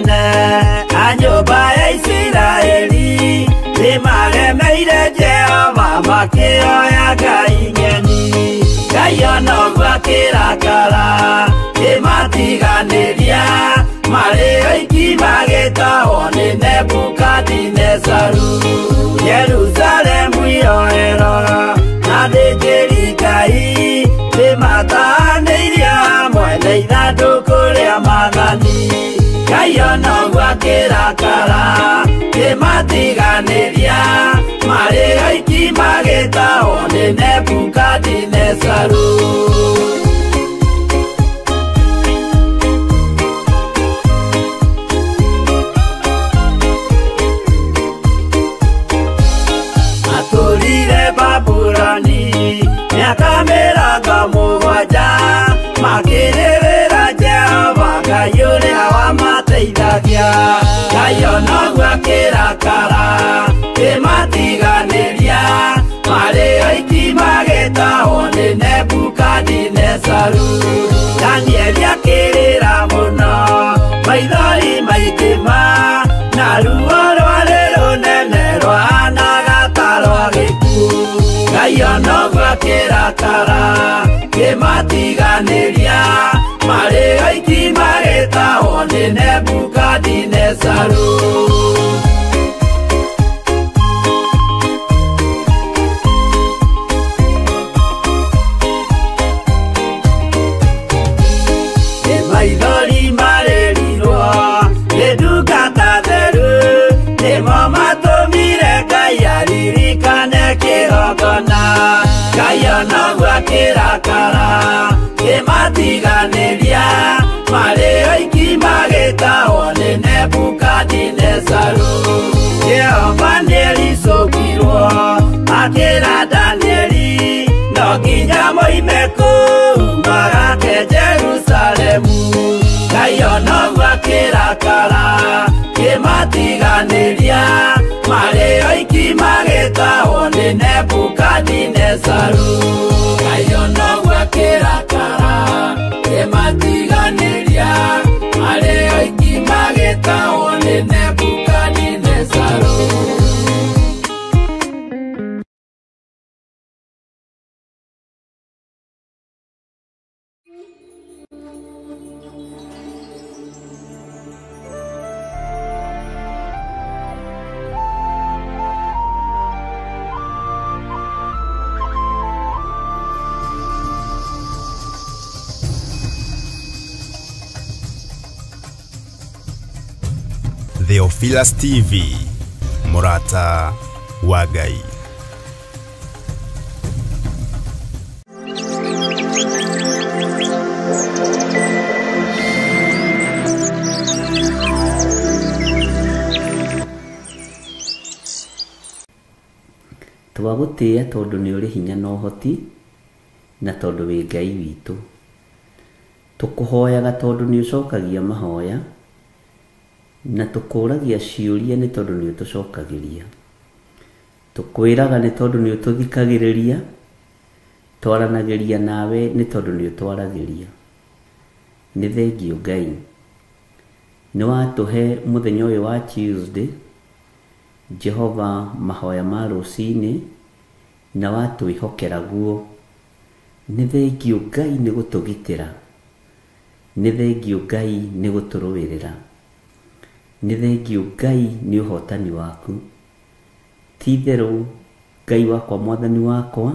tene a nyũmba ya Isiraeli nĩmaremeire Jehova makĩoya ngai ng'eni. Ngai ona ũguo akĩrakara kĩmatiganĩria marĩ oiki magĩtahwo nĩ Nebukadinezaru. Yerusalemu iroero na athĩnjĩri Ngai nĩmatahanĩirio hamwe na ithandũkũ rĩa maathani. Ngai ona ũguo akĩrakara kĩmatiganĩria marĩ oiki magĩtahwo nĩ Nebukadinezaru. Matũrire Babuloni mĩaka mĩrongo mũgwanja makĩrĩrĩra Jehova Ngai ũrĩa wamateithagia. Ngai ona ũguo akĩrakara kĩmatiganĩria marĩ oiki magĩtahwo nĩ Nebukadinezaru. Danieli akĩrĩra mũno maithori maingĩ ma na ruo rwarĩ rũnene rwahanaga ta rwa gĩkuũ. Ngai ona ũguo akĩrakara kĩmatiganĩria marĩ oiki magĩtahwo nĩ Nebukadinezaru. Maithori marĩrirwo nĩ ndungata theru nĩmo matũmire Ngai aririkane kĩgongona. Ngai ona ũguo akĩrakara kĩmatiganĩria marĩ oiki magĩtahwo nĩ Nebukadinezaru. Jehova nĩericũkirwo akĩra Danieli no nginya moime kũu magake Jerusalemu. Ngai ona ũguo akĩrakara kĩmatiganĩria marĩ oiki magĩtahwo nĩ Nebukadinezaru. Ngai ona ũguo akĩrakara kĩmatiganĩria marĩ oiki magĩtahwo nĩ Nebukadinezaru. Theophilus TV, Murata wa Ngai. Twagũtĩĩa tondũ nĩ ũrĩ hinya na ũhoti na tondũ wĩ Ngai witũ. Tũkũhoyaga tondũ nĩ ũcokagia mahoya na tũkũragia ciũria nĩ tondũ nĩ ũtũcokagĩria. Tũkwĩraga nĩ tondũ nĩ ũtũthikagĩrĩria, twaranagĩria nawe nĩ tondũ nĩ ũtwaragĩria. Nĩ thengiũ Ngai. Nĩ watũhe mũthenya ũyũ wa Tuesday, Jehova mahoya ma rũcinĩ na watwĩhokera guo. Nĩ thengiũ Ngai nĩ gũtũgitĩra. Nĩ thengiũ Ngai nĩ gũtũrũĩrĩra. Nĩ thengiũ Ngai nĩ ũhotani waku. Ti itherũ Ngai wakwa mwathani wakwa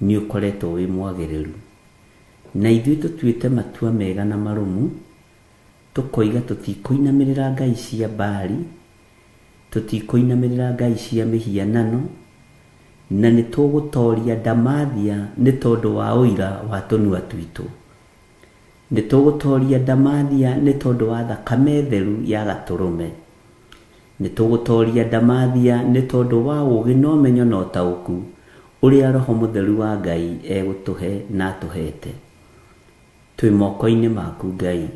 nĩ ũkoretwo wĩ mwagĩrĩru. Na ithuĩ tũtuĩte matua mega na marũmu, tũkoiga tũtikũinamĩrĩra ngai cia Baali, tũtikũinamĩrĩra ngai cia mĩhianano, na nĩ tũgũtoria ndamathia nĩ tondũ wa ũira wa tũnua twitũ. Nĩ tũgũtoria ndamathia nĩ tondũ wa thakame theru ya gatũrũme. Nĩ tũgũtoria ndamathia nĩ tondũ wa ũũgĩ na ũmenyo na ũtaũku ũrĩa Roho Mũtheru wa Ngai egũtũhe na atũhete. Twĩ moko-inĩ maku Ngai.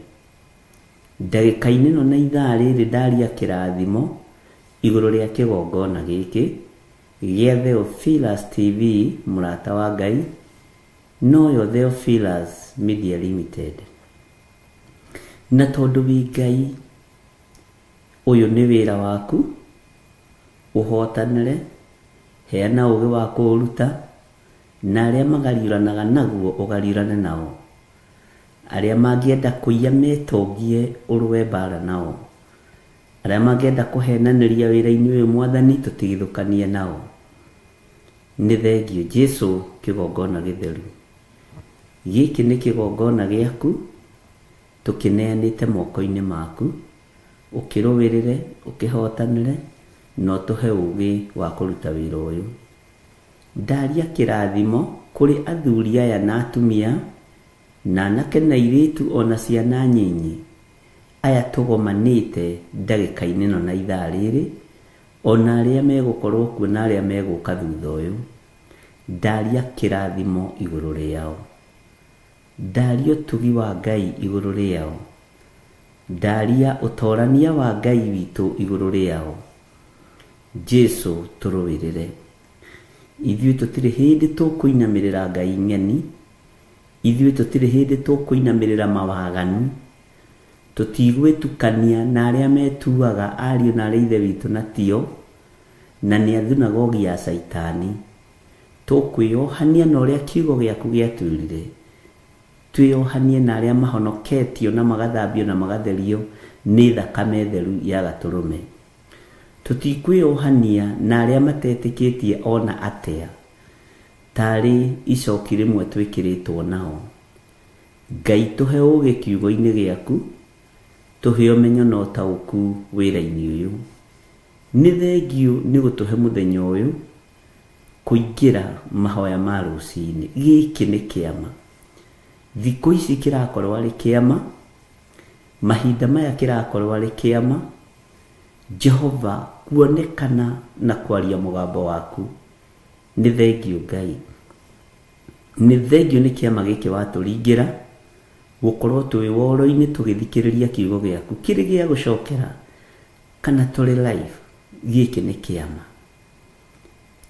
Ndagĩka-inĩ ĩno na ithaa rĩrĩ ndaria kĩrathimo igũrũ rĩa kĩgongona gĩkĩ gĩa Theophilus TV mũrata wa Ngai, noyo Theophilus Media Limited. Na tondũ wĩ Ngai Ũyũ nĩ wĩra waku, ũhotanĩre, heana ũũgĩ wa kũũruta, na arĩa magariũranaga naguo ũgariũrane nao. Arĩa mangĩenda kũiya metongie ũrũe mbara nao. Arĩa mangĩenda kũhenanĩria wĩra-inĩ ũyũ Mwathani tũtigithũkanie nao. Nĩ thengiũ Jesũ kĩgongona gĩtheru. Gĩkĩ nĩ kĩgongona gĩaku, tũkĩneanĩte moko-inĩ maku, ũkĩrũĩrĩre, ũkĩhotanĩre, na ũtũhe ũũgĩ wa kũruta wĩra ũyũ. Ndaria kĩrathimo kũrĩ athuri aya na atumia, na anake na airĩtu ona ciana nyinyi, aya tũgomanĩte ndagĩka-inĩ ĩno na ithaa rĩrĩ, ona arĩa megũkorwo kuo na arĩa megũka thutha ũyũ. Ndaria kĩrathimo igũrũ rĩao. Ndaria ũtugi wa Ngai igũrũ rĩao. Ndaria ũtorania wa Ngai witũ igũrũ rĩao. Jesũ tũrũĩrĩre. Ithuĩ tũtirĩ hĩndĩ tũkũinamĩrĩra Ngai ng'eni. Ithuĩ tũtirĩ hĩndĩ tũkũinamĩrĩra mawaganu. Tũtigwĩtukania na arĩa metuaga ariũ na arĩa ithe witũ na tio, na nĩ a thunagogi ya Caitani. Tũkwĩyohania na ũrĩa kiugo gĩaku gĩatwĩrire. Twĩyohanie na arĩa mahonoketio na magathambio na magatherio nĩ thakame theru ya gatũrũme. Tũtikwĩyohania na arĩa matetĩkĩtie ona atĩa, tarĩ icoki rĩmwe twĩkĩrĩtwo nao. Ngai tũhe ũũgĩ kiugo-inĩ gĩaku, tũhe ũmenyo na ũtaũku wĩra-inĩ ũyũ. Nĩ thengiũ nĩ gũtũhe mũthenya ũyũ kũingĩra mahoya ma rũcinĩ. Gĩkĩ nĩ kĩama. Thikũ ici kĩrakorwo arĩ kĩama, mahinda maya kĩrakorwo arĩ kĩama, Jehova kuonekana na kwaria mũgambo waku. Nĩ thengiũ Ngai. Nĩ thengiũ nĩ kĩama gĩkĩ watũringĩra, gũkorwo twĩ woro-inĩ tũgĩthikĩrĩria kiugo gĩaku kĩrĩ gĩa gũcokera kana tũrĩ live. Gĩkĩ nĩ kĩama.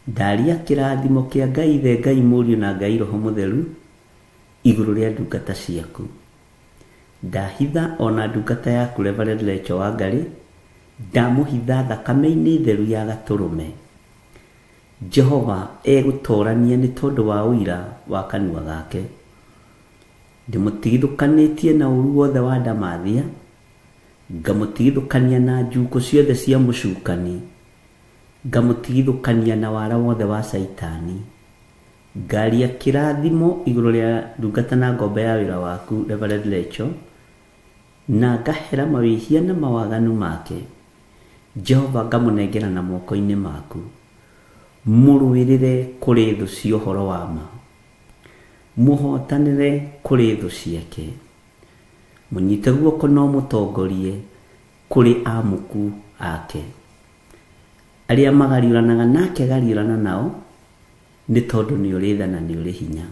Ndaria kĩrathimo kĩa Ngai Ithe, Ngai Mũriũ na Ngai Roho Mũtheru igũrũ rĩa ndungata ciaku. Ndahitha ona ndungata yaku Reverend Lecho Wangari, ndamũhitha thakame-inĩ theru ya gatũrũme. Jehova egũtorania nĩ tondũ wa ũira wa kanua gake. Ndĩmũtigithũkanĩtie na ũru wothe wa ndamathia, ngamũtigithũkania na njuko ciothe cia mũcukani, ngamũtigithũkania na wara wothe wa Caitani. Ngaria kĩrathimo igũrũ rĩa ndungata na ngombo ya wĩra waku Reverend Lecho, na ngahera mawĩhia na mawaganu make. Jehova ngamũnengera na moko-inĩ maku. Mũrũĩrĩre kũrĩ thũ cia ũhoro wa ma. Mũhotanĩre kũrĩ thũ ciake. Mũnyite guoko no mũtongorie kũrĩ amuku ake. Arĩa magariũranaga nake gariũrana nao, nĩ tondũ nĩ ũrĩ tha na nĩ ũrĩ hinya.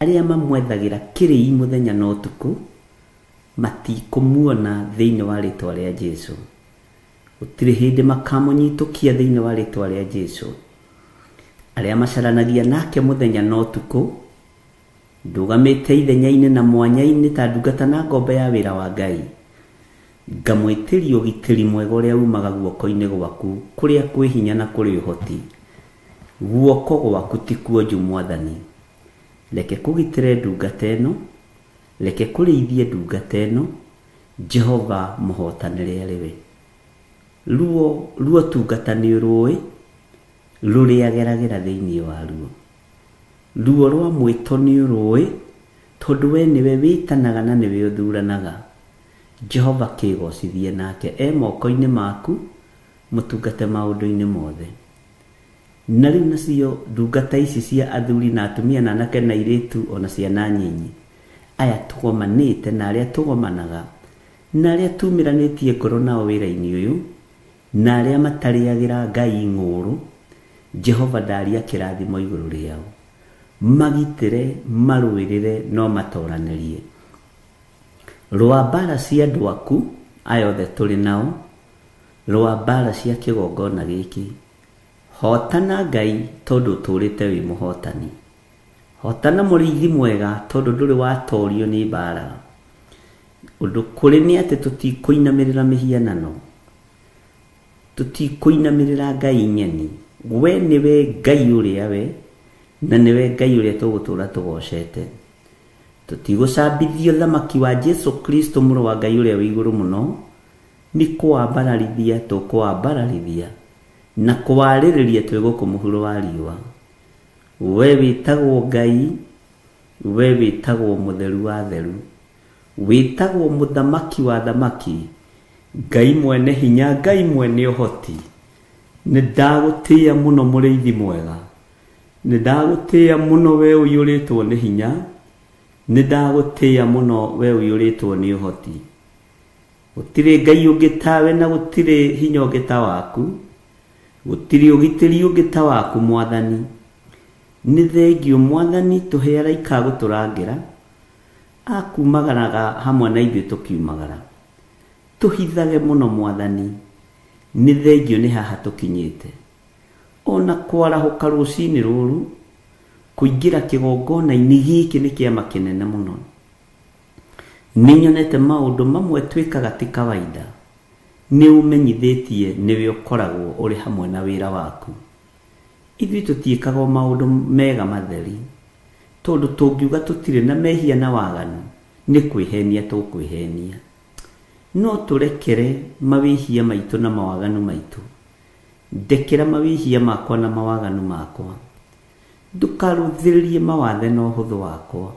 Arĩa mamwethagĩra kĩrĩi mũthenya na ũtukũ, matikũmuona thĩinĩ wa rĩtwa rĩa Jesũ. Gũtirĩ hĩndĩ makamũnyitũkia thĩinĩ wa rĩtwa rĩa Jesũ. Arĩa macaranagia nake mũthenya na ũtukũ, ndũgamĩte ithenya-inĩ na mwanya-inĩ ta ndungata na ngombo ya wĩra wa Ngai. Ngamwĩtĩria ũgitĩri mwega ũrĩa umaga guoko-inĩ gwaku, kũrĩa kwĩ hinya na kũrĩ ũhoti. Guoko gwaku ti kuonju Mwathani. Reke kũgitĩre ndungata ĩno, reke kũrĩithie ndungata ĩno, Jehova mũhotanĩre arĩ we. Ruo ruo tungata nĩ rũĩ, rũrĩa geragĩra thĩinĩ wa ruo. Ruo rwa mwĩto nĩ rũĩ, tondũ we nĩwe wĩtanaga na nĩwe ũthuranaga. Jehova kĩgocithie nake e moko-inĩ maku, mũtungate maũndũ-inĩ mothe. Na rĩu nacio ndungata ici cia athuri na atumia na anake na airĩtu ona ciana nyinyi, aya tũgomanĩte na arĩa tũgomanaga, na arĩa tumĩranĩtie ngoro nao wĩra-inĩ ũyũ, na arĩa matarĩagĩra Ngai ng'ũũrũ, Jehova ndaria kĩrathimo igũrũ rĩao. Magitĩre, marũĩrĩre, no matoranĩrie. Rũa mbara cia andũ aku, aya othe tũrĩ nao, rũa mbara cia kĩgongona gĩkĩ. Hotana Ngai tondũ ũtũũrĩte wĩ mũhotani. Hotana mũrĩithi mwega tondũ ndũrĩ watorio nĩ mbara. Ũndũ kũrĩ nĩ atĩ tũtikũinamĩrĩra mĩhianano. Tũtikũinamĩrĩra ngai ng'eni. We nĩwe Ngai ũrĩa we, na nĩwe Ngai ũrĩa tũgũtũũra tũgocete. Tũtigũcambithio thamaki wa Jesu Kristo mũrũ wa Ngai ũrĩa wĩ igũrũ mũno, nĩ kũwambararithia tũkũwambararithia na kũwarĩrĩria twĩ gũkũ mũhuro wa riũa. We wĩtagwo Ngai, we wĩtagwo mũtheru wa theru, wĩtagwo mũthamaki wa thamaki, Ngai mwene hinya, Ngai mwene ũhoti. Nĩ ndagũtĩĩa mũno mũrĩithi mwega, nĩ ndagũtĩĩa mũno we ũiyũrĩtwo nĩ hinya, nĩ ndagũtĩĩa mũno we ũiyũrĩtwo nĩ ũhoti. Gũtirĩ Ngai ũngĩ tawe na gũtirĩ hinya ũngĩ ta waku, gũtirĩ ũgitĩri ũngĩ ta waku Mwathani. Nĩ thengio Mwathani tũhe araika a gũtũrangĩra, akumagaraga hamwe na ithuĩ tũkiumagara. Tũhithage mũno Mwathani, nĩ thengio nĩ haha tũkinyĩte. Ona kwarahũka rũcinĩ rũrũ, kũingĩra kĩgongona-inĩ gĩkĩ nĩ kĩama kĩnene mũno. Nĩ nyonete maũndũ mamwe twĩkaga ti kawaida. Nĩ ũmenyithĩtie nĩwe ũkoragwo ũrĩ hamwe na wĩra waku. Ithuĩ tũtiĩkaga o maũndũ mega matheri, tondũ tũngiuga tũtirĩ na mehia na waganu, nĩ kwĩhenia tũkwĩhenia. No tũrekere mawĩhia maitũ na mawaganu maitũ. Ndekera mawĩhia makwa na mawaganu makwa. Ndũkarũthĩrĩrie mawathe na ũhũthũ wakwa.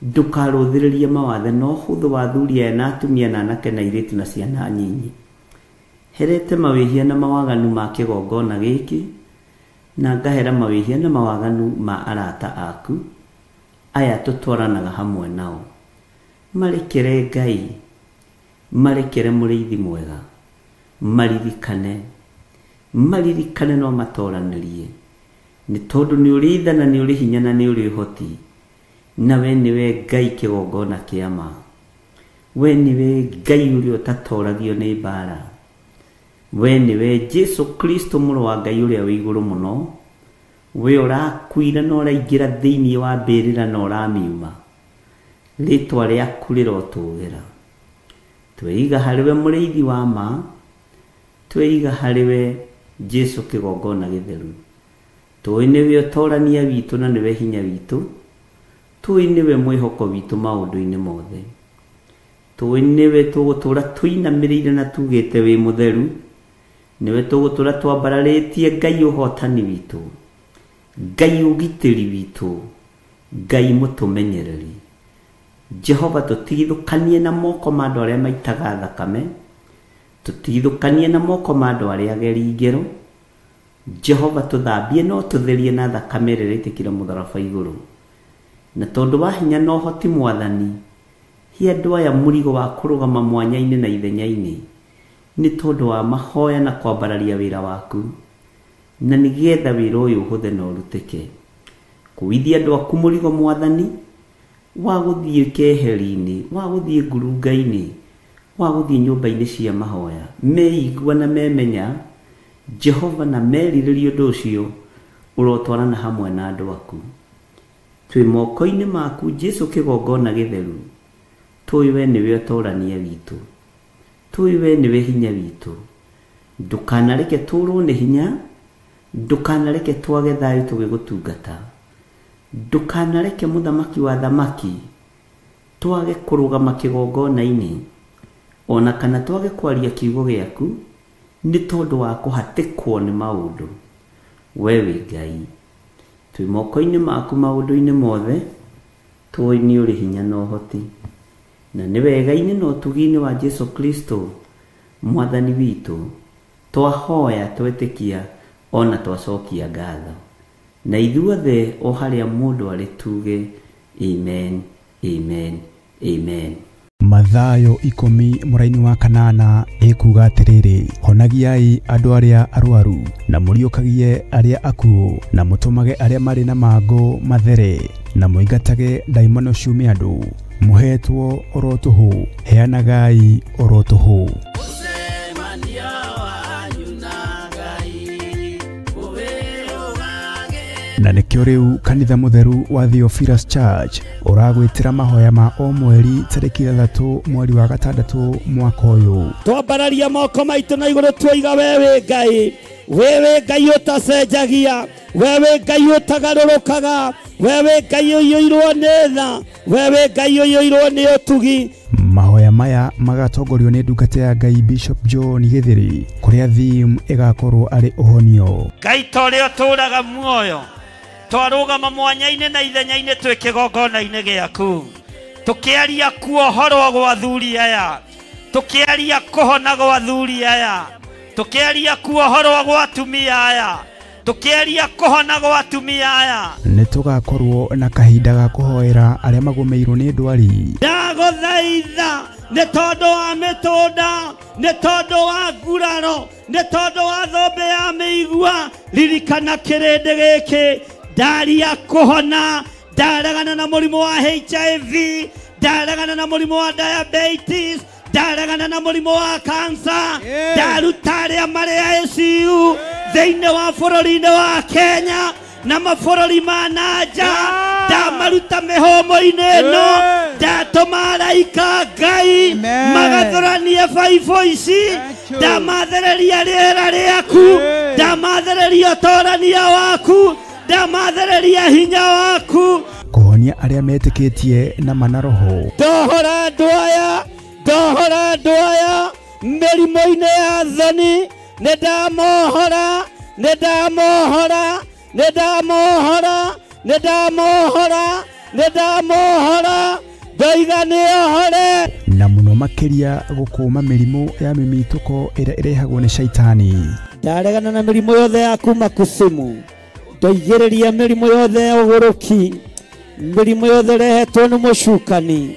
Ndũkarũthĩrĩrie mawathe na ũhũthũ wa athuri aya na atumia na anake na airĩtu na ciana nyinyi. Herete mawĩhia na mawaganu ma kĩgongona gĩkĩ, na ngahera mawĩhia na mawaganu ma arata aku aya tũtwaranaga hamwe nao. Marekere Ngai, marekere mũrĩithi mwega, maririkane, maririkane no matoranĩrie, nĩ tondũ nĩ ũrĩ tha na nĩ ũrĩ hinya na nĩ ũrĩ ũhoti, na we nĩwe Ngai kĩgongona kĩa ma. We nĩwe Ngai ũrĩa ũtatoragio nĩ mbara. We nĩwe Jesu Kristo mũrũ wa Ngai ũrĩa wĩ igũrũ mũno, we ũrakuire na ũraingĩra thĩinĩ wa mbĩrĩra na ũramiuma. Rĩtwa rĩaku rĩrotũgĩra. Tweiga harĩwe mũrĩithi wa ma, tweiga harĩwe Jesu kĩgongona gĩtheru. Tũĩ nĩwe ũtorania witũ na nĩwe hinya witũ, tũĩ nĩwe mwĩhoko witũ maũndũ-inĩ mothe. Tũĩ nĩwe tũgũtũũra tũinamĩrĩire na tugĩte wĩ mũtheru, nĩwe tũgũtũũra twambararĩtie Ngai ũhotani witũ, Ngai ũgitĩri witũ, Ngai mũtũmenyereri. Jehova tũtigithũkanie na moko ma andũ arĩa maitaga thakame, tũtigithũkanie na moko ma andũ arĩa ageri ngero. Jehova tũthambie no tũtherie na thakame ĩrĩa ĩrĩtĩkire mũtharaba igũrũ. Na tondũ wa hinya na ũhoti Mwathani, he andũ aya mũrigo wa kũrũgama mwanya-inĩ na ithenya-inĩ, nĩ tondũ wa mahoya na kwambararia wĩra waku, na nĩgetha wĩra ũyũ ũhũthe na ũrutĩke. Kũithia andũ aku mũrigo Mwathani, wa gũthiĩ keheri-inĩ, wa gũthiĩ ngurunga-inĩ, wa gũthiĩ nyũmba-inĩ cia mahoya, meigua na memenya Jehova na merirĩria ũndũ ũcio, ũrotwarana hamwe na andũ aku. Twĩ moko-inĩ maku Jesu kĩgongona gĩtheru, tũĩ we nĩwe ũtorania witũ, tũĩ we nĩwe hinya witũ. Ndũkanareke tũrwo nĩ hinya, ndũkanareke twage thayũ tũgĩgũtungata, ndũkanareke mũthamaki wa thamaki twage kũrũgama kĩgongona-inĩ, ona kana twage kwaria kiugo gĩaku, nĩ tondũ wa kũhatĩkwo nĩ maũndũ. We wĩ Ngai, twĩ moko-inĩ maku maũndũ-inĩ mothe, tũĩ nĩ ũrĩ hinya na ũhoti, na nĩ wega-inĩ na ũtugi-inĩ wa Jesu Kristo Mwathani witũ, twahoya twetĩkia ona twacokia ngatho. Na ithuothe o harĩa mũndũ arĩ tuge amen, amen, amen. Mathayo 10 mũraini wa 8 ĩkuga atĩrĩrĩ, honagiai andũ arĩa arwaru, na mũriũkagie arĩa akuũ, na mũtũmage arĩa marĩ na mangũ mathere, na mũingatage ndaimono ciume andũ. Mũhetwo oro tũhũ, heanagai oro tũhũ. Mũcemanio wanyu na Ngai, ũwĩrũgagĩrĩra. Na nĩkĩo rĩu kanitha mũtheru wa Theophilus Church ũragwĩtĩra mahoya ma o mweri tarĩki 6 mweri wa 6 mwaka ũyũ. Twambararia moko maitũ na igũrũ tuoiga wewe Ngai, wewe Ngai ũtacenjagia, wewe Ngai ũtagarũrũkaga, wewe Ngai ũiyũirwo nĩ tha, wewe Ngai ũiyũirwo nĩ ũtugi. Mahoya maya magatongorio nĩ ndungata ya Ngai Bishop John Githiri, kũrĩa theme ĩgakorwo arĩ ũhonio. Ngai ta ũrĩa ũtũũraga muoyo, twarũgama mwanya-inĩ na ithenya-inĩ twĩ kĩgongona-inĩ gĩaku, tũkĩaria kuohorwo gwa athuri aya, tũkĩaria kũhona gwa athuri aya, tũkĩaria kuohorwo gwa atumia aya, tũkĩaria kũhona gwa atumia aya. Nĩ tũgakorwo na kahinda ga kũhoera arĩa magũmĩirwo nĩ ndwari. Ndagũthaitha nĩ tondũ wa mĩtũnda, nĩ tondũ wa nguraro, nĩ tondũ wa thũmbĩ ya mĩigua, ririkana kĩrĩndĩ gĩkĩ. Ndaria kũhona, ndaregana na mũrimũ wa HIV, ndaregana na mũrimũ wa diabetes, ndaregana na mũrimũ wa cancer, ndaruta arĩa marĩ ICU thĩinĩ wa bũrũri-inĩ wa Kenya na mabũrũri ma na nja, ndamaruta mĩhũmũ-inĩ ĩno, ndatũma araika Ngai magathũranie baibũ ici, ndamathereria rĩera rĩaku, ndamathereria ũtorania waku, ndamathereria hinya waku. Kũhonia arĩa metĩkĩtie na mana roho. Ndohora andũ aya, ndohora andũ aya mĩrimũ-inĩ ya thoni, nĩ ndamohora, nĩ ndamohora, nĩ ndamohora, nĩ ndamohora, nĩ ndamohora, ndoiga nĩohore. Na mũno makĩria gũkũma mĩrimũ ya mĩmitũko ĩrĩa ĩrehagwo nĩ shaitani. Ndaregana na mĩrimũ yothe ya kuma kusimu, ndoigĩrĩria mĩrimũ yothe ya ũgũrũki, mĩrimũ yothe ĩrehetwo nĩ mũcukani,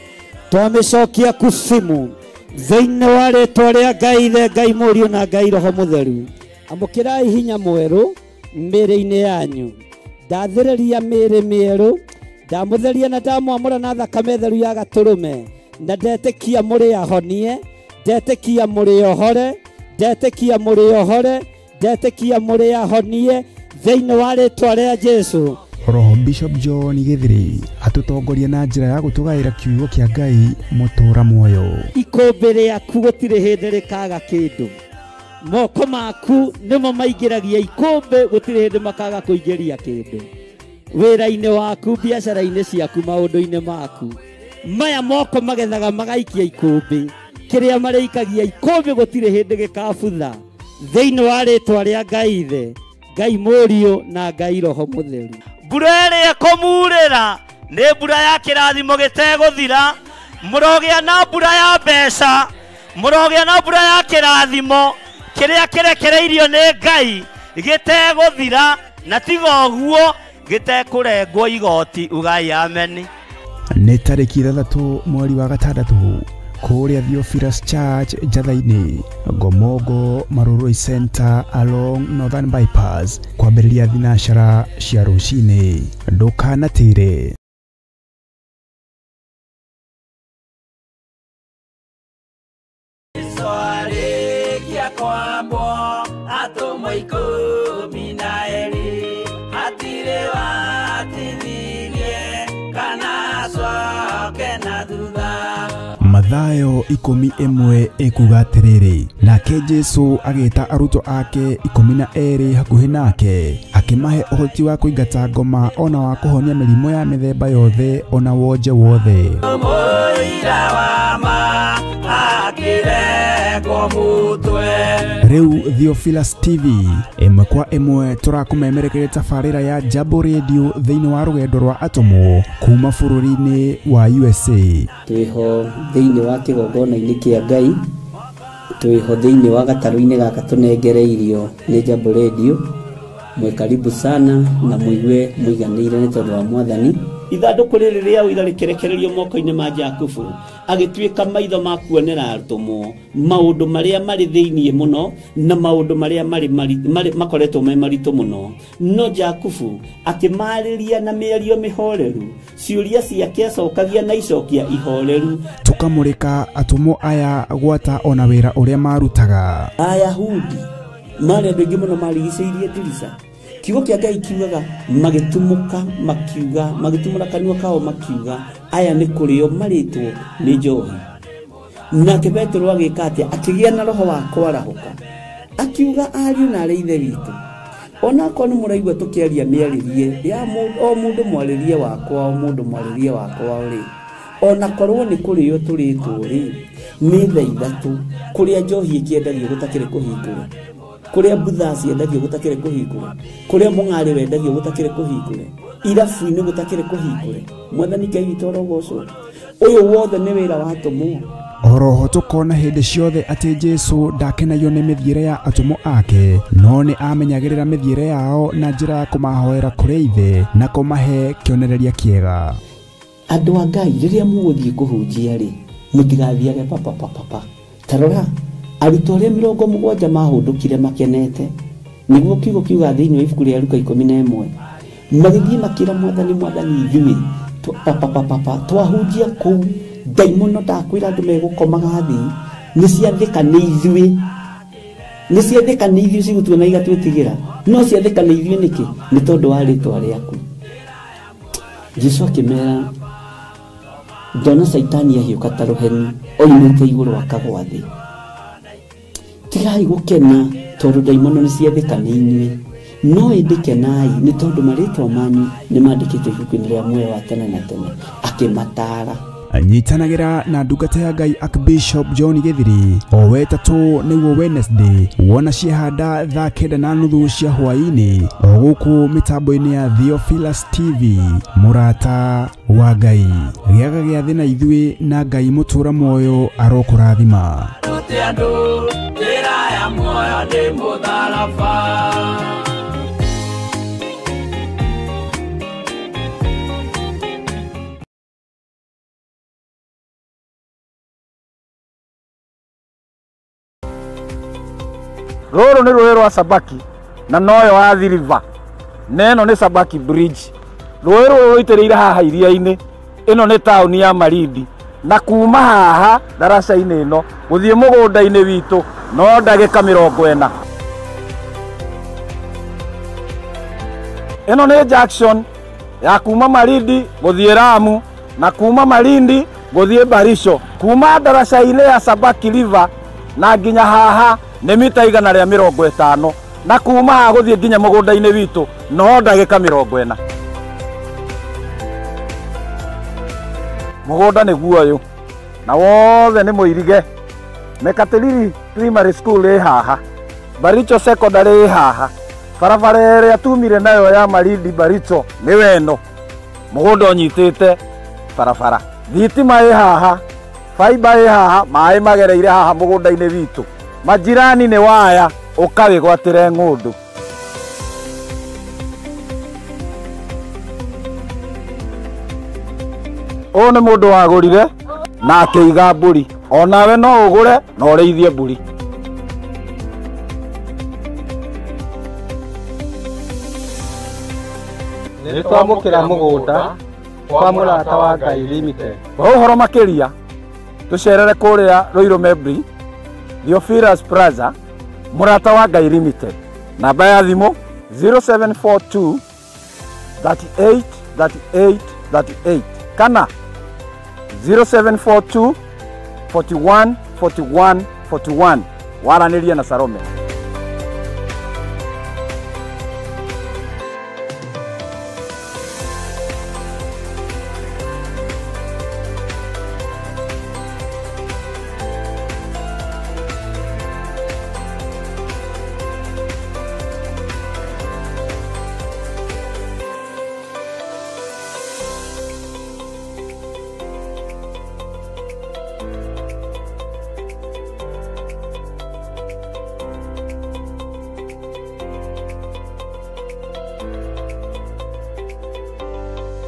twamĩcokia kusimu thĩinĩ wa rĩtwa rĩa Ngai Ithe, Ngai Mũriũ na Ngai Roho Mũtheru. Amũkĩrai hinya mwerũ mĩĩrĩ-inĩ yanyu, ndathĩrĩria mĩĩrĩ mĩerũ, ndamũtheria na ndamwamũra na thakame theru ya gatũrũme, na ndetĩkia mũrĩ ahonie, ndetĩkia mũrĩ ohore, ndetĩkia mũrĩ ohore, ndetĩkia mũrĩ ahonie thĩinĩ wa rĩtwa rĩa Jesũ. Roho Bishop John Githiri atũtongoria na njĩra ya gũtũgaĩra kiugo kĩa Ngai mũtũra muoyo. Ikũmbĩ rĩaku gũtirĩ hĩndĩ rĩkaga kĩndũ, moko maku nĩmo maingĩragia ikũmbĩ, gũtirĩ hĩndĩ makaga kũingĩria kĩndũ. Wĩra-inĩ waku, biacara-inĩ ciaku, maũndũ-inĩ maku, maya moko magethaga magaikia ikũmbĩ, kĩrĩa marĩikagia ikũmbĩ gũtirĩ hĩndĩ gĩkabutha thĩinĩ wa rĩtwa rĩa Ngai Ithe, Ngai Mũriũ na Ngai Roho Mũtheru. Mbura ĩrĩa ĩkũmurĩra nĩ mbura ya kĩrathimo gĩtegũthira, mũrogĩa na mbura ya mbeca, mũrogĩa na mbura ya kĩrathimo kĩrĩa kĩrekereirio nĩ Ngai gĩtegũthira, na tiga ũguo gĩtekũrengwo igoti. Ugai ameni. Nĩ tarĩki 6 mweri wa 6 kũrĩa Theophilus Church Njatha-inĩ, Ngomongo Marurui Center along Northern Bypass, kwambĩrĩria thinacara cia rũcinĩ. Ndũkanatĩre. Mathayo 11 ĩkuga atĩrĩrĩ, nake Jesũ agĩta arutwo ake 12 hakuhĩ nake, akĩmahe ũhoti wa kũingata ngoma ona wa kũhonia mĩrimũ ya mĩthemba yothe ona wonje wothe. Rĩu Theophilus TV ĩmwe kwa ĩmwe tũrakũmemerekeria tabarĩra ya Jambo Radio thĩinĩ wa rũgendo rwa atũmwo kuma bũrũri-inĩ wa USA. Twĩho thĩinĩ wa kĩgongona-inĩ kĩa Ngai, twĩho thĩinĩ wa gatarũ-inĩ gaka tũnengereirio nĩ Jambo Radio. Mwe karibu sana na muigue muiganĩire nĩ tondũ wa Mwathani. Ithandũkũ rĩrĩ rĩa ũira rĩkĩrekererio moko-inĩ ma Jakubu, agĩtuĩka maitho ma kuonera atũmwo maũndũ marĩa marĩ thĩinĩ mũno na maũndũ marĩa marĩ makoretwo me maritũ mũno. No Jakubu akĩmarĩria na mĩario mĩhoreru, ciũria ciake acokagia na icokia ihoreru. Tũkamũrĩka atũmwo aya gwata ona wĩra ũrĩa marutaga. Ayahudi marĩ andũ aingĩ mũno marigicĩirie ndirica. Kiugo kĩa Ngai kiugaga magĩtumũka makiuga, magĩtumũra kanua kao makiuga, aya nĩ kũrĩo marĩtwo nĩ njohi. Nake Petero agĩka atĩa? Akĩgĩa na roho wa kwarahũka, akiuga ariũ na arĩ ithe witũ, onakorwo nĩ mũraigua tũkĩaria mĩarĩrie ya o mũndũ mwarĩrie wakwa, o mũndũ mwarĩrie wakwa rĩ, onakorwo nĩ kũrĩo tũrĩtwo rĩ, nĩ thaa ithatũ kũrĩa njohi ĩkĩendagio gũtakĩrĩ kũhingũre, kũrĩa mbutha ciendagio gũtakĩrĩ kũhingũre, kũrĩa mũng'arĩ wendagio gũtakĩrĩ kũhingũre, irabu-inĩ gũtakĩrĩ kũhingũre. Mwathani Ngai witũ arogocwo. Ũyũ wothe nĩ wĩra wa atũmwo. Oroho tũkona hĩndĩ ciothe atĩ Jesũ ndakenagio nĩ mĩthiĩre ya atũmwo ake, no nĩ amenyagĩrĩra mĩthiĩre yao na njĩra ya kũmahoera kũrĩ Ithe na kũmahe kĩonereria kĩega. Andũ a Ngai, rĩrĩa mũgũthiĩ kũhunjia rĩ, mũtigathiage papapapapa. Ta rora, arutwo arĩa 70 mahũndũkire makenete, nĩguo kiugo kiuga thĩinĩ wa ibuku rĩa Luka 11, magĩthiĩ makĩra Mwathani, Mwathani ithuĩ papapapapa twahunjia kũu, ndaimono ndakwĩra andũ megũkomaga thĩ, nĩ ciathĩka nĩ ithuĩ, nĩ ciathĩka nĩ ithuĩ cigũtuona igatwĩtigĩra, no ciathĩka nĩ ithuĩ nĩkĩ? Nĩ tondũ wa rĩtwa rĩaku. Jesũ akĩmera, ndona Caitani ahiũka ta rũheni oimĩte igũrũ akagwa thĩ. Tigai gũkena tondũ ndaimono nĩ ciathĩka nĩ inyuĩ, no ĩndĩ kenai nĩ tondũ marĩtwa manyu nĩ mandĩkĩtwo ibuku-inĩ rĩa muoyo wa tene na tene. Akĩmataara. Nyitanagĩra na ndungata ya Ngai Archbishop John Githiri o wetatũ nĩguo Wednesday, wona ciehanda thaa 9:30 cia hwaĩ-inĩ, o gũkũ mĩtambo-inĩ ya Theophilus TV. Mũrata wa Ngai, gĩaga gĩathĩ na ithuĩ, na Ngai mũtũra muoyo arokũrathima. Rũrũ nĩ rũĩ rwa Sabaki na noyo Athi River, na ĩno nĩ Sabaki Bridge. Rũĩ rũrũ rũitĩrĩire haha iria-inĩ, ĩno nĩ taũni ya Malindi, na kuma haha ndaraca-inĩ ĩno gũthiĩ mũgũnda-inĩ witũ no ndagĩka 40. Ĩno nĩ junction ya kuma Malindi gũthiĩ Lamu, na kuma Malindi gũthiĩ Barisho. Kuma ndaraca-inĩ ya Sabaki River na nginya haha nĩ mita 150, na kuma haha gũthiĩ nginya mũgũnda-inĩ witũ no ndagĩka 40. Mũgũnda nĩguo ũyũ, na wothe nĩ mũirige. Mekatilili Primary School ĩ haha, Baricho Secondary ĩ haha, barabara ĩrĩa tumire nayo ya Malindi Baricho nĩwe ĩno. Mũgũnda ũnyitĩte barabara, thitima ĩ haha, faiba ĩ haha, maĩ magereire haha mũgũnda-inĩ witũ. Majirani nĩ waya, ũkawĩgwatĩre ng'ũndũ. Ũyũ nĩ mũndũ wagũrire na akĩiga mbũri, onawe no ũgũre na ũrĩithie mbũri. Nĩ twamũkĩra mũgũnda kwa Mũrata wa Ngai Limited. Kwa ũhoro makĩria tũcerere kũrĩa Ruiru Membri, Theophilus Plaza, Mũrata wa Ngai Limited. Namba ya thimũ 0742 38 38 38 kana 0742 41 41 41. Waranĩria na Salome.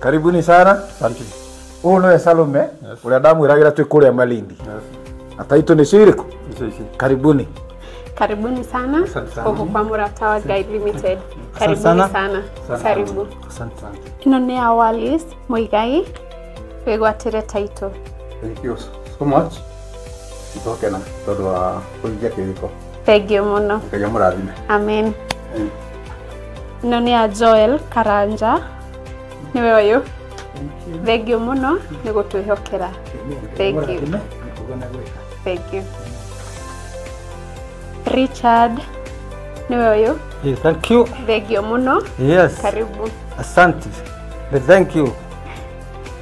Karibuni sana. Asante. Ũyũ nĩwe Salome, ũrĩa ndamwĩragĩra twĩ kũrĩa Malindi. Na taitũ nĩ cirĩkũ? Karibuni. Karibuni sana huku kwa Mũrata wa Ngai Limited. Karibuni sana. Karibu. Asante sana. Ĩno nĩ ya Wallis Muigai, wĩgwatĩre title. Thank you so much. Nĩtwakena tondũ wa kũhingia kĩrĩko. Thank you mũno. Ngai amũrathime. Amen. Ĩno nĩ ya Joel Karanja, nĩwe ũyũ. Thengiũ mũno nĩ gũtwĩhokera. Thank you. Thank you. Richard, nĩwe ũyũ. Yes, thank you. Thengiũ mũno. Yes. Karibu. Asante. Thank you.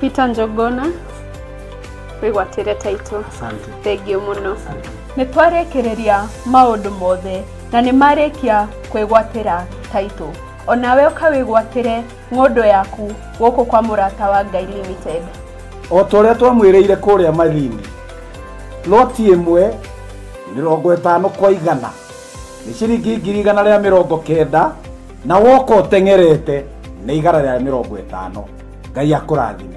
Peter Njogona, wĩgwatĩre taitũ. Asante. Thengiũ mũno. Nĩ twarĩkĩrĩria maũndũ mothe na nĩ marĩkia kwĩgwatĩra taitũ. Onawe ũkawĩgwatĩre ng'ũndũ yaku gũkũ kwa Mũrata wa Ngai Limited. O ta ũrĩa twamwĩrĩire kũrĩa Malindi, loti ĩmwe 50 kwa 100 nĩ ciringi 190,000 na woka ũteng'erete nĩ 150. Ngai akũrathime.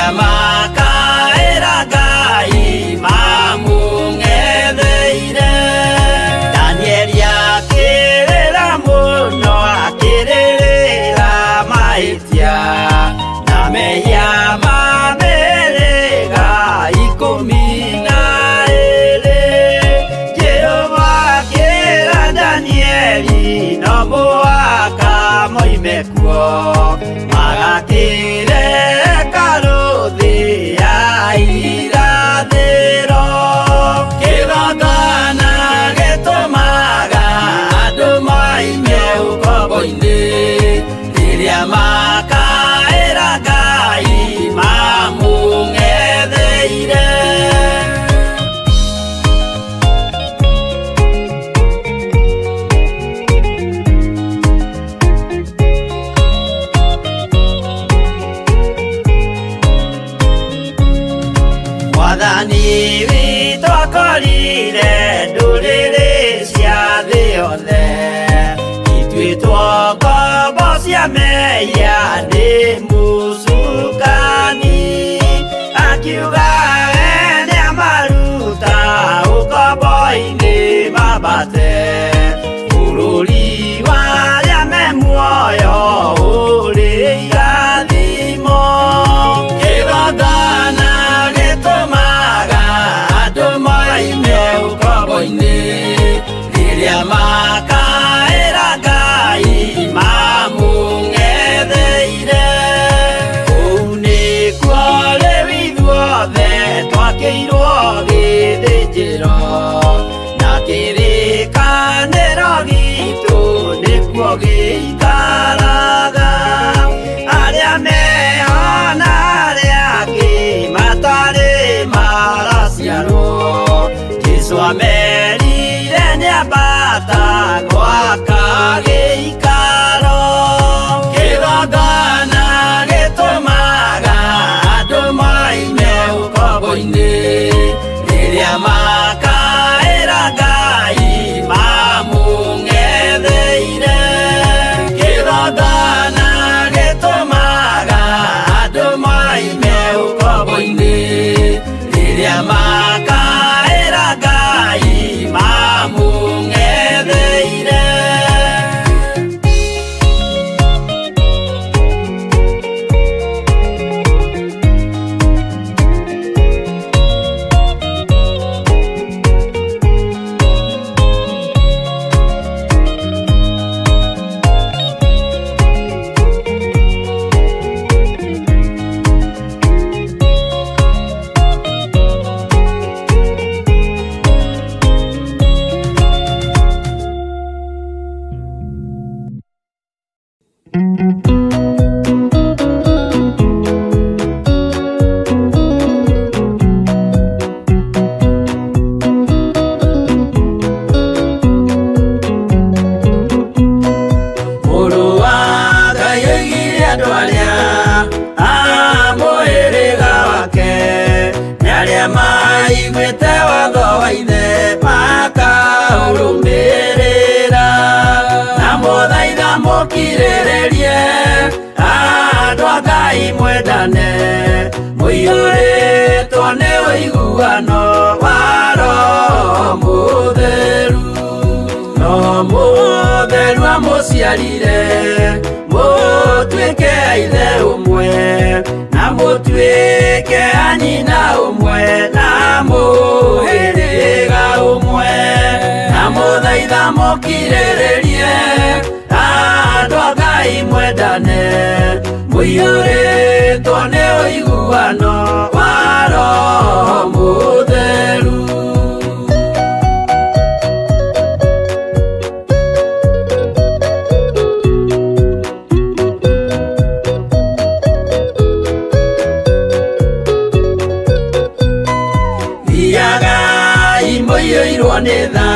Rĩrĩa makaĩra Ngai mamũng'etheire. Danieli akĩrĩra mũno akĩrĩrĩra mahĩtia na mehia ma mĩhĩrĩga 12. Jehova akĩra Danieli no mũhaka moime kuo magakĩre hekarũ thĩ ya irathĩro. Kĩgongona gĩtũmaga andũ moime ũkombo-inĩ rĩrĩa makaĩra Ngai mamũng'etheire. Mwathani witũ akorire ndũrĩrĩ cia thĩ yothe ituĩtwo ngombo cia mehia nĩ mũcukani. Akiuga we nĩamaruta ũkombo-inĩ mambate bũrũri wa arĩa me muoyo ũrĩ irathimo. Kĩgongona gĩtũmaga andũ moime ũkombo-inĩ rĩrĩa makaĩra Ngai mamũng'etheire. Kũu nĩkuo rĩu ithuothe twakĩirwo gĩthĩnjĩro na kĩrĩkanĩro gitũ nĩkuo gĩikaraga. Arĩa meho na arĩa angĩ matarĩ maraciarwo Jesũ amerire nĩambata gwaka gĩikaro. Kĩgongona gĩtũmaga andũ moime ũkombo-inĩ rĩrĩa makaĩra Ngai mamũng'etheire. Kĩgongona gĩtũmaga andũ moime ũkombo-inĩ rĩrĩa makaĩra Ngai mamũng'etheire. Mũrũ wa Ngai oigire andũ arĩa a mũhĩrĩga wake nĩ arĩa maiguĩte watho wa ithe makaũrũmĩrĩra. Na mũthaitha mũkirĩrĩrie andũ a Ngai mwendane mũiyũrĩtwo nĩ ũiguano wa Roho Mũtheru. Roho Mũtheru amũciarire mũtuĩke a ithe ũmwe na mũtuĩke a nyina ũmwe na mũhĩrĩga ũmwe. Na mũthaitha mũkirĩrĩrie andũ a Ngai mwendane mũiyũrĩtwo nĩ ũiguano wa Roho Mũtheru. Thiagai mũiyũirwo nĩ tha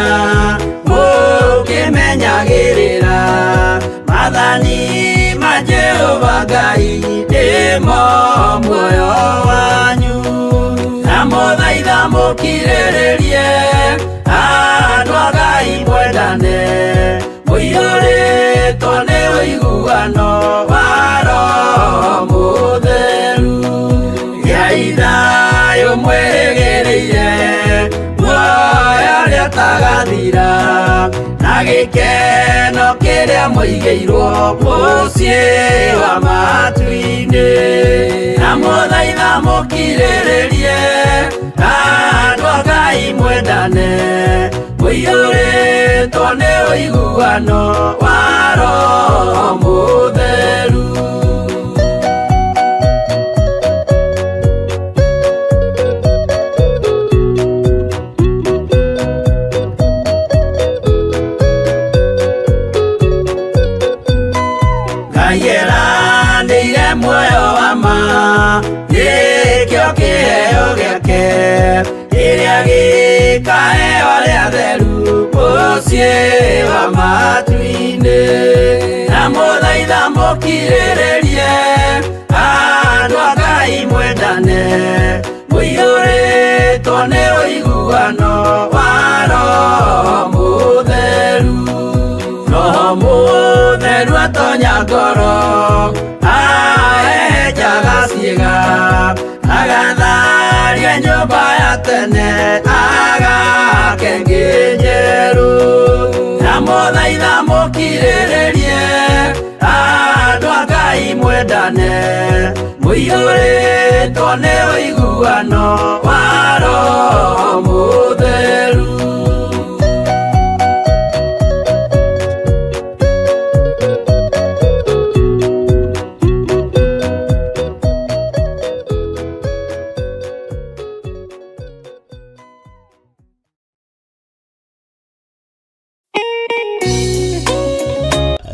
mũkĩmenyagĩrĩra maathani ma Jehova Ngai nĩmo muoyo wanyu. Na mũthaitha mũkirĩrĩrie andũ a Ngai mwendane mũiyũrĩtwo nĩ ũiguano wa Roho Mũtheru. Gĩkeno kĩrĩa mũigĩirwo mũciĩ wa matu-inĩ. Na mũthaitha mũkirĩrĩrie, andũ a Ngai mwendane, mũiyũrĩtwo nĩ ũiguano wa Roho Mũtheru. Ngai eranĩire muoyo wa ma, nĩkĩo kĩheo gĩake kĩrĩa gĩkaheo arĩa atheru mũciĩ wa matu-inĩ. Na mũthaitha mũkirĩrĩrie, andũ a Ngai mwendane, mũiyũrĩtwo nĩ ũiguano wa Roho Mũtheru. Roho Mũtheru atonya ngoro, ahehenjaga ciĩga, agatharia nyũmba ya tene, agake ĩngĩ njerũ. Na mũthaitha mũkirĩrĩrie, andũ a Ngai mwendane, mũiyũrĩtwo nĩ ũiguano wa Roho Mũtheru.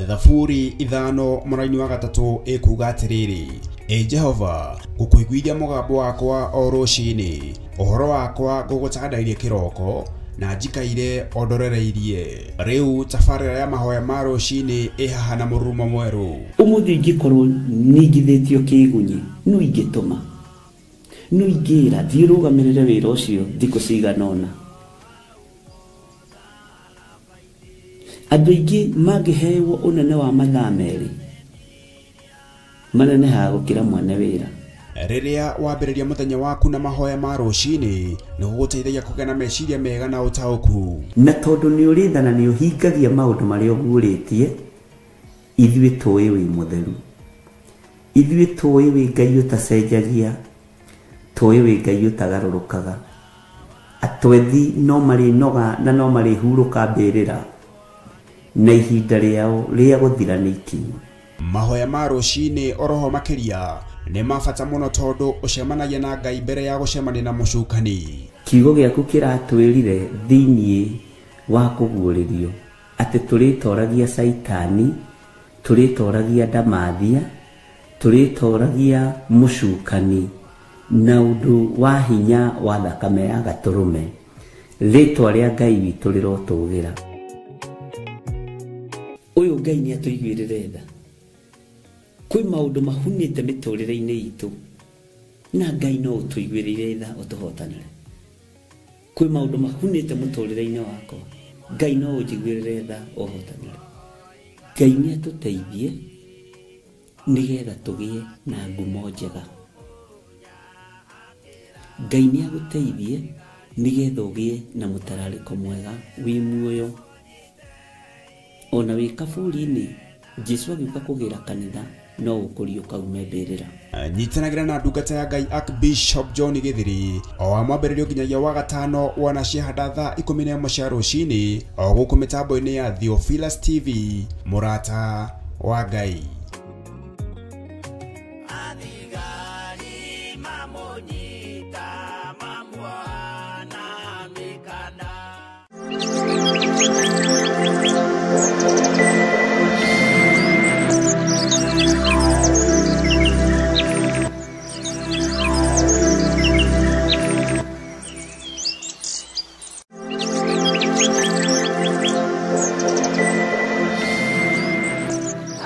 Thaburi 5 mũraini wa 3 ĩkuga atĩrĩrĩ, Ĩ Jehova, ngũkũiguithia mũgambo wakwa o rũcinĩ, ũhoro wakwa ngũgũtandairie kĩroko, na njikaire o ndorereirie. Rĩu tabarĩra ya mahoya ma rũcinĩ ĩ haha na mũrurumo mwerũ. Ũmũthĩ ingĩkorwo ningithĩtio kĩgunyi, no ingĩtũma, no ingĩra thiĩ rũgamĩrĩre wĩra ũcio thikũ cigana ũna. Andũ aingĩ mangĩhewo ũnene wa mathaa 2 manenehaga gũkĩra mwene wĩra. Rĩrĩa wambĩrĩria mũthenya waku na mahoya ma rũcinĩ, nĩ gũgũteithagia kũgĩa na meciria mega na ũtaũku. Na tondũ nĩ ũrĩ tha na nĩ ũhingagia maũndũ marĩa ũguũrĩtie, ithuĩ tũĩ wĩ mũtheru, ithuĩ tũĩ wĩ Ngai ũtacenjagia, tũĩ wĩ Ngai ũtagarũrũkaga. Atwethi no marĩnoga na no marĩhurũka mbĩrĩra, na ihinda rĩao rĩa gũthira nĩ ikinyu. Mahoya ma rũcinĩ oroho makĩria nĩ ma bata mũno tondũ ũcemanagia na Ngai mbere ya gũcemania na mũcukani. Kiugo gĩaku kĩratwĩrire thĩiniĩ wa kũguũrĩrio atĩ tũrĩtoragia Caitani, tũrĩtoragia ndamathia, tũrĩtoragia mũcukani na ũndũ wa hinya wa thakame ya gatũrũme. Rĩtwa rĩa Ngai witũ rĩrotũgĩra. Ũyũ Ngai nĩ atũiguĩrĩre tha. Kwĩ maũndũ mahunĩte mĩtũrĩre-inĩ itũ, na Ngai no ũtũiguĩrĩire tha ũtũhotanĩre. Kwĩ maũndũ mahunĩte mũtũrĩre-inĩ wakwa, Ngai no ũnjiguĩrĩre tha ũhotanĩre. Ngai nĩ atũteithie nĩgetha tũgĩe na ngumo njega. Ngai nĩ agũteithie nĩgetha ũgĩe na mũtararĩko mwega wĩ muoyo. Ona wĩ kaburi-inĩ, Jesũ agĩũka kũgĩra kanitha no ũkũriũka ume mbĩrĩra. Nyitanagĩra na ndungata ya Ngai Archbishop John Githiri o wa mwambĩrĩrio nginyagia wa gatano wana ciahanda thaa 11 cia rũcinĩ o gũkũ mĩtambo-inĩ ya Theophilus TV, mũrata wa Ngai. Athigari mamũnyita mamuoha mĩkanda.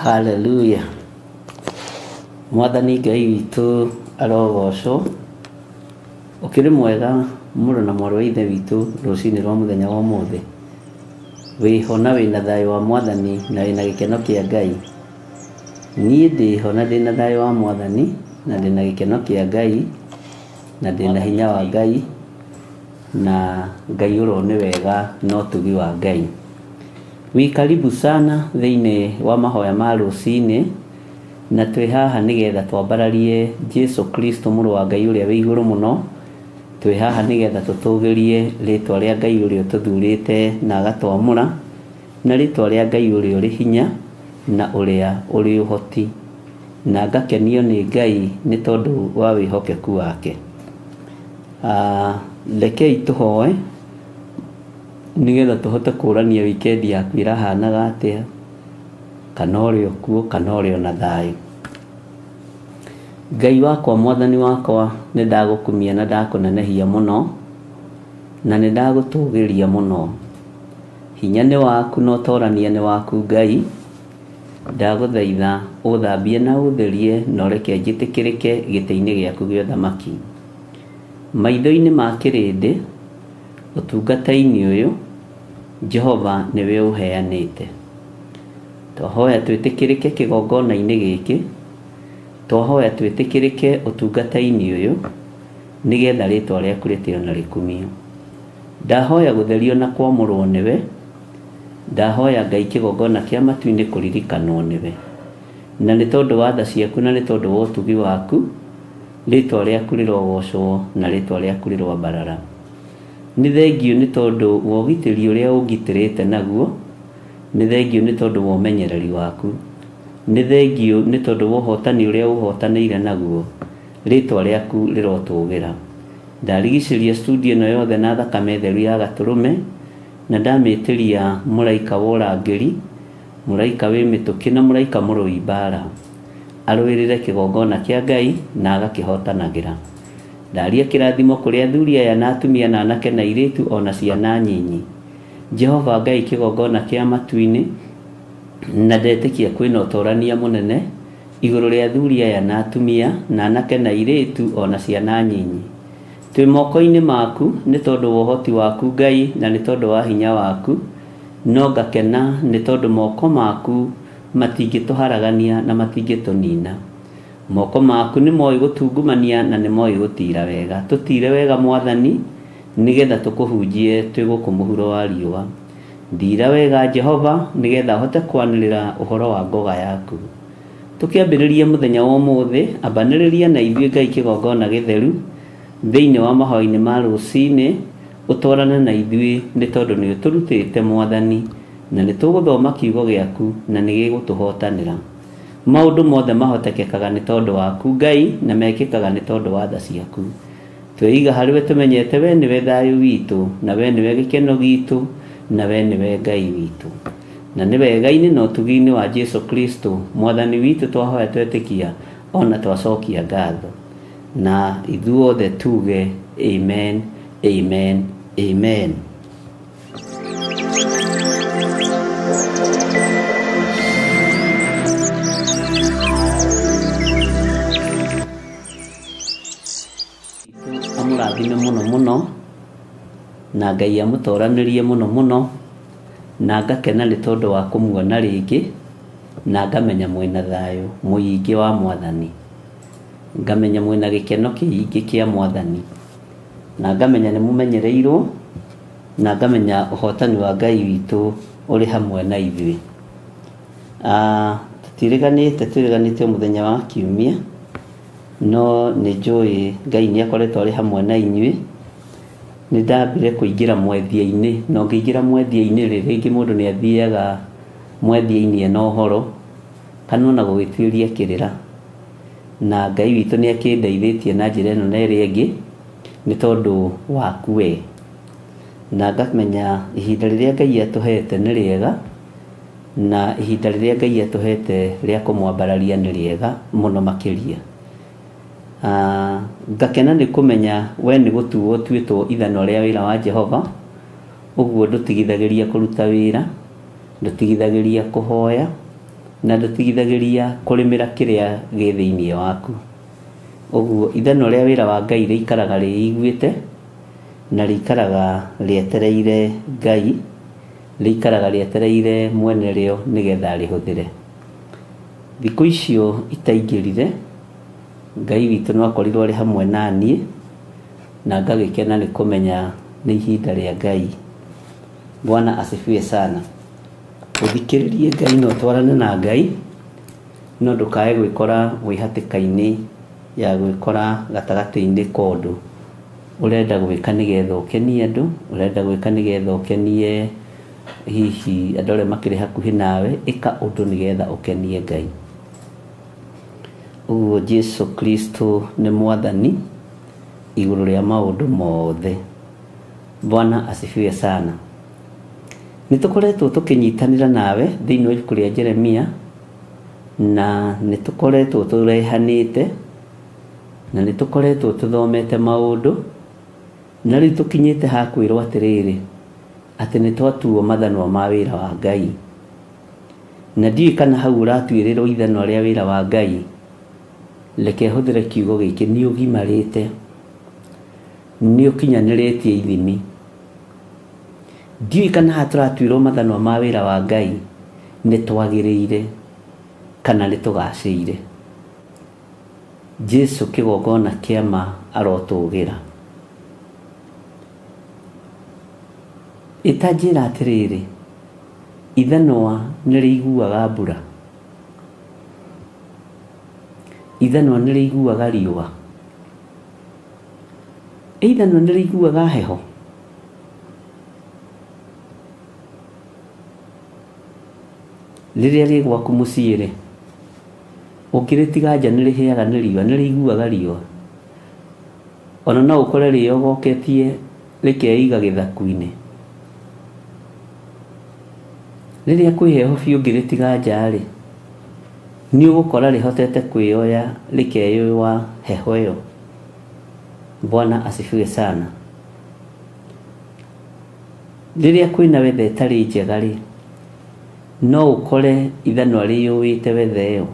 Hallelujah. Mwathani Ngai witũ arogocwo. Ũkĩrĩ mwega mũrũ na mwarĩ wa ithe witũ rũcinĩ rwa mũthenya wa ũmũthĩ. Wĩho na wĩna thayũ wa Mwathani na wĩna gĩkeno kĩa Ngai. Niĩ ndĩho na ndĩna thayũ wa Mwathani na ndĩna gĩkeno kĩa Ngai na ndĩna hinya wa Ngai na Ngai ũro nĩ wega na ũtugi wa Ngai. Wĩ karibu sana thĩinĩ wa mahoya ma rũcinĩ, na twĩ haha nĩgetha twambararie Jesu Kristo mũrũ wa Ngai ũrĩa wĩ igũrũ mũno. Twĩ haha nĩgetha tũtũgĩrie rĩtwa rĩa Ngai ũrĩa ũtũthurĩte na agatwamũra, na rĩtwa rĩa Ngai ũrĩa ũrĩ hinya na ũrĩa ũrĩ ũhoti, na ngakenio nĩ Ngai nĩ tondũ wa wĩhokeku wake. Rekei tũhoe nĩgetha tũhote kũrania wikendi yaku ĩrahanaga atĩa, kana ũrĩ o kuo kana ũrĩ ona thayũ. Ngai wakwa, mwathani wakwa, nĩ ndagũkumia na ndakũnenehia mũno, na nĩ ndagũtũgĩria mũno. Hinya nĩ waku na ũtorania nĩ waku Ngai. Ndagũthaitha ũthambie na ũtherie na ũreke njĩtĩkĩrĩke gĩtĩ-inĩ gĩaku gĩa ũthamaki. Maitho-inĩ ma kĩrĩndĩ, ũtungata-inĩ ũyũ, Jehova nĩwe ũheanĩte. Twahoya twĩtĩkĩrĩke kĩgongona-inĩ gĩkĩ, twahoya twĩtĩkĩrĩke ũtungata-inĩ ũyũ, nĩgetha rĩtwa rĩaku rĩtĩo na rĩkumio. Ndahoya gũtherio na kwamũrwo nĩwe, ndahoya Ngai kĩgongona kĩa matu-inĩ kũririkanwo nĩwe. Na nĩ tondũ wa tha ciaku na nĩ tondũ wa ũtugi waku, rĩtwa rĩaku rĩrogocwo na rĩtwa rĩaku rĩroambarara. Nĩ thengio nĩ tondũ wa ũgitĩri ũrĩa ũngitĩrĩte naguo, nĩ thengio nĩ tondũ wa ũmenyereri waku, nĩ thengio nĩ tondũ wa ũhotani ũrĩa ũhotanĩire naguo, rĩtwa rĩaku rĩrotũgĩra. Ndarigicĩria studio ĩno yothe na thakame theru ya gatũrũme, na ndamĩtĩria mũraika wa ũrangĩri, mũraika wĩ mĩtũkĩ na mũraika mũrũi mbara, arũĩrĩre kĩgongona kĩa Ngai na agakĩhotanagĩra. Ndaria kĩrathimo kũrĩ athuri aya na atumia na anake na airĩtu ona ciana nyinyi. Jehova Ngai kĩgongona kĩa matu-inĩ, na ndetĩkia kwĩna ũtorania mũnene igũrũ rĩa athuri aya na atumia na anake na airĩtu ona ciana nyinyi. Twĩ moko-inĩ maku nĩ tondũ wa ũhoti waku Ngai na nĩ tondũ wa hinya waku, no ngakena nĩ tondũ moko maku matingĩtũharagania na matingĩtũnina. Moko maku nĩ moĩ gũtungumania na nĩ moĩ gũtira wega. Tũtire wega Mwathani, nĩgetha tũkũhunjie twĩ gũkũ mũhuro wa riũa. Ndira wega Jehova, nĩgetha hote kwanĩrĩra ũhoro wa ngoga yaku. Tũkĩambĩrĩria mũthenya wa ũmũthĩ, ambanĩrĩria na ithuĩ Ngai kĩgongona gĩtheru thĩinĩ wa mahoya-inĩ ma rũcinĩ, ũtwarane na ithuĩ nĩ tondũ nĩ ũtũrutĩte Mwathani, na nĩ tũgũthoma kiugo gĩaku na nĩ gĩgũtũhotanĩra. Maũndũ mothe mahotekekaga nĩ tondũ waku Ngai, na mekĩkaga nĩ tondũ wa tha ciaku. Twĩiga harĩ we tũmenyete we nĩwe thayũ witũ, na we nĩwe gĩkeno gitũ, na we nĩwe Ngai witũ. Na nĩ wega-inĩ na ũtugi-inĩ wa Jesu Kristo Mwathani witũ twahoya twetĩkia ona twacokia ngatho. Na ithuothe tuge amen, amen, amen. Amũrathime mũno mũno, na Ngai amũtoranĩrie mũno mũno, na ngakena nĩ tondũ wa kũmuona rĩngĩ, na ngamenya mwĩna thayũ mũingĩ wa Mwathani, ngamenya mwĩna gĩkeno kĩingĩ kĩa Mwathani, na ngamenya nĩ mũmenyereirwo, na ngamenya ũhotani wa Ngai witũ ũrĩ hamwe na ithuĩ. Tũtirĩganĩte, twĩrĩganĩte mũthenya wa kiumia, no nĩ njũĩ Ngai nĩ akoretwo arĩ hamwe na inyuĩ. Nĩ ndambire kũingĩra mwethia-inĩ, na ũngĩingĩra mwethia-inĩ rĩ, rĩngĩ mũndũ nĩ athiaga mwethia-inĩ ena ũhoro kana ona gũgĩtuĩria kĩrĩra. Na Ngai witũ nĩ akĩndeithĩtie na njĩra ĩno na ĩrĩa ĩngĩ nĩ tondũ waku we. Na ngamenya ihinda rĩrĩa Ngai atũhete nĩ rĩega, na ihinda rĩrĩa Ngai atũhete rĩa kũmwambararia nĩ rĩega mũno makĩria. Ngakena nĩ kũmenya we nĩ gũtuo ũtuĩtwo ithanwa rĩa wĩra wa Jehova, ũguo ndũtigithagĩria kũruta wĩra, ndũtigithagĩria kũhoya, na ndũtigithagĩria kũrĩmĩra kĩrĩa gĩ thĩinĩ waku. Ũguo ithanwa rĩa wĩra wa Ngai rĩikaraga rĩiguĩte, na rĩikaraga rĩetereire Ngai, rĩikaraga rĩetereire mwene rĩo nĩgetha rĩhũthĩre. Thikũ icio itaingĩrire, Ngai witũ no akorirwo arĩ hamwe na niĩ, na ngagĩkena nĩ kũmenya nĩ ihinda rĩa Ngai. Bwana asifiwe sana. Ũthikĩrĩrie Ngai na ũtwarane na Ngai, no ndũkae gwĩkora wĩ hatĩka-inĩ ya gwĩkora gatagatĩ-inĩ ka ũndũ ũrenda gwĩka nĩgetha ũkenie andũ, ũrenda gwĩka nĩgetha ũkenie hihi andũ arĩa makĩrĩ hakuhĩ nawe. Ĩka ũndũ nĩgetha ũkenie Ngai. Ũguo Jesu Kristo nĩ mwathani igũrũ rĩa maũndũ mothe. Bwana asifiwe sana. Nĩ tũkoretwo tũkĩnyitanĩra nawe thĩinĩ wa ibuku rĩa Jeremia, na nĩ tũkoretwo tũrehanĩte, na nĩ tũkoretwo tũthomete maũndũ, na rĩu tũkinyĩte ha kwĩrwo atĩrĩrĩ, atĩ nĩ twatuo mathanwa ma wĩra wa Ngai. Na ndiũĩ kana hau ũratuĩrĩrwo ithanwa rĩa wĩra wa Ngai, reke hũthĩre kiugo gĩkĩ, nĩ ũgimarĩte, nĩ ũkinyanĩrĩtie ithimi. Ndiũĩ kana haha tũratuĩrwo mathanwa ma wĩra wa Ngai nĩ twagĩrĩire kana nĩ tũgacĩire. Jesu kĩgongona kĩa ma arotũgĩra. Ĩtanjĩra atĩrĩrĩ, ithanwa nĩ rĩiguaga mbura, ithanwa nĩ rĩiguaga riũa, ithanwa nĩ rĩiguaga heho. Rĩrĩa rĩ gwaku mũciĩ rĩ, ũngĩrĩtiga nja nĩ rĩhĩaga nĩ riũa, nĩ rĩiguaga riũa. Ona no ũkore rĩogoketie rĩkeiga gĩthaku-inĩ. Rĩrĩa kwĩ heho biũ ũngĩrĩtiga nja rĩ, nĩ ũgũkora rĩhotete kwĩyoya rĩkeyũa heho ĩyo. Bwana asifiwe sana. Rĩrĩa kwĩna wetha ĩtarĩ njega rĩ, no ũkore ithanwa rĩyũĩte wetha ĩyo.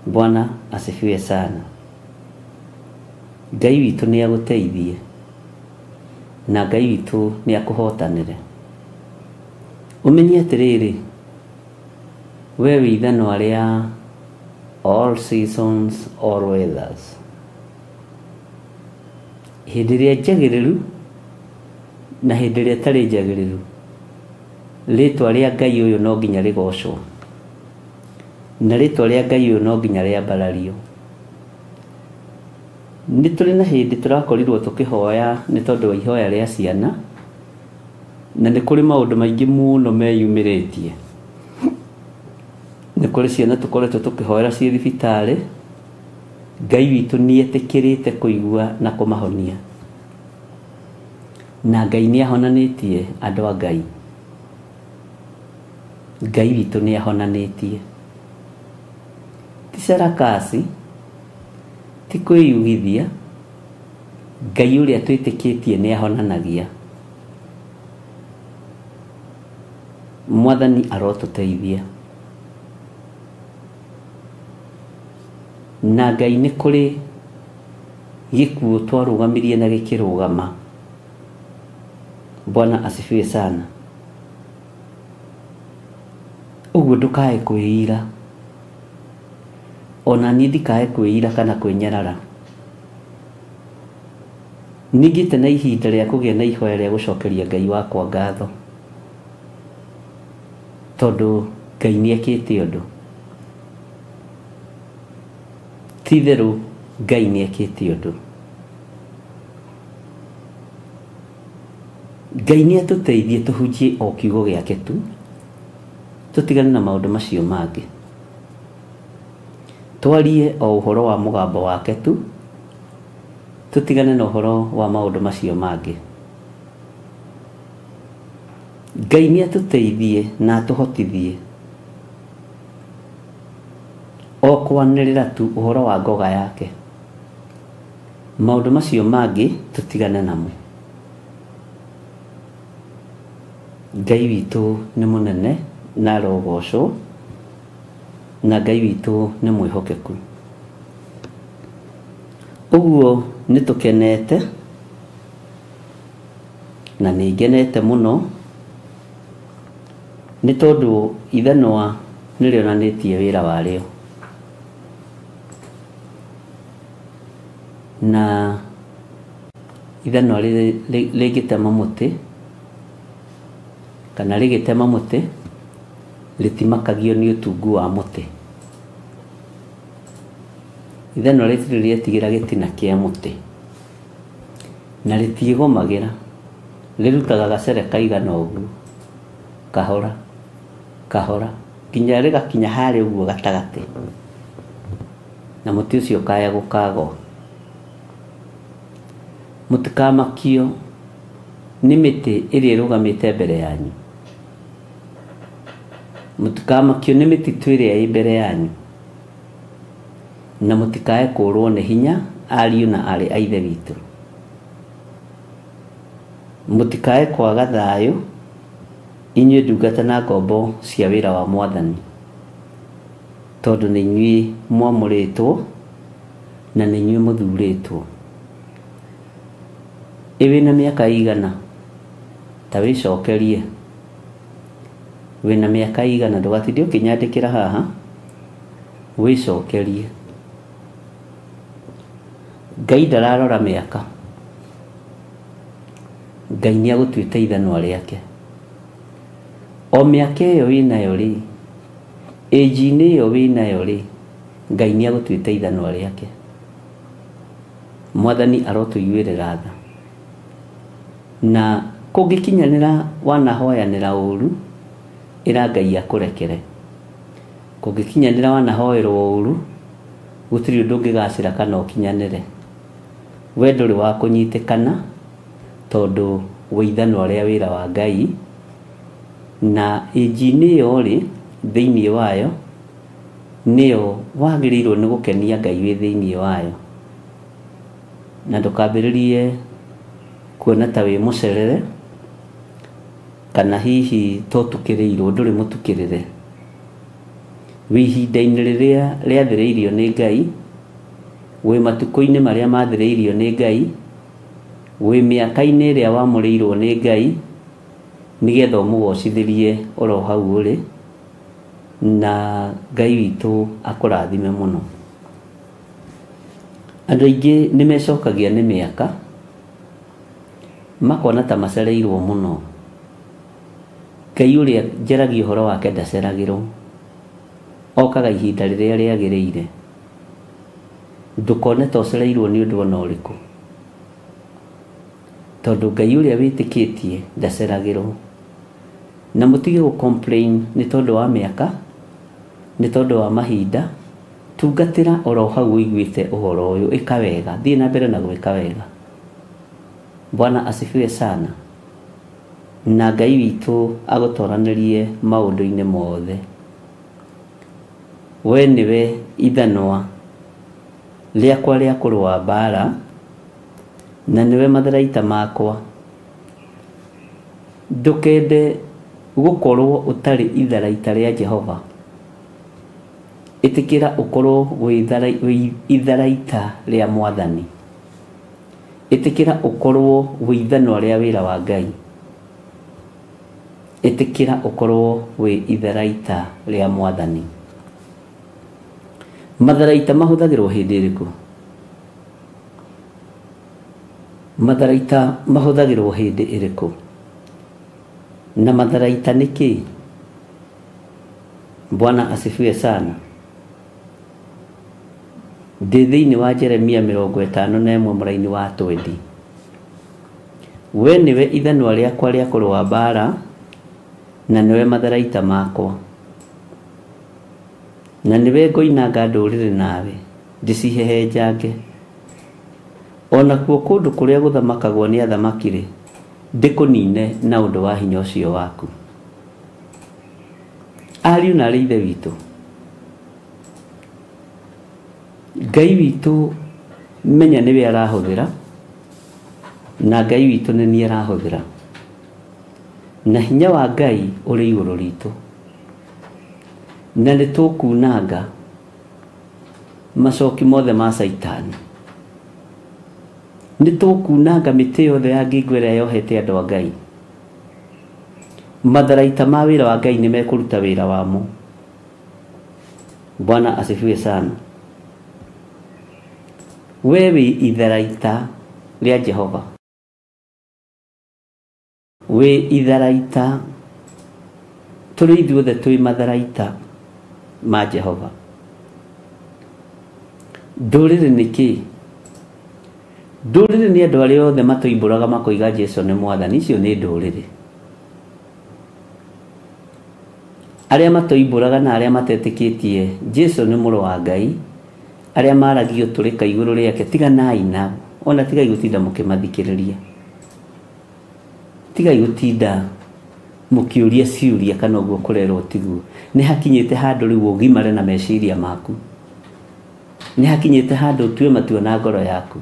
Bwana asifiwe sana. Ngai witũ nĩ agũteithie, na Ngai witũ nĩ akũhotanĩre. Ũmenye atĩrĩrĩ, we wĩ ithanwa rĩa all seasons, all weathers. Hĩndĩ ĩrĩa njagĩrĩru na hĩndĩ ĩrĩa ĩtarĩ njagĩrĩru, rĩtwa rĩa Ngai ũyũ no nginya rĩgocwo, na rĩtwa rĩa Ngai ũyũ no nginya rĩambarario. Nĩ tũrĩ na hĩndĩ tũrakorirwo tũkĩhoya nĩ tondũ wa ihoya rĩa ciana, na nĩ kũrĩ maũndũ maingĩ mũno meyumĩrĩtie. Nĩ kũrĩ ciana tũkoretwo tũkĩhoera ciĩ thibitarĩ, Ngai witũ nĩ etĩkĩrĩte kũigua na kũmahonia, na Ngai nĩ ahonanĩtie andũ a Ngai. Ngai witũ nĩ ahonanĩtie. Ti carakasi, ti kwĩyugithia, Ngai ũrĩa twĩtĩkĩtie nĩ ahonanagia. Mwathani arotũteithia. Na Ngai nĩ kũrĩ gĩkuũ twarũgamirie na gĩkĩrũgama. Bwana asifiwe sana. Ũguo ndũkae kwĩira, ona niĩ ndikae kwĩira kana kwĩnyarara. Ningĩte na ihinda rĩa kũgĩa na ihoya rĩa gũcokeria Ngai wakwa ngatho, tondũ Ngai nĩ ekĩte ũndũ. Ti itherũ Ngai nĩ ekĩte ũndũ. Ngai nĩ atũteithie tũhunjie o kiugo gĩake tu, tũtigane na maũndũ macio mangĩ. Twarie o ũhoro wa mũgambo wake tu, tũtigane na ũhoro wa maũndũ macio mangĩ. Ngai nĩ atũteithie na atũhotithie o kwanĩrĩra tu ũhoro wa ngoga yake. Maũndũ macio mangĩ tũtigane namo. Ngai witũ nĩ mũnene na arogocwo, na Ngai witũ nĩ mwĩhokeku. Ũguo nĩ tũkenete, na nĩ ngenete mũno, nĩ tondũ ithanwa nĩ rĩonanĩtie wĩra warĩo. Na ithanwa rĩngĩtema mũtĩ Kana rĩgĩtema mũtĩ, rĩtimakagio nĩ ũtungu wa mũtĩ. Ithanwa rĩtirĩ rĩetigĩra gĩtina kĩa mũtĩ, na rĩtiĩgomagĩra, rĩrutaga gacere kaigana ũguo, kahora kahora, nginya rĩgakinya harĩa ũguo gatagatĩ, na mũtĩ ũcio ũkaya gũkagwa. Mũtikamakio nĩ mĩtĩ ĩrĩa ĩrũgamĩte mbere yanyu, mũtikamakio nĩ mĩtitũ ĩrĩa ĩ mbere yanyu, na mũtikae kũũrwo nĩ hinya ariũ na aarĩ a Ithe witũ. Mũtikae kwaga thayũ inyuĩ ndungata na ngombo cia wĩra wa Mwathani, tondũ nĩ inyuĩ mwamũrĩtwo na nĩ inyuĩ mũthurĩtwo. Ĩ wĩna mĩaka igana? Ta wĩcokerie, wĩna mĩaka igana? Ndũgatinde ũkĩnyandĩkĩra haha, wĩcokerie. Ngai ndararora mĩaka, Ngai nĩ agũtuĩte ithanwa rĩake. O mĩaka ĩyo wĩnayo rĩ, ĩnji-inĩ ĩyo wĩnayo rĩ, Ngai nĩ agũtuĩte ithanwa rĩake. Mwathani arotũiguĩrĩra tha. Na kũngĩkinyanĩra wanahoyanĩra ũru, ĩra Ngai akũrekere. Kũngĩkinyanĩra wanahoerwo ũru, gũtirĩ ũndũ ũngĩgacĩra kana ũkinyanĩre. We ndũrĩ wa kũnyitĩkana, tondũ wĩ ithanwa rĩa wĩra wa Ngai, na ĩnji-inĩ ĩyo rĩ, thĩinĩ wayo nĩyo wagĩrĩirwo nĩ gũkenia Ngai wĩ thĩinĩ wayo. Na ndũkambĩrĩrie kuona ta wĩ mũcerere, kana hihi to ũtukĩrĩirwo, ndũrĩ mũtukĩrĩre. Wĩ ihinda-inĩ rĩrĩa rĩathĩrĩirio nĩ Ngai, wĩ matukũ-inĩ marĩa mathĩrĩirio nĩ Ngai, wĩ mĩaka-inĩ ĩrĩa wamũrĩirwo nĩ Ngai, nĩgetha ũmũgocithĩrie oro hau ũrĩ, na Ngai witũ akũrathime mũno. Andũ aingĩ nĩ mecokagia nĩ mĩaka, makona ta macereirwo mũno. Ngai ũrĩa njaragia ũhoro wake ndaceragĩrwo, okaga ihinda rĩrĩa rĩagĩrĩire. Ndũkone ta ũcereirwo nĩ ũndũ ona ũrĩkũ, tondũ Ngai ũrĩa wĩtĩkĩtie ndaceragĩrwo. Na mũtige gũ complain nĩ tondũ wa mĩaka, nĩ tondũ wa mahinda. Tungatĩra oro hau ũiguĩte ũhoro ũyũ, ĩka wega, thiĩ na mbere na gwĩka wega. Bwana asifiwe sana. Na Ngai witũ agũtoranĩrie maũndũ-inĩ mothe. We nĩwe ithanwa rĩakwa rĩa kũrũa mbara, na nĩwe matharaita makwa. Ndũkende gũkorwo ũtarĩ itharaita rĩa Jehova. Ĩtĩkĩra ũkorwo wĩ itharaita rĩa Mwathani. Ĩtĩkĩra ũkorwo wĩ ithanwa rĩa wĩra wa Ngai. Ĩtĩkĩra ũkorwo wĩ itharaita rĩa Mwathani. Matharaita mahũthagĩrwo hĩndĩ ĩrĩkũ? Matharaita mahũthagĩrwo hĩndĩ ĩrĩkũ? Na matharaita nĩ kĩĩ? Bwana asifiwe sana. Ndĩ thĩinĩ wa Jeremia 51 mũraini wa 20. We nĩwe ithanwa rĩakwa rĩa kũrũa mbara, na nĩwe matharaita makwa, na nĩwe ngoinanga ndũrĩrĩ nawe, ndĩcihehenjange. Onakuo kũndũ kũrĩa gũthamakagwo nĩ athamaki-rĩ, ndĩkũnine na ũndũ wa hinya ũcio waku. Ariũ na aarĩ Ithe witũ, Ngai witũ menya nĩwe arahũthĩra, na Ngai witũ nĩ niĩ arahũthĩra, na hinya wa Ngai ũrĩ igũrũ ritũ, na nĩ tũkunanga macoki mothe ma Caitani. Nĩ tũkunanga mĩtĩ yothe ya ngingo ĩrĩa yohete andũ a Ngai. Matharaita ma wĩra wa Ngai nĩ mekũruta wĩra wamo. Bwana asifiwe sana. We wĩ itharaita rĩa Jehova, wĩ itharaita Tũrĩ ithuothe twĩ matharaita ma Jehova. Ndũrĩrĩ nĩ kĩĩ? Ndũrĩrĩ nĩ andũ arĩa othe matũimbũraga makoiga Jesu nĩ mwathani. Icio nĩ ndũrĩrĩ. Arĩa matũimbũraga na arĩa matetĩkĩtie Jesu nĩ mũrũ wa Ngai, arĩa maragio tũrĩka igũrũ rĩake, tiganai nao, ona tigai gũtinda mũkĩmathikĩrĩria, tigai gũtinda mũkĩũria ciũria kana ũguo kũrerwo tiguo. Nĩ hakinyĩte handũ rĩu ũgimare na meciria maku, nĩ hakinyĩte handũ ũtue matua na ngoro yaku,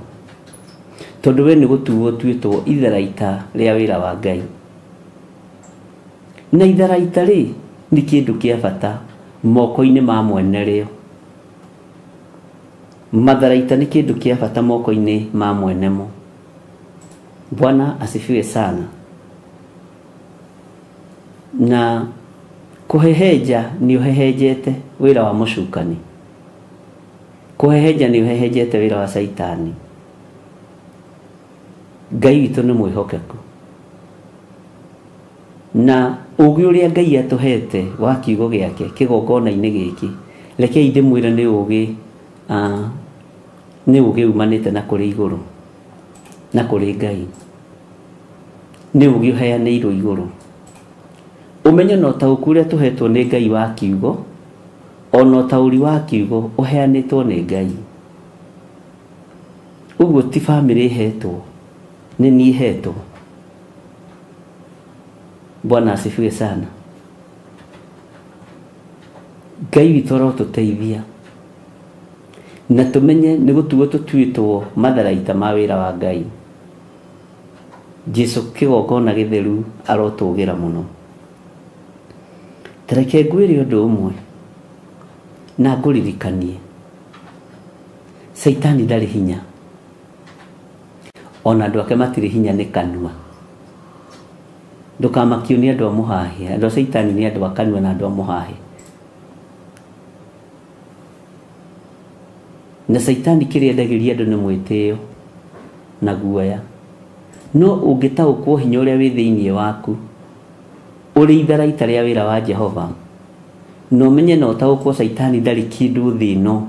tondũ we nĩ gũtuo ũtuĩtwo itharaita rĩa wĩra wa Ngai. Na itharaita rĩ nĩ kĩndũ kĩa bata moko-inĩ ma mwene rĩo. Matharaita nĩ kĩndũ kĩa bata moko-inĩ ma mwene mo. Bwana asifiwe sana. Na kũhehenja nĩ ũhehenjete wĩra wa mũcukani, kũhehenja nĩ ũhehenjete wĩra wa Caitani. Ngai witũ nĩ mwĩhokeku, na ũgĩ ũrĩa Ngai atũhete wa kiugo gĩake kĩgongona-inĩ gĩkĩ, rekei ndĩmwĩre nĩ ũgĩ nĩ ũgĩ umanĩte na kũrĩ igũrũ na kũrĩ Ngai, nĩ ũgĩ ũheanĩirwo igũrũ. Ũmenyo na ũtaũku ũrĩa tũhetwo nĩ Ngai wa kiugo, ona ũtaũri wa kiugo ũheanĩtwo nĩ Ngai. Ũguo ti bamĩrĩ ĩhetwo, nĩ niĩ hetwo. Bwana asifiwe sana. Ngai witũ arotũteithia na tũmenye nĩ gũtuo tũtuĩtwo matharaita ma wĩra wa Ngai. Jesu kĩgongona gĩtheru arotũgĩra mũno. Tareke ngwĩre ũndũ ũmwe na ngũririkanie, Caitani ndarĩ hinya, ona andũ ake matirĩ hinya nĩ kanua. Ndũkamakio nĩ andũ a mũhahe. Andũ a Caitani nĩ andũ a kanua na andũ a mũhahe. Na Caitani kĩrĩa endagĩria andũ nĩ mwĩtĩo na guoya. No ũngĩtaũkwo hinya ũrĩa wĩ thĩinĩ waku, ũrĩ itharaita rĩa wĩra wa Jehova, na ũmenye na ũtaũkwo Caitani ndarĩ kĩndũ thĩ ĩno,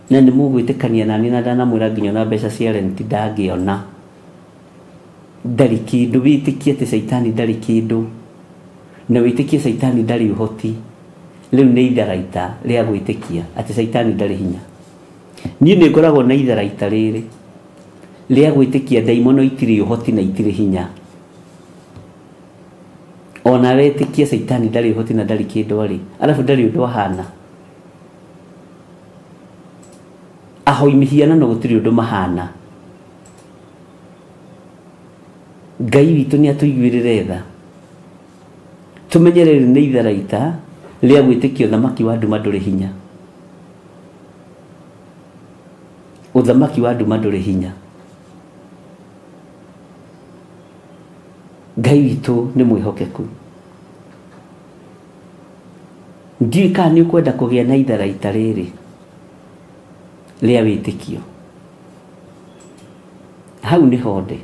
na nĩ mũgwĩtĩkania nani na ndanamwĩra nginya ona mbeca cia rent ndangĩona, ndarĩ kĩndũ. Wĩtĩkie atĩ Caitani ndarĩ kĩndũ, na wĩtĩkie Caitani ndarĩ ũhoti. Rĩu nĩ itharaita rĩa gwĩtĩkia atĩ Caitani ndarĩ hinya. Niĩ nĩ ngoragwo na itharaita rĩrĩ rĩa gwĩtĩkia ndaimono itirĩ ũhoti na itirĩ hinya. Ona wetĩkia Caitani ndarĩ ũhoti na ndarĩ kĩndũ arĩ, arabu ndarĩ ũndũ ahana. Ahoi mĩhianano gũtirĩ ũndũ mahana. Ngai witũ nĩ atũiguĩrĩre tha, tũmenye rĩrĩ nĩ itharaita rĩa gwĩtĩkia ũthamaki wa nduma ndũrĩ hinya. Ũthamaki wa nduma ndũrĩ hinya. Ngai witũ nĩ mwĩhokeku. Ndiũĩ kana nĩ ũkwenda kũgĩa na itharaita rĩrĩ rĩa wĩtĩkio. Hau nĩho ndĩ.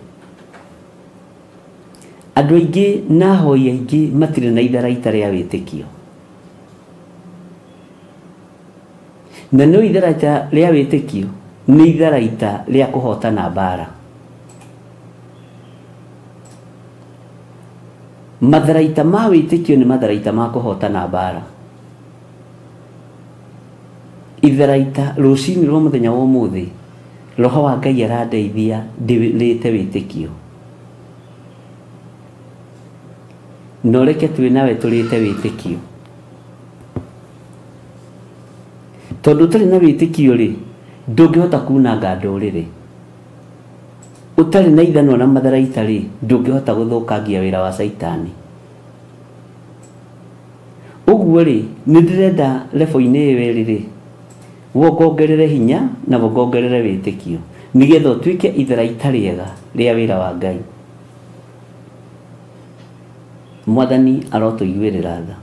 Andũ aingĩ na ahoi aingĩ matirĩ na itharaita rĩa wĩtĩkio. Na no itharaita rĩa wĩtĩkio nĩ itharaita rĩa kũhotana mbara. Matharaita ma wĩtĩkio nĩ matharaita ma kũhotana mbara. Itharaita rũcinĩ rwa mũthenya wa ũmũthĩ, Roho wa Ngai arandeithia ndĩrĩte wĩtĩkio. No reke twĩ nawe tũrĩte wĩtĩkio, tondũ ũtarĩ na wĩtĩkio rĩ, ndũngĩhota kunanga ndũrĩrĩ. Ũtarĩ na ithanwa na matharaita rĩ, ndũngĩhota gũthũkangia wĩra wa Caitani. Ũguo rĩ, nĩ ndĩrenda lebo-inĩ ĩyo ĩrĩ rĩ, wongongerere hinya na wongongerere wĩtĩkio, nĩgetha ũtuĩke itharaita rĩega rĩa wĩra wa Ngai. Mwathani arotũiguĩrĩra tha.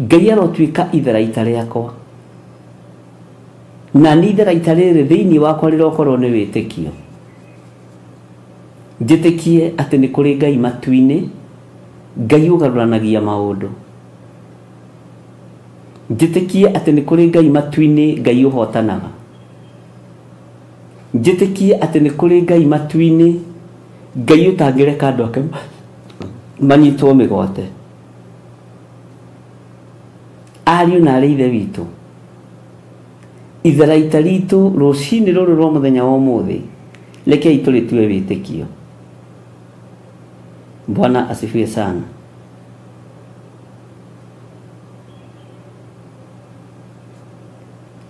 Ngai arotuĩka itharaita rĩakwa, na nĩ itharaita rĩrĩ thĩinĩ wakwa rĩrokorwo nĩ wĩtĩkio. Njĩtĩkie atĩ nĩ kũrĩ Ngai matu-inĩ, Ngai ũgarũranagia maũndũ. Njĩtĩkie atĩ nĩ kũrĩ Ngai matu-inĩ, Ngai ũhotanaga. Njĩtĩkie atĩ nĩ kũrĩ Ngai matu-inĩ, Ngai ũtangĩreka andũ ake manyitwo mĩgwate. Ariũ na arĩ ithe witũ, itharaita ritũ rũcinĩ rũrũ rwa mũthenya wa ũmũthĩ, rekei tũrĩtue wĩtĩkio. Bwana asifiwe sana.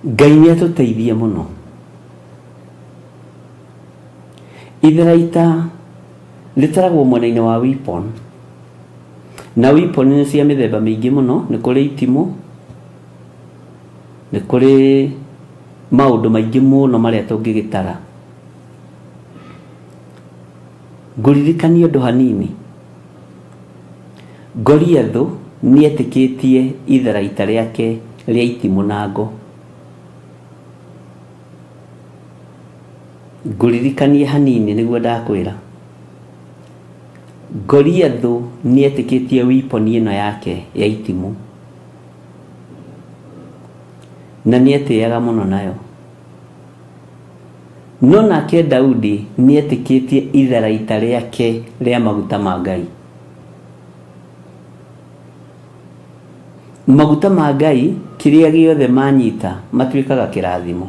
Ngai nĩ atũteithie mũno. Itharaita rĩtaragwo mwena-inĩ wa weapon, na weapon nĩ cia mĩthemba mĩingĩ mũno. Nĩ kũrĩ itimũ, nĩ kũrĩ maũndũ maingĩ mũno marĩa tũngĩgĩtara. Ngũririkanie ũndũ hanini. Goliathũ nĩ etĩkĩtie itharaita rĩake rĩa itimũ na ngo. Ngũririkanie hanini nĩguo ndakwĩra. Goliathũ nĩ etĩkĩtie weapon ĩno yake ya itimũ, na nĩ etĩaga mũno nayo. No nake Daudi nĩ etĩkĩtie itharaita rĩake rĩa maguta ma Ngai. Maguta ma Ngai kĩrĩa gĩothe manyita matuĩkaga kĩrathimo.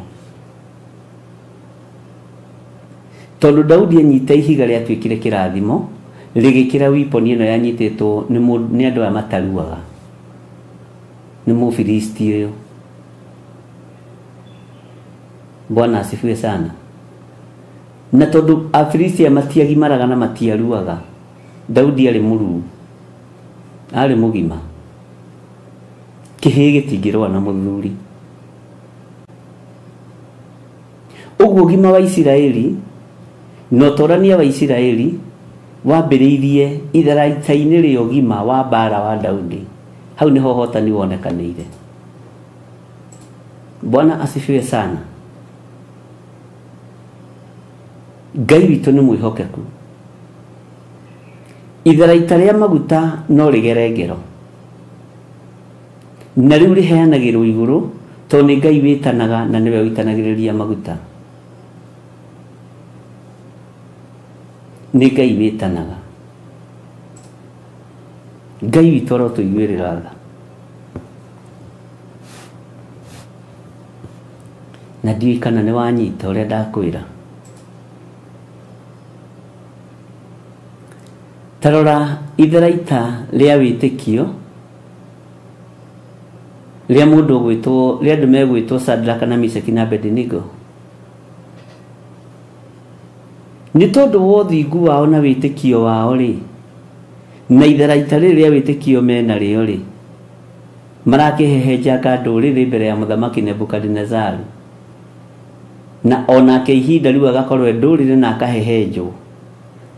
Tondũ Daudi anyita ihiga rĩatuĩkire kĩrathimo, rĩgĩkĩra weapon ĩno yanyitĩtwo nĩ andũ aya mataruaga, nĩ Mũfilisti ũyũ. Bwana asifiwe sana. Na tondũ Afilisti aya matiagimaraga na matiaruaga, Daudi arĩ mũruu, arĩ mũgima. Kĩhĩĩ gĩtingĩrũa na mũthuri. Ũguo ũgima wa Isiraeli na ũtorania wa Isiraeli wambĩrĩirie itharaita-inĩ rĩa ũgima wa mbara wa Daudi. Hau nĩho ũhotani wonekanĩire. Bwana asifiwe sana. Ngai witũ nĩ mwĩhokeku. Itharaita rĩa maguta no rĩgere ngero, na rĩu rĩheanagĩrwo igũrũ, tondũ nĩ Ngai wĩtanaga na nĩwe ũitanagĩrĩria maguta. Nĩ Ngai wĩtanaga. Ngai witũ arotũiguĩrĩra tha. Na ndiũĩ kana nĩ wanyita ũrĩa ndakwĩra. Ta rora itharaita rĩa wĩtĩkio rĩa mũndũ ũgwĩtwo, rĩa andũ megwĩtwo Shadraka na Meshaki na Abednego. Nĩ tondũ wa ũthingu wao na wĩtĩkio wao rĩ, na itharaita rĩrĩ rĩa wĩtĩkio mena rĩo rĩ, marakĩhehenjanga ndũrĩrĩ mbere ya mũthamaki Nebukadinezaru. Na onake ihinda rĩu agakorwo e ndũrĩrĩ na akahehenjwo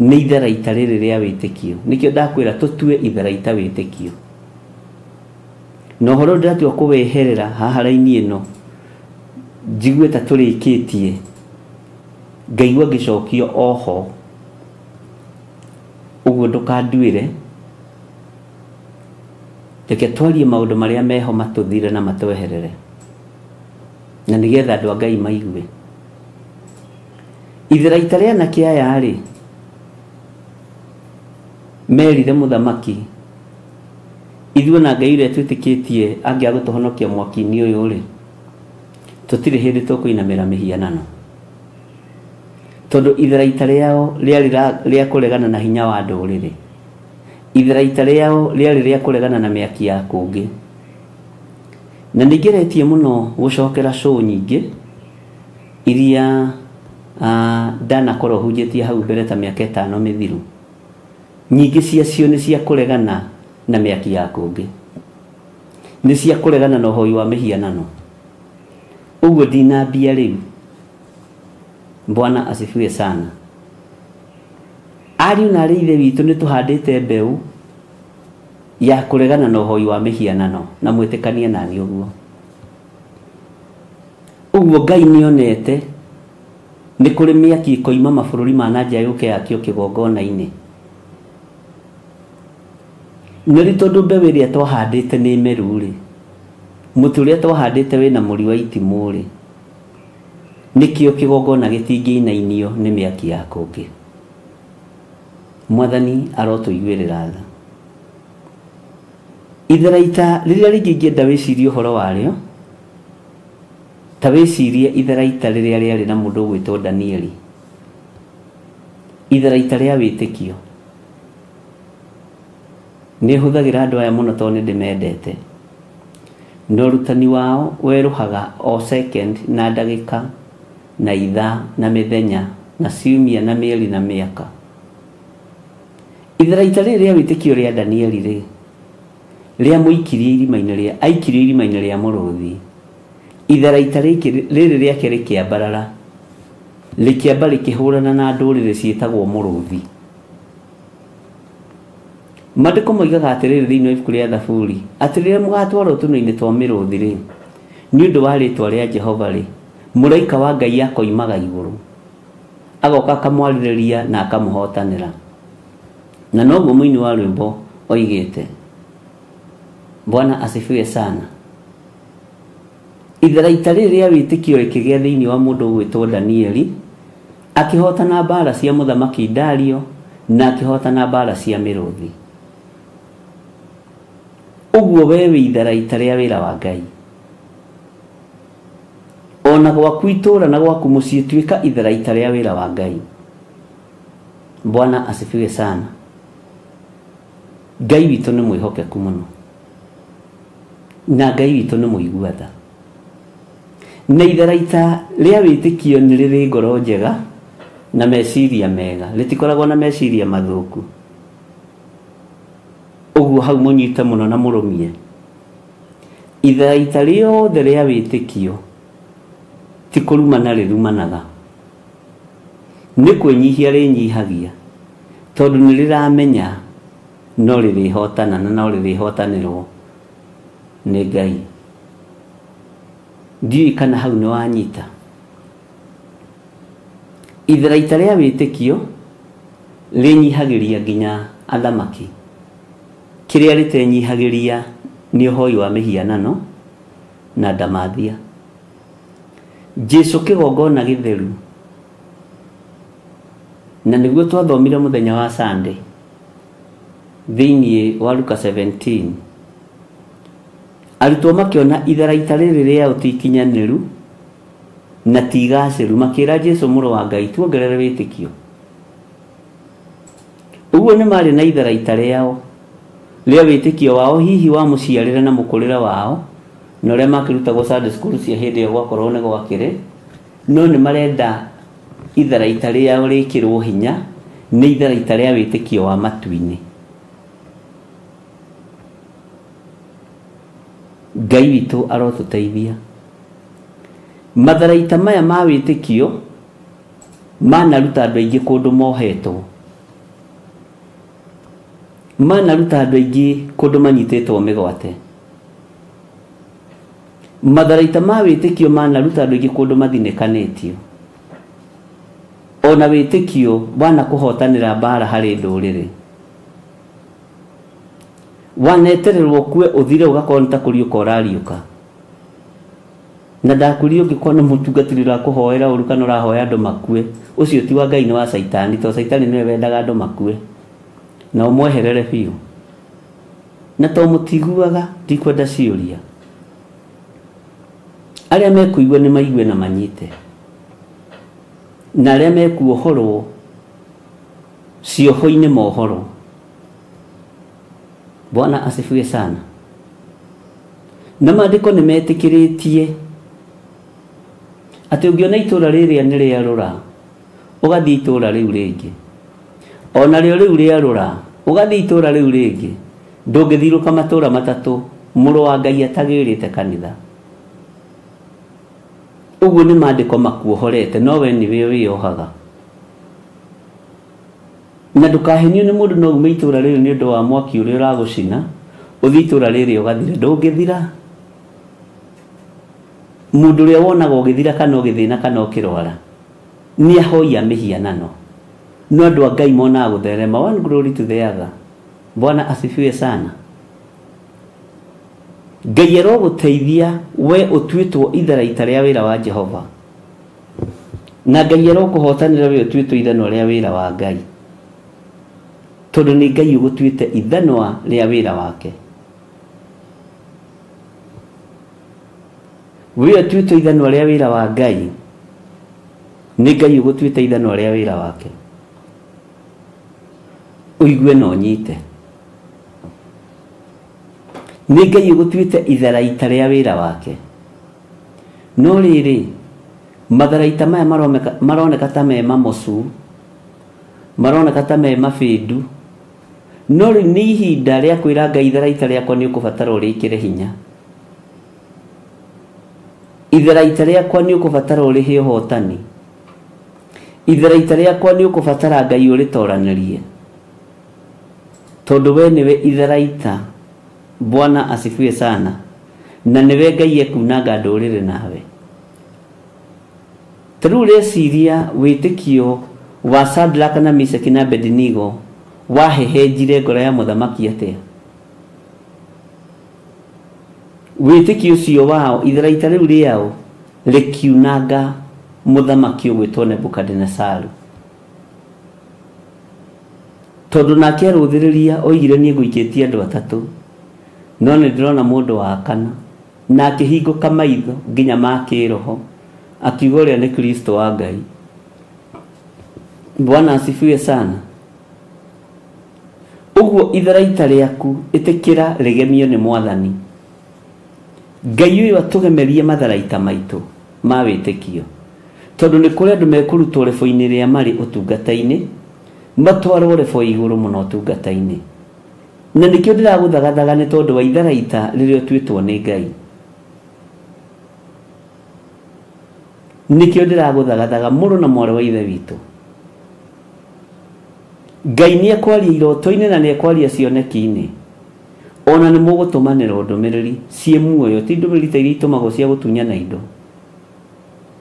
nĩ itharaita rĩrĩ rĩa wĩtĩkio. Nĩkĩo ndakwĩra tũtue itharaita wĩtĩkio. Na ũhoro ndĩratua kũweherera haha raini ĩno, njigue ta tũrĩkĩtie, ngaigua ngĩcokio oho. Ũguo ndũkanduĩre, reke twarie maũndũ marĩa meho matũthire na matweherere, na nĩgetha andũ a Ngai maigue. Itharaita rĩa anake aya rĩ, merire mũthamaki, ithuĩ na Ngai ũrĩa twĩtĩkĩtie angĩaga gũtũhonokia mwaki-inĩ ũyũ rĩ, tũtirĩ hĩndĩ tũkũinamĩra mĩhianano. Tondũ itharaita rĩao rĩarĩ rĩa kũregana na hinya wa ndũrĩrĩ. Itharaita rĩao rĩarĩ rĩa kũregana na mĩaki ya kũngĩ. Na nĩngeretie mũno gũcokera show nyingĩ iria ndanakorwo hunjĩtie hau mbere ta mĩaka 5 mĩthiru. Nyingĩ ciacio nĩ cia kũregana na mĩaki ya kũngĩ, nĩ cia kũregana na ũhoi wa mĩhianano. Ũguo ndinambia rĩu. Bwana asifiwe sana. Ariũ na arĩ ithe witũ nĩ tũhandĩte mbeũ ya kũregana na ũhoi wa mĩhianano, na mwĩtĩkanie nani ũguo. Ũguo Ngai nĩonete nĩ kũrĩ mĩaki ĩkoima mabũrũri ma na nja yũke yakio kĩgongona-inĩ. Na rĩu tondũ mbeũ ĩrĩa twahandĩte nĩ meru rĩ, mũtĩ ũrĩa twahandĩte wĩna mũri wa itimũ rĩ, nĩkĩo kĩgongona gĩtingĩinainio nĩ mĩaki ya kũngĩ. Mwathani arotũiguĩrĩra tha. Itharaita rĩrĩa rĩngĩ ingĩenda wĩcirie ũhoro warĩo, ta wĩcirie itharaita rĩrĩa rĩarĩ na mũndũ ũgwĩtwo Danieli. Itharaita rĩa wĩtĩkio. Nĩ hũthagĩra andũ aya mũno tondũ nĩ ndĩmendete. Na ũrutani wao werũhaga o second na ndagĩka na ithaa na mĩthenya na ciumia na mĩeri na mĩaka. Itharaita rĩrĩ rĩa wĩtĩkio rĩa Danieli rĩ, rĩamũikirie irima-inĩ rĩa, aikirio irima-inĩ rĩa mũrũthi. Itharaita rĩrĩ rĩake rĩkĩambarara, rĩkĩamba rĩkĩhũrana na ndũrĩrĩ ciĩtagwo mũrũthi. Maandĩko moigaga atĩrĩrĩ thĩinĩ wa ibuku rĩa Thaburi, atĩ rĩrĩa mũgatwarwo tũnua-inĩ twa mĩrũthi rĩ, nĩ ũndũ wa rĩtwa rĩa Jehova rĩ, mũraika wa Ngai akoimaga igũrũ, agoka akamwarĩrĩria na akamũhotanĩra. Na noguo mũini wa rwĩmbo oigĩte. Bwana asifiwe sana. Itharaita rĩrĩ rĩa wĩtĩkio rĩkĩgĩa thĩinĩ wa mũndũ ũgwĩtwo Danieli, akĩhotana mbara cia mũthamaki Dario na akĩhotana mbara cia mĩrũthi. Ũguo we wĩ itharaita rĩa wĩra wa Ngai. Ona gwaku itũũra na gwaku mũciĩ tuĩka itharaita rĩa wĩra wa Ngai. Bwana asifiwe sana. Ngai witũ nĩ mwĩhokeku mũno. Na Ngai witũ nĩ mũigua tha. Na itharaita rĩa wĩtĩkio nĩ rĩrĩ ngoro njega na meciria mega, rĩtikoragwo na meciria mathũku. Ũguo hau mũnyite mũno na mũrũmie. Itharaita rĩothe rĩa wĩtĩkio ti kũrumana rĩrumanaga, nĩ kwĩnyihia rĩnyihagia, tondũ nĩ rĩramenya no rĩrĩhotana na no rĩrĩhotanĩrwo nĩ Ngai. Ndiũĩ kana hau nĩ wanyita. Itharaita rĩa wĩtĩkio rĩnyihagĩria nginya athamaki. Kĩrĩa rĩtenyihagĩria nĩ ũhoi wa mĩhianano na ndamathia. Jesu kĩgongona gĩtheru, na nĩguo twathomire mũthenya wa Sunday thĩinĩ wa Luka 17. Arutwo makĩona itharaita rĩrĩ rĩao ti ikinyanĩru na ti igacĩru, makĩra Jesu mũrũ wa Ngai tuongerere wĩtĩkio. Ũguo nĩ marĩ na itharaita rĩao rĩa wĩtĩkio wao, hihi wa mũciarĩre na mũkũrĩre wao, na ũrĩa makĩrutagwo Sunday school cia hĩndĩ ĩyo gwakorwo nĩ gwakĩrĩ, no nĩ marenda itharaita rĩao rĩkĩrwo hinya nĩ itharaita rĩa wĩtĩkio wa matu-inĩ. Ngai witũ arotũteithia. Matharaita maya ma wĩtĩkio manaruta andũ aingĩ kũndũ mohetwo, manaruta andũ aingĩ kũndũ manyitĩtwo mĩgwate. Matharaita ma wĩtĩkio manaruta andũ aingĩ kũndũ mathinĩkanĩtio. Ona wĩtĩkio wanakũhotanĩra mbara harĩ ndũrĩrĩ. Wanetererwo kue ũthire ũgakorwo nĩ ta kũriũka ũrariũka. Na ndakwĩrire ũngĩkorwo nĩ mũtungatĩri ũrakũhoera ũru kana ũrahoya andũ makue, ũcio ti wa Ngai nĩ wa Caitani, tondũ Caitani nĩwe wendaga andũ makue na ũmweherere biũ. Na to mũtiguaga, ndikwenda ciũria. Arĩa mekũigua nĩ maigue na manyite, na arĩa mekuohorwo cioho-inĩ mohorwo. Bwana asifiwe sana. Na maandĩko nĩ metĩkĩrĩtie atĩ ũngĩona itũũra rĩrĩa nĩ rĩarũra, ũgathiĩ itũũra rĩu rĩngĩ. Ona rĩo rĩu rĩarũra, ũgathiĩ itũũra rĩu rĩngĩ. Ndũngĩthirũka matũũra matatũ mũrũ wa Ngai atagĩrĩte kanitha. Ũguo nĩ maandĩko makuohorete, no we nĩwe wĩyohaga. Na ndũkahenio nĩ mũndũ no ume itũũra rĩrĩ nĩ ũndũ wa mwaki ũrĩa ũragũcina, ũthiĩ itũũra rĩrĩ ũgathira. Ndũngĩthira. Mũndũ ũrĩa wonaga ũgĩthira kana ũgĩthĩna kana ũkĩrwara nĩ ahoi a mĩhianano. No andũ a Ngai monaga gũtherema one glory to the other. Bwana asifiwe sana. Ngai arogũteithia we ũtuĩtwo itharaita rĩa wĩra wa Jehova, na Ngai arokũhotanĩra we ũtuĩtwo ithanwa rĩa wĩra wa Ngai, tondũ nĩ Ngai ũgũtuĩte ithanwa rĩa wĩra wake. We ũtuĩtwo ithanwa rĩa wĩra wa Ngai, nĩ Ngai ũgũtuĩte ithanwa rĩa wĩra wake. Ũigue na ũnyite, nĩ Ngai ũgũtuĩte itharaita rĩa wĩra wake. No rĩrĩ, matharaita maya maroneka ta me mamocu, maroneka ta me mabĩndu, no rĩu nĩ ihinda rĩa kwĩra Ngai itharaita rĩakwa nĩ ũkũbatara ũrĩkĩre hinya, itharaita rĩakwa nĩ ũkũbatara ũrĩhe ũhotani, itharaita rĩakwa nĩ ũkũbatara Ngai ũrĩtoranĩrie, tondũ we nĩwe itharaita. Bwana asifiwe sana. Na nĩwe Ngai ekunanga ndũrĩrĩ nawe. Ta rĩu ũreciria wĩtĩkio wa Shadraka na Meshaki na Abednego wahehenjire ngoro ya mũthamaki atĩa? Wĩtĩkio ũcio wao, itharaita rĩu rĩao rĩkiunanga mũthamaki ũgwĩtwo Nebukadinesaru, tondũ nake arũthĩrĩria oigire niĩ ngũikĩtie andũ atatũ, no nĩ ndĩrona mũndũ wa kana, na akĩhingũka maitho nginya ma kĩroho, akiuga ũrĩa nĩ Kristo wa Ngai. Bwana asifiwe sana. Ũguo itharaita rĩaku ĩtĩkĩra rĩgemio nĩ Mwathani. Ngai ũyũ atũgemerie matharaita maitũ ma wĩtĩkio, tondũ nĩ kũrĩ andũ mekũrutwo rebo-inĩ rĩa marĩ ũtungata-inĩ, matwarwo rebo igũrũ mũno ũtungata-inĩ. Na nĩkĩo ndĩragũthagathaga nĩ tondũ wa itharaita rĩrĩa ũtuĩtwo nĩ Ngai. Nĩkĩo ndĩragũthagathaga mũrũ na mwarĩ wa ithe witũ. Ngai nĩ ekwaria iroto-inĩ na nĩ ekwaria cioneki-inĩ. Ona nĩ mũgũtũmanĩrwo ndũmĩrĩri ciĩ muoyo, ti ndũmĩrĩri ta iria itũmagwo cia gũtunyana indo.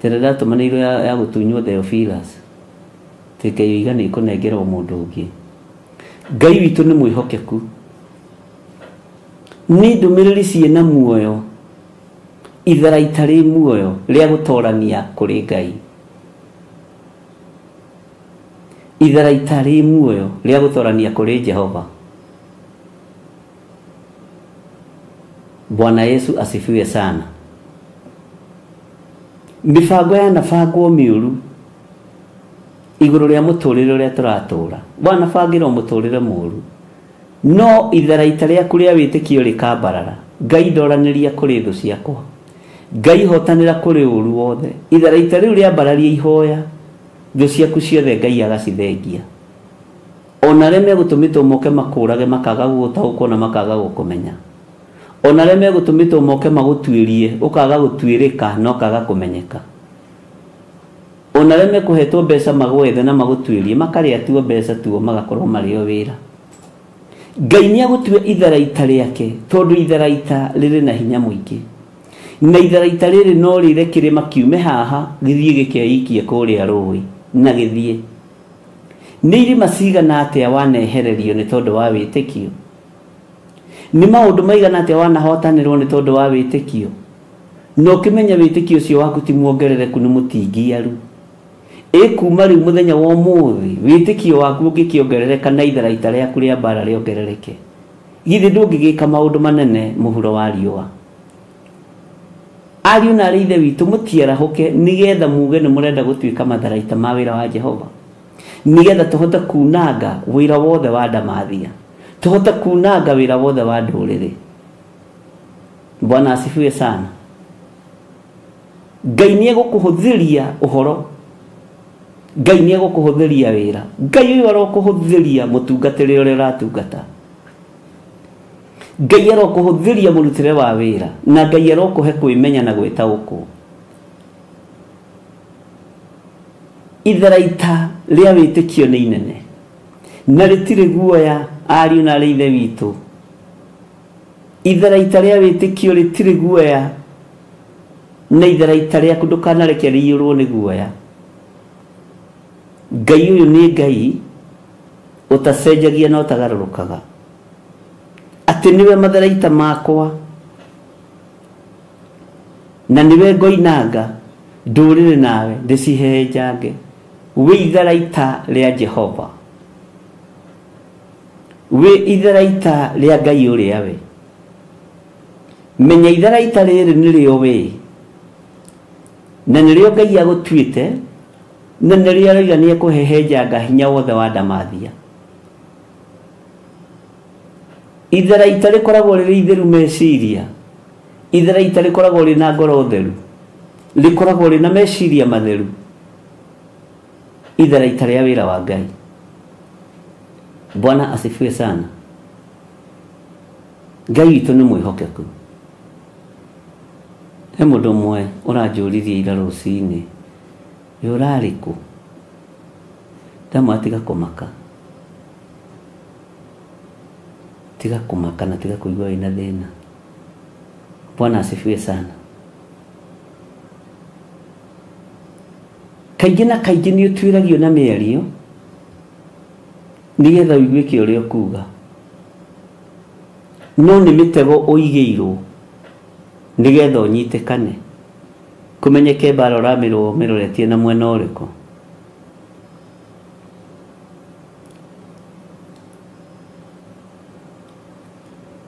Tene ndatũmanĩirwo ya gũtunywo Theophilus, Ngai oiga nĩ ĩkũnengerwo mũndũ ũngĩ. Ngai witũ nĩ mwĩhokeku. Nĩ ndũmĩrĩri ciĩna muoyo, itharaita rĩ muoyo rĩa gũtorania kũrĩ Ngai. Itharaita rĩ muoyo rĩa gũtorania kũrĩ Jehova. Bwana Yesu asifiwe sana. Mĩbango yanabangwo mĩũru igũrũ rĩa mũtũrĩre ũrĩa tũratũra, wanabangĩrwo mũtũrĩre mũũru, no itharaita rĩaku rĩa wĩtĩkio rĩkambarara. Ngai ndoranĩria kũrĩ thũ ciakwa, Ngai hotanĩra kũrĩ ũru wothe. Itharaita rĩu rĩambararia ihoya, thũ ciaku ciothe Ngai agacithengia. Ona arĩa megũtũmĩtwo moke makũrage makaga gũgũtaũkwo na makaga gũkũmenya, ona arĩa megũtũmĩtwo moke magũtuĩrie ũkaga gũtuĩrĩka na ũkaga kũmenyeka, ona arĩa mekũhetwo mbeca magwethe na magũtuĩrie makarĩa tuo mbeca tuo magakorwo marĩ o wĩra. Ngai nĩ agũtue itharaita rĩake, tondũ itharaita rĩrĩ na hinya mũingĩ, na itharaita rĩrĩ no rĩre kĩrĩma kiume haha gĩthiĩ gĩkeikie kũrĩa rũĩ na gĩthiĩ. Nĩ irĩma cigana atĩa wanehererio nĩ tondũ wa wĩtĩkio? Nĩ maũndũ maigana atĩa wanahotanĩrwo nĩ tondũ wa wĩtĩkio? Na ũkĩmenya wĩtĩkio ũcio waku ti muongerereku, nĩ mũtingiaru. Ĩ kuma rĩu mũthenya wa ũmũthĩ wĩtĩkio waku ũngĩkĩongerereka na itharaita rĩaku rĩa mbara rĩongerereke, githĩ ndũngĩgĩka maũndũ manene mũhuro wa riũa? Ariũ na arĩ ithe witũ, mũtiarahũke nĩgetha muge nĩ mũrenda gũtuĩka matharaita ma wĩra wa Jehova, nĩgetha tũhote kunanga wĩra wothe wa ndamathia, tũhote kunanga wĩra wothe wa ndũrĩrĩ. Bwana asifiwe sana. Ngai nĩ egũkũhũthĩria ũhoro, Ngai nĩ egũkũhũthĩria wĩra, Ngai ũyũ arokũhũthĩria mũtungatĩre ũrĩa ũratungata, Ngai arokũhũthĩria mũrutĩre wa wĩra, na Ngai arokũhe kwĩmenya na gwĩtaũkwo. Itharaita rĩa wĩtĩkio nĩ inene na rĩtirĩ guoya, ariũ na arĩ ithe witũ. Itharaita rĩa wĩtĩkio rĩtirĩ guoya, na itharaita rĩaku ndũkanareke rĩiyũrwo nĩ guoya. Ngai ũyũ nĩ Ngai ũtacenjagia na ũtagarũrũkaga. Atĩ nĩwe matharaita makwa na nĩwe ngoinanga ndũrĩrĩ nawe ndĩcihehenjange. Wĩ itharaita rĩa Jehova, wĩ itharaita rĩa Ngai ũrĩa we. Menya itharaita rĩrĩ nĩrĩo wĩ, na nĩrĩo Ngai agũtuĩte, na nĩrĩo aroiga nĩekũhehenjanga hinya wothe wa ndamathia. Itharaita rĩkoragwo rĩrĩ itheru meciria, itharaita rĩkoragwo rĩna ngoro theru, rĩkoragwo rĩna meciria matheru. Itharaita rĩa wĩra wa Ngai. Bwana asifiwe sana. Ngai witũ nĩ mwĩhokeku. He mũndũ ũmwe ũranjũririe ira rũcinĩ, ĩ ũrarĩ kũ? Ndamwĩra tiga kũmaka, tiga kũmaka na tiga kũigua wĩna thĩna. Bwana asifiwe sana. Kaingĩ na kaingĩ nĩ ũtuĩragio na mĩario nĩgetha ũiguĩke ũrĩa ũkuga, no nĩ mĩtego ũigĩirwo nĩgetha ũnyitĩkane, kũmenyeke mbara ũramĩrwo mĩroretie na mwena ũrĩkũ.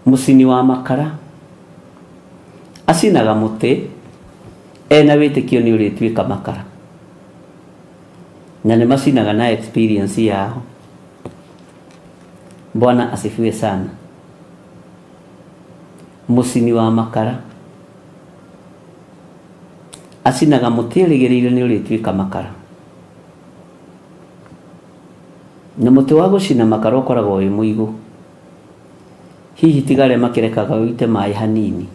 Mũcini wa makara acinaga mũtĩ ena wĩtĩkio nĩ ũrĩtuĩka makara, na nĩ macinaga na experience yao. Bwana asifiwe sana. Mũcini wa makara acinaga mũtĩ erĩgĩrĩire nĩ ũrĩtuĩka makara, na mũtĩ wa gũcina makara ũkoragwo wĩ mũigũ. Hihi tiga arĩa makĩrekaga ũite maĩ hanini,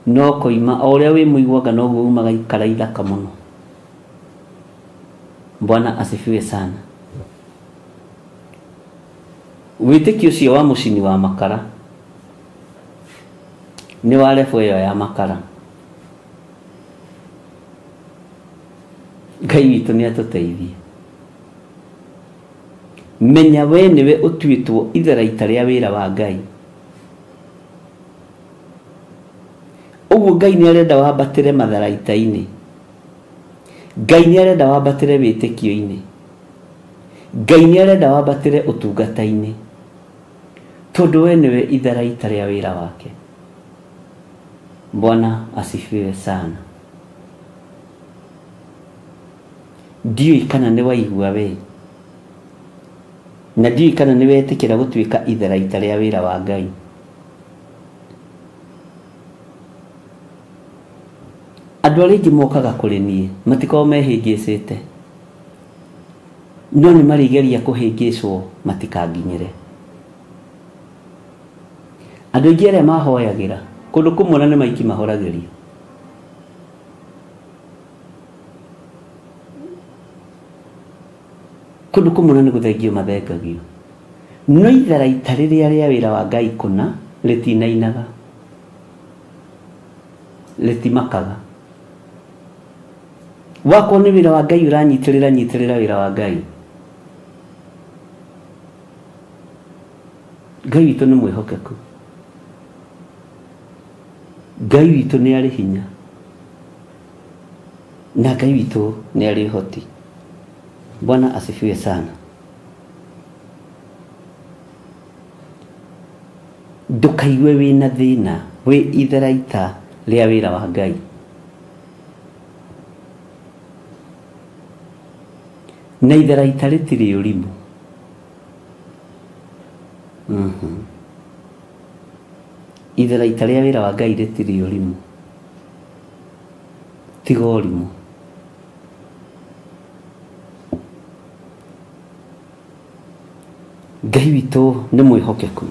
no koima o ũrĩa wĩ mũigũ anga noguo umaga ikara ithaka mũno. Bwana asifiwe sana. Wĩtĩkio ũcio wa mũcini wa makara nĩ wa level ĩyo ya makara. Ngai witũ nĩ atũteithie. Menya we nĩwe ũtuĩtwo itharaita rĩa wĩra wa Ngai. Ũguo Ngai nĩ arenda wambatĩre matharaita-inĩ, Ngai nĩ arenda wambatĩre wĩtĩkio-inĩ, Ngai nĩ arenda wambatĩre ũtungata-inĩ, tondũ we nĩwe itharaita rĩa wĩra wake. Bwana asifiwe sana. Ndiũĩ kana nĩ waigua we, na ndiũĩ kana nĩ wetĩkĩra gũtuĩka itharaita rĩa wĩra wa Ngai. Andũ arĩa aingĩ mokaga kũrĩ niĩ matikoragwo mehĩngĩcĩte, no nĩ marĩgeria kũhĩngĩcwo matikanginyĩre. Andũ aingĩ arĩa mahoyagĩra kũndũ kũmwe na nĩ maiki mahoragĩrio. Kũndũ kũmwe na nĩ gũthengio mathengagio. No itharaita rĩrĩa rĩa wĩra wa Ngai kũna rĩtinainaga, rĩtimakaga. Wakorwo nĩ wĩra wa Ngai ũranyitĩrĩra, nyitĩrĩra wĩra wa Ngai. Ngai witũ nĩ mwĩhokeku, Ngai witũ nĩ arĩ hinya, na Ngai witũ nĩ arĩ ũhoti. Bwana asifiwe sana. Ndũkaigue wĩna thĩna wĩ itharaita rĩa wĩra wa Ngai. Na itharaita rĩtirĩ ũrimũ. Itharaita rĩa wĩra wa Ngai rĩtirĩ ũrimũ. Tiga ũrimũ. Ngai witũ nĩ mwĩhokeku.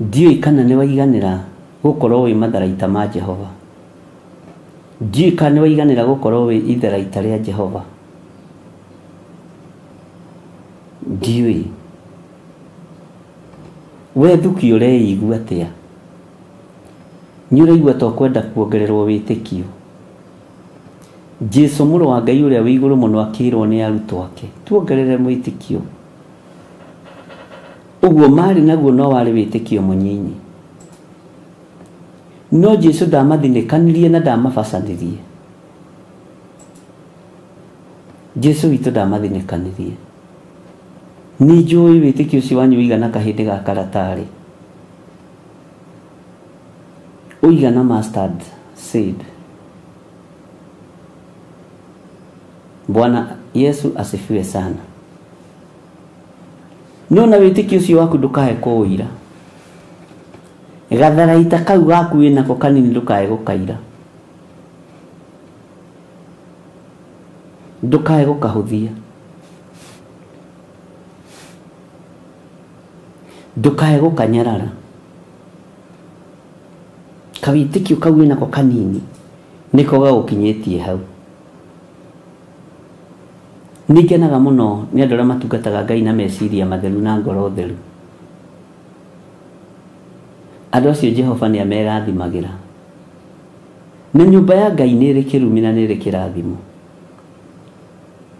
Ndiũĩ kana nĩ waiganĩra gũkorwo wĩ matharaita ma Jehova. Ndiũĩ kana nĩ waiganĩra gũkorwo wĩ itharaita rĩa Jehova. Ndiũĩ we thuki ũreigua atĩa? Nĩ ũraigua ta ũkwenda kuongererwo wĩtĩkio? Jesu mũrũ wa Ngai ũrĩa wĩ igũrũ mũno akĩrwo nĩ arutwo ake tuongerere mwĩtĩkio. Ũguo marĩ naguo no warĩ wĩtĩkio mũnyinyi. No Jesu ndamathinĩkanirie na ndamabacanirie. Jesu witũ ndamathinĩkanirie. Nĩ njũĩ wĩtĩkio ũcio wanyu ũigana kahĩndĩ ga karatarĩ, ũigana mustard seed. Bwana Yesu asifiwe sana. No na wĩtĩkio ũcio waku ndũkae kũũira. Gatharaita kau gaku wĩnako kanini ndũkae gũkaira, ndũkae gũkahũthia, ndũkae gũkanyarara. Kawĩtĩkio kau wĩnako kanini nĩko gagũkinyĩtie hau. Nĩ ngenaga mũno nĩ andũ arĩa matungataga Ngai na meciria matheru na ngoro theru. Andũ acio Jehova nĩ amerathimagĩra. Na nyũmba ya Ngai nĩ ĩrĩ kĩrumi na nĩ ĩrĩ kĩrathimo.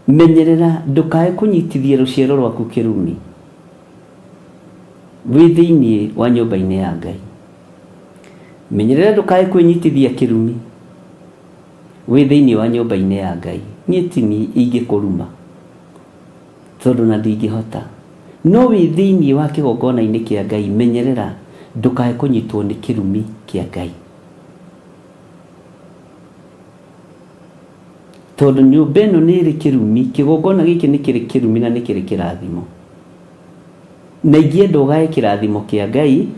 Menyerera ndũkae kũnyitithia rũciaro rwaku kĩrumi wĩ thĩinĩ wa nyũmba-inĩ ya Ngai. Menyerera ndũkae kwĩnyitithia kĩrumi wĩ thĩinĩ wa nyũmba-inĩ ya Ngai. Niĩ ti niĩ ingĩkũruma tondũ na ndingĩhota. No wĩ thĩinĩ wa kĩgongona-inĩ kĩa Ngai, menyerera ndũkae kũnyitwo nĩ kĩrumi kĩa Ngai. Tondũ nyũmba ĩno nĩ ĩrĩ kĩrumi, kĩgongona gĩkĩ nĩ kĩrĩ kĩrumi na nĩ kĩrĩ kĩrathimo. Na ingĩenda ũgae kĩrathimo kĩa Ngai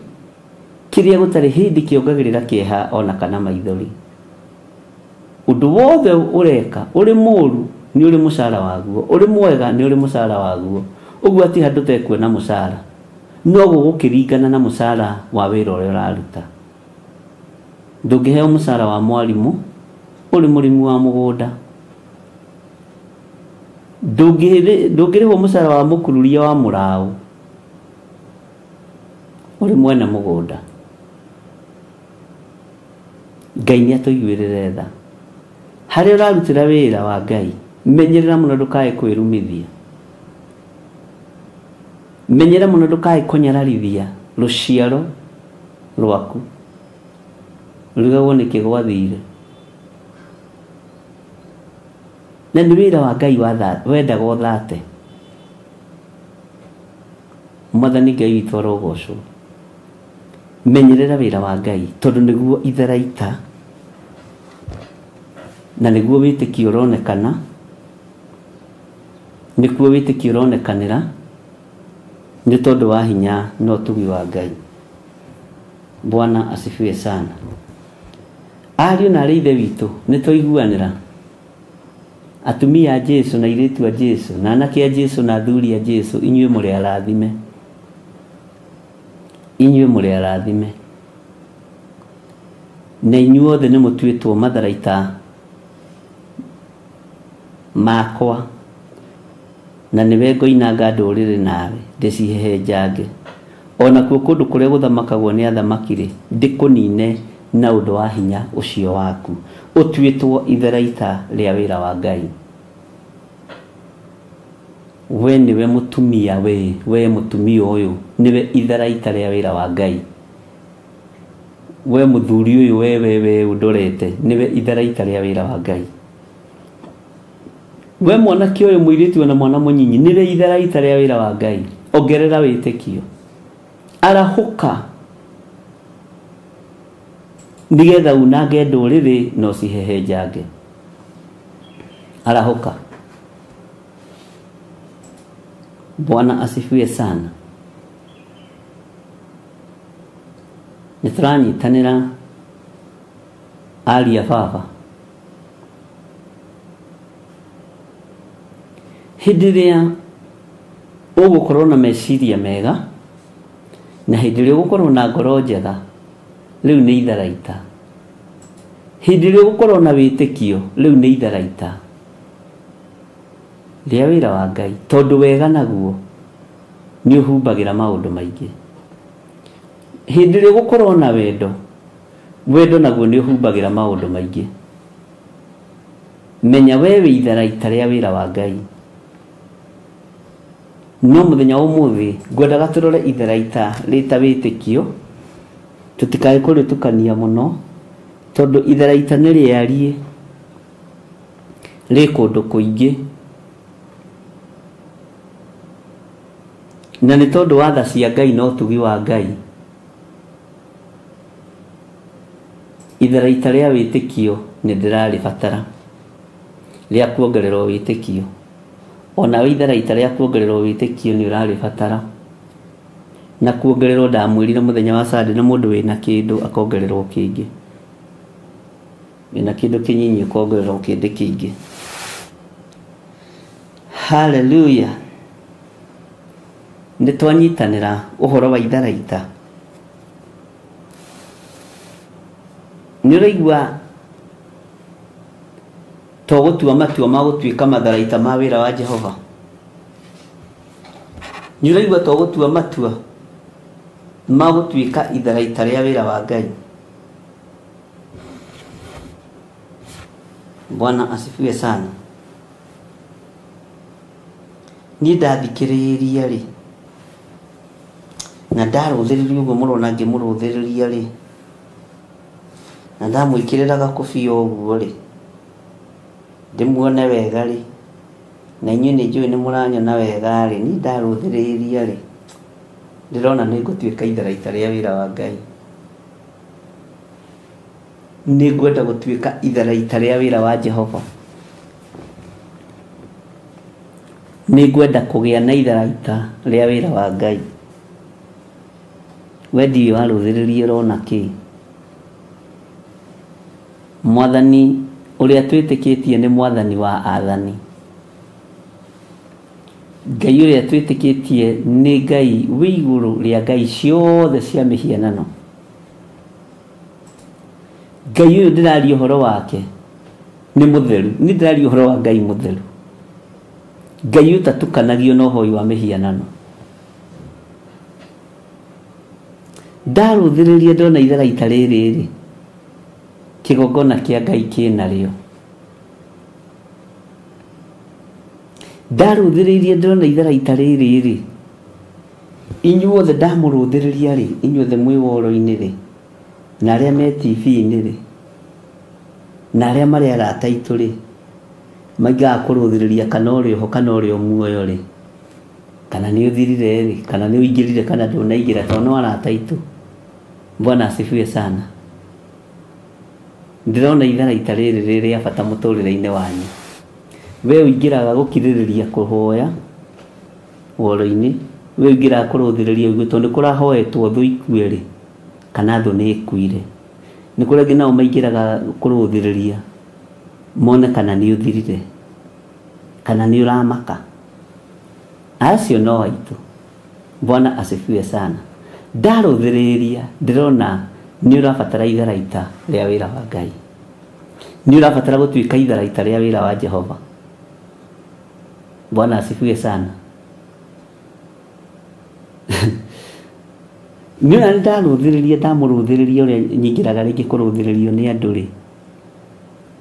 kĩrĩa gũtarĩ hĩndĩ kĩongagĩrĩra kĩeha ona kana maithori. Ũndũ wothe ũreka ũrĩ mũũru nĩ ũrĩ mũcara waguo, ũrĩ mwega nĩ ũrĩ mũcara waguo. Ũguo ati handũ tekuona mũcara, no gũgũkĩringana na mũcara wa wĩra ũrĩa ũraruta. Ndũngĩheo mũcara wa mwarimũ ũrĩ mũrĩmi wa mũgũnda. Ndũngĩrĩhwo mũcara wa mũkururia wa mũraũ ũrĩ mwene mũgũnda. Ngai nĩ atũiguĩrĩre tha. Harĩa ũrarutĩra wĩra wa Ngai, menyerera mũno ndũkae kwĩrumithia. Menyerera mũno ndũkae kũnyararithia rũciaro rwaku. Rugagwo nĩkĩ gwathire. Na nĩ wĩra wa Ngai wendaga ũthate. Mwathani Ngai witũ arogocwo. Menyerera wĩra wa Ngai tondũ nĩguo itharaita na nĩguo wĩtĩkio ũronekana, nĩkuo wĩtĩkio ũronekanĩra nĩ tondũ wa hinya na ũtugi wa Ngai. Bwana asifiwe sana. Ariũ na arĩ ithe witũ nĩ twaiguanĩra. Atumia a Jesu na airĩtu a Jesu na anake a Jesu na athuri a Jesu, inyuĩ mũrĩ arathime. Inyuĩ mũrĩ arathime. Na inyuothe nĩ mũtuĩtwo matharaita makwa, na nĩwe ngoinanga ndũrĩrĩ nawe ndĩcihehenjange. Ona kuo kũndũ kũrĩa gũthamakagwo nĩ athamaki-rĩ, ndĩkũnine na ũndũ wa hinya ũcio waku. Ũtuĩtwo itharaita rĩa wĩra wa Ngai. We nĩwe mũtumia, we mũtumia ũyũ nĩwe itharaita rĩa wĩra wa Ngai. We mũthuri ũyũ, we ũndorete, nĩwe itharaita rĩa wĩra wa Ngai. We mwanake ũyũ mũirĩtu na mwana mũnyinyi nĩwe itharaita rĩa wĩra wa Ngai. Ongerera wĩtĩkio, arahũka nĩgetha unange ndũrĩrĩ na ũcihehenjange. Arahũka. Bwana asifiwe sana. Nĩ tũranyitanĩra aria baba. Hĩndĩ ĩrĩa ũgũkorwo na meciria mega na hĩndĩ ĩrĩa ũgũkorwo na ngoro njega, rĩu nĩ itharaita. Hĩndĩ ĩrĩa ũgũkorwo na wĩtĩkio, rĩu nĩ itharaita rĩa wĩra wa Ngai, tondũ wega naguo nĩ ũhumbagĩra maũndũ maingĩ. Hĩndĩ ĩrĩa ũgũkorwo na wendo, wendo naguo nĩ ũhumbagĩra maũndũ maingĩ. Menya we wĩ itharaita rĩa wĩra wa Ngai. No muthenya umuthi ngwendaga turore itharaita rita witikio tutikae kuritukania muno tondu itharaita ni riarie ri kundu kuingi na ni tondu wa tha cia Ngai na utugi wa Ngai itharaita ria witikio ni ndiraribatara ria kuongererwo witikio ona itharaita ria kuongererwo witikio ni uraribatara na kuongererwo ndamwirire muthenya wa Sunday na mundu wina kindu akongererwo kingi wina kindu kinyinyi akongererwo kindi kingi. Hallelujah. Nĩ twanyitanĩra ũhoro wa itharaita. Nĩ ũraigua to gũtua matua ma gũtuĩka matharaita ma wĩra wa Jehova. Nĩ ũraigua to gũtua matua ma gũtuĩka itharaita rĩa wĩra wa Ngai. Bwana asifiwe sana. Niĩ ndathikĩrĩria rĩ na ndarũthĩrĩria ũguo mũrona ngĩmũrũthĩrĩria rĩ na ndamwĩkĩrĩra gakũbia ũguo rĩ ndĩmuone wega rĩ na inyuĩ nĩ njũĩ nĩ mũranyona wega rĩ niĩ ndarũthĩrĩria rĩ ndĩrona nĩ ngũtuĩka itharaita rĩa wĩra wa Ngai. Nĩ ngwenda gũtuĩka itharaita rĩa wĩra wa Jehova. Nĩ ngwenda kũgĩa na itharaita rĩa wĩra wa Ngai. We ndiũĩ warũthĩrĩria ũrona kĩ. Mwathani ũrĩa twĩtĩkĩtie nĩ mwathani wa athani. Ngai ũrĩa twĩtĩkĩtie nĩ Ngai wĩ igũrũ rĩa ngai ciothe cia mĩhianano. Ngai ũyũ ndĩraria ũhoro wake nĩ mũtheru. Nĩ ndĩraria ũhoro wa Ngai mũtheru. Ngai ũtatukanagio na ũhoi wa mĩhianano. Ndarũthĩrĩria ndona itharaita rĩrĩ rĩ kĩgongona kĩa Ngai kĩnarĩo. Ndarũthĩrĩirie ndona itharaita rĩrĩ rĩ inyuothe ndamũrũthĩrĩria rĩ inyuothe mwĩ woro-inĩ rĩ na arĩa me TV-inĩ rĩ na arĩa marĩ arata aitũ rĩ maingaga kũrũthĩrĩria kana ũrĩ oho kana ũrĩ o muoyo rĩ kana nĩ ũthirire rĩ kana nĩ ũingĩrire kana ndũnaingĩra tondũ no arata aitũ. Bwana asifiwe sana. Ndĩrona itharaita rĩrĩ rĩ rĩa bata mũtũrĩre-inĩ wanyu. We ũingĩraga gũkirĩrĩria kũhoya woro-inĩ, we ũingĩraga kũrũthĩrĩria ũguo tondũ nĩ kũrahoetwo thũ ikue rĩ kana thũ nĩ ĩkuire. Nĩ kũrĩ angĩ nao maingĩraga kũrũthĩrĩria mone kana nĩ ũthirire kana nĩ ũramaka. Acio no aitũ. Bwana asifiwe sana. Ndarũthĩrĩria ndĩrona nĩ ũrabatara itharaita rĩa wĩra wa Ngai. Nĩ ũrabatara gũtuĩka itharaita rĩa wĩra wa Jehova. Bwana asifiwe sana. Nĩ ũrona ndarũthĩrĩria ndamũrũthĩrĩria ũrĩa nyingĩraga rĩngĩ kũrũthĩrĩrio nĩ andũ rĩ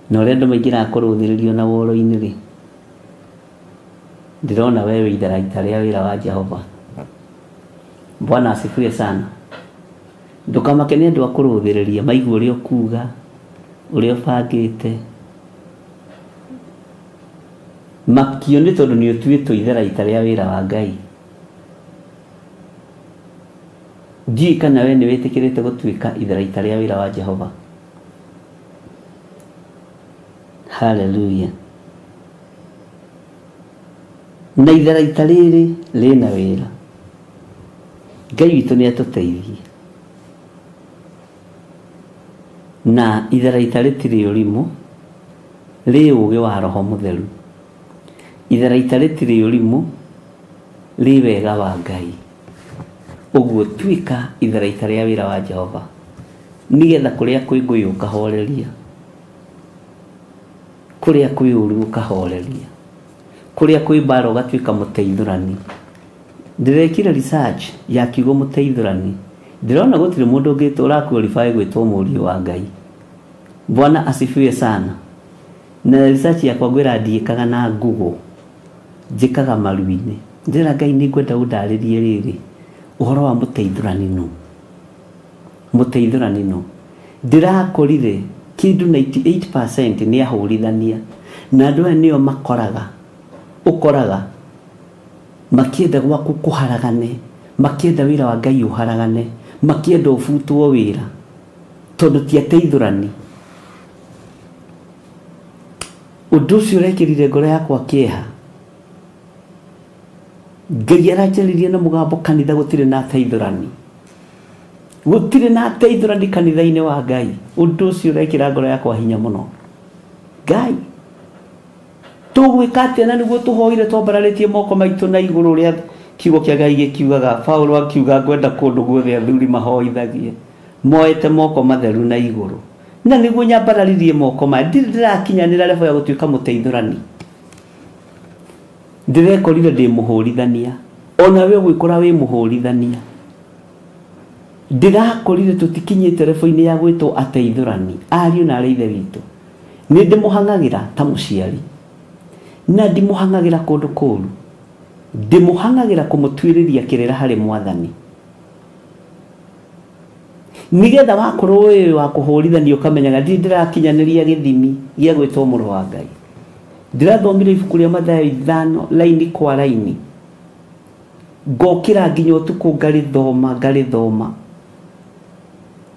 na ũrĩa andũ maingĩraga kũrũthĩrĩrio na woro-inĩ rĩ ndĩrona we wĩ itharaita rĩa wĩra wa Jehova. Bwana asifiwe sana. Ndũkamake nĩ andũ a kũrũthĩrĩria maigua ũrĩa ũkuga ũrĩa ũbangĩte makio nĩ tondũ nĩ ũtuĩtwo itharaita rĩa wĩra wa Ngai. Ndiũĩ kana we nĩ wĩtĩkĩrĩte gũtuĩka itharaita rĩa wĩra wa Jehova. Hallelujah. Na itharaita rĩrĩ rĩna wĩra. Ngai witũ nĩ atũteithie. Na itharaita rĩtirĩ ũrimũ, rĩ ũũgĩ wa Roho Mũtheru. Itharaita rĩtirĩ ũrimũ, rĩ wega wa Ngai. Ũguo tuĩka itharaita rĩa wĩra wa Jehova nĩgetha kũrĩa kwĩ ngũĩ ũkahoreria, kũrĩa kwĩ ũru ũkahoreria, kũrĩa kwĩ mbara ũgatuĩka mũteithũrani. Ndĩrekire research ya kiugo mũteithũrani ndĩrona gũtirĩ mũndũ ũngĩ ũraqualify gwĩtwo mũriũ wa Ngai. Bwana asifiwe sana. Na research yakwa ngwĩra ndiĩkaga na Google, njĩkaga maru-inĩ. Ndĩra Ngai nĩ ngwenda ũndarĩrie rĩrĩ ũhoro wa mũteithũrani nũ. Mũteithũrani nũ. Ndĩrakorire kĩndũ 98% nĩ ahũrithania na andũ aya nĩo makoraga ũkoraga makĩenda gwaku kũharagane, makĩenda wĩra wa Ngai ũharagane, makĩenda ũbutwo wĩra tondũ ti ateithũrani. Ũndũ ũcio ũrekĩrire ngoro yakwa kĩeha. Ngai aranjarĩria na mũgambo kanitha gũtirĩ na ateithũrani. Gũtirĩ na ateithũrani kanitha-inĩ wa Ngai. Ũndũ ũcio ũrekĩra ngoro yakwa hinya mũno. Ngai tũgwĩka atĩa na nĩguo tũhoire twambararĩtie moko maitũ na igũrũ ũrĩa kiugo kĩa Ngai gĩkiugaga. Paulo akiuga ngwenda kũndũ guothe athuri mahoithagie moete moko matheru na igũrũ, na nĩguo nyambararirie moko maya. Ndirĩ ndĩrakinyanĩra level ya gũtuĩka mũteithũrani. Ndĩrekorire ndĩ mũhũrithania, ona we ũgwĩkora wĩ mũhũrithania. Ndĩrakorire tũtikinyĩte level-inĩ ya gwĩtwo ateithũrani ariũ na arĩ ithe witũ. Nĩ ndĩmũhang'agĩra ta mũciari, na ndimũhang'agĩra kũndũ kũũru, ndĩmũhang'agĩra kũmũtuĩrĩria kĩrĩra harĩ Mwathani, nĩgetha wakorwo wĩ wa kũhũrithania ũkamenyaga ndirĩ ndĩrakinyanĩria gĩthimi gĩa gwĩtwo mũrũ wa Ngai. Ndĩrathomire ibuku rĩa Mathayo 5 laini kwa laini, ngokĩra nginya ũtukũ ngarĩthoma ngarĩthoma.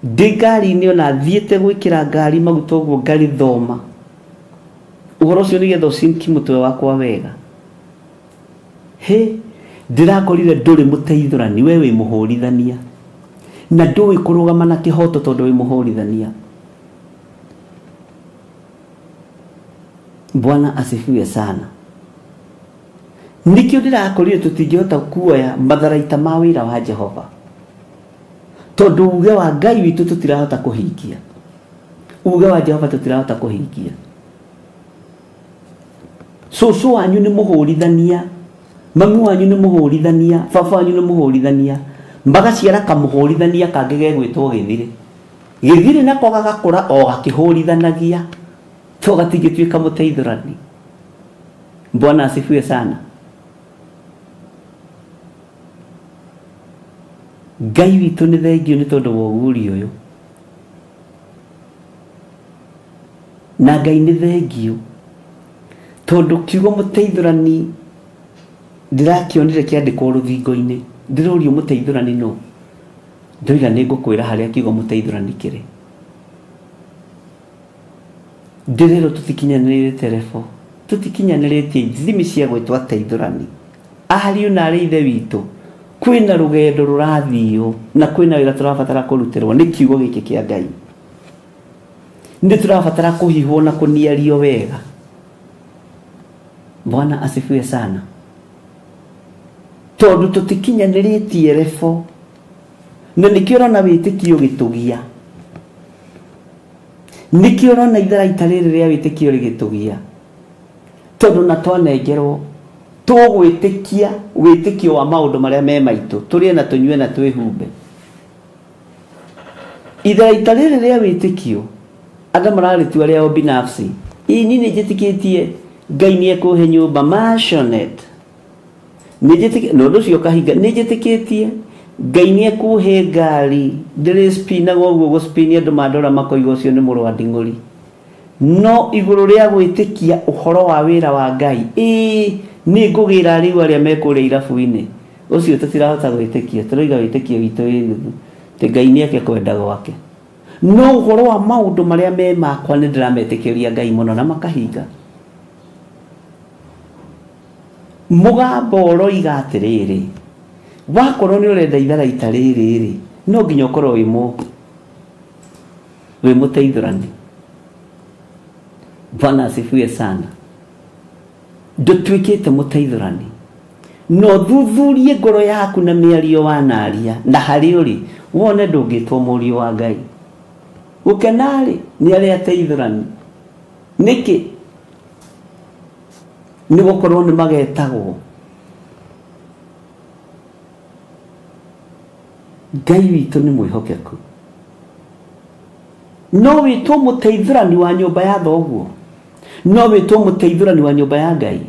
Ndĩ ngari-inĩ ona thiĩte gwĩkĩra ngari maguta ũguo ngarĩthoma ũhoro ũcio nĩgetha ũcinki mũtwe wakwa wega. Hĩ, ndĩrakorire ndũrĩ mũteithũrani, we wĩ mũhũrithania na ndũĩ kũrũgama na kĩhoto tondũ wĩ mũhũrithania. Bwana asifiwe sana. Nĩkĩo ndĩrakorire tũtingĩhota kuoya matharaita ma wĩra wa Jehova, tondũ uge wa Ngai witũ tũtirahota kũhingia, uge wa Jehova tũtirahota kũhingia. Cũcũ wanyu nĩ mũhũrithania, mami wanyu nĩ mũhũrithania, baba wanyu nĩ mũhũrithania, magaciara kamũhũrithania kangĩ gegwĩtwo gĩthirĩ. Gĩthirĩ nako gagakũra o gakĩhũrithanagia, to gatingĩtuĩka mũteithũrani. Bwana asifiwe sana. Ngai witũ nĩ thengio nĩ tondũ wa ũguri ũyũ, na Ngai nĩ thengio tondũ kiugo mũteithũrani ndĩrakĩonire kĩandĩkwo rũthingo-inĩ. Ndĩrorio mũteithũrani nũ, ndoiga nĩ ngũkwĩra harĩa kiugo mũteithũrani kĩrĩ. Ndĩrerwo tũtikinyanĩrĩte level, tũtikinyanĩrĩtie ithimi cia gwĩtwo ateithũrani. Ariũ na arĩ ithe witũ, kwĩna rũgendo rũrathio na kwĩna wĩra tũrabatara kũrutĩrwo nĩ kiugo gĩkĩ kĩa Ngai. Nĩ tũrabatara kũhihwo na kũniario wega. Bwana asifiwe sana. Tondũ tũtikinyanĩrĩtie level, na nĩkĩo ũrona wĩtĩkio gĩtũgia, nĩkĩo ũrona itharaita rĩrĩ rĩa wĩtĩkio rĩgĩtũgia, tondũ na twanengerwo tũgwĩtĩkia wĩtĩkio wa maũndũ marĩa me maitũ, tũrĩe na tũnyue na twĩhumbe. Itharaita rĩrĩ rĩa wĩtĩkio andũ mararĩtua rĩao binafsi. Ĩĩ niĩ nĩ njĩtĩkĩtie Ngai nĩ ekũhe nyũmba mansionette, nĩ njĩtĩkĩtie na ũndũ ũcio ũkahinga. Nĩ njĩtĩkĩtie Ngai nĩ ekũhe ngari ndĩrĩ spinaga ũguo gũspini andũ mandora makoiga ũcio nĩ mũrũ wa nding'ũri. No igũrũ rĩa gwĩtĩkia ũhoro wa wĩra wa Ngai, ĩĩ nĩ ngũgĩra rĩu arĩa me kũrĩa irabu-inĩ, ũcio tũtirahota gwĩtĩkia. Tũroiga wĩtĩkio witũ wĩ nuthu, atĩ Ngai nĩ eke kwenda gwake. No ũhoro wa maũndũ marĩa me makwa nĩ ndĩrametĩkĩria Ngai mũno na makahinga. Mũgambo ũroiga atĩrĩrĩ, wakorwo nĩ ũrenda itharaita rĩrĩ rĩ, no nginya ũkorwo wĩ mũteithũrani. Bwana asifiwe sana. Ndũtuĩkĩte mũteithũrani, no thuthurie ngoro yaku na mĩario wanaria na harĩa ũrĩ, wone ndũngĩtwo mũriũ wa Ngai. Gũkena-rĩ nĩ arĩa ateithũrani. Nĩkĩ? Nĩ gũkorwo nĩ magetagwo. Ngai witũ nĩ mwĩhokeku. No wĩtwo mũteithũrani wa nyũmba ya thoguo, no wĩtwo mũteithũrani wa nyũmba ya Ngai,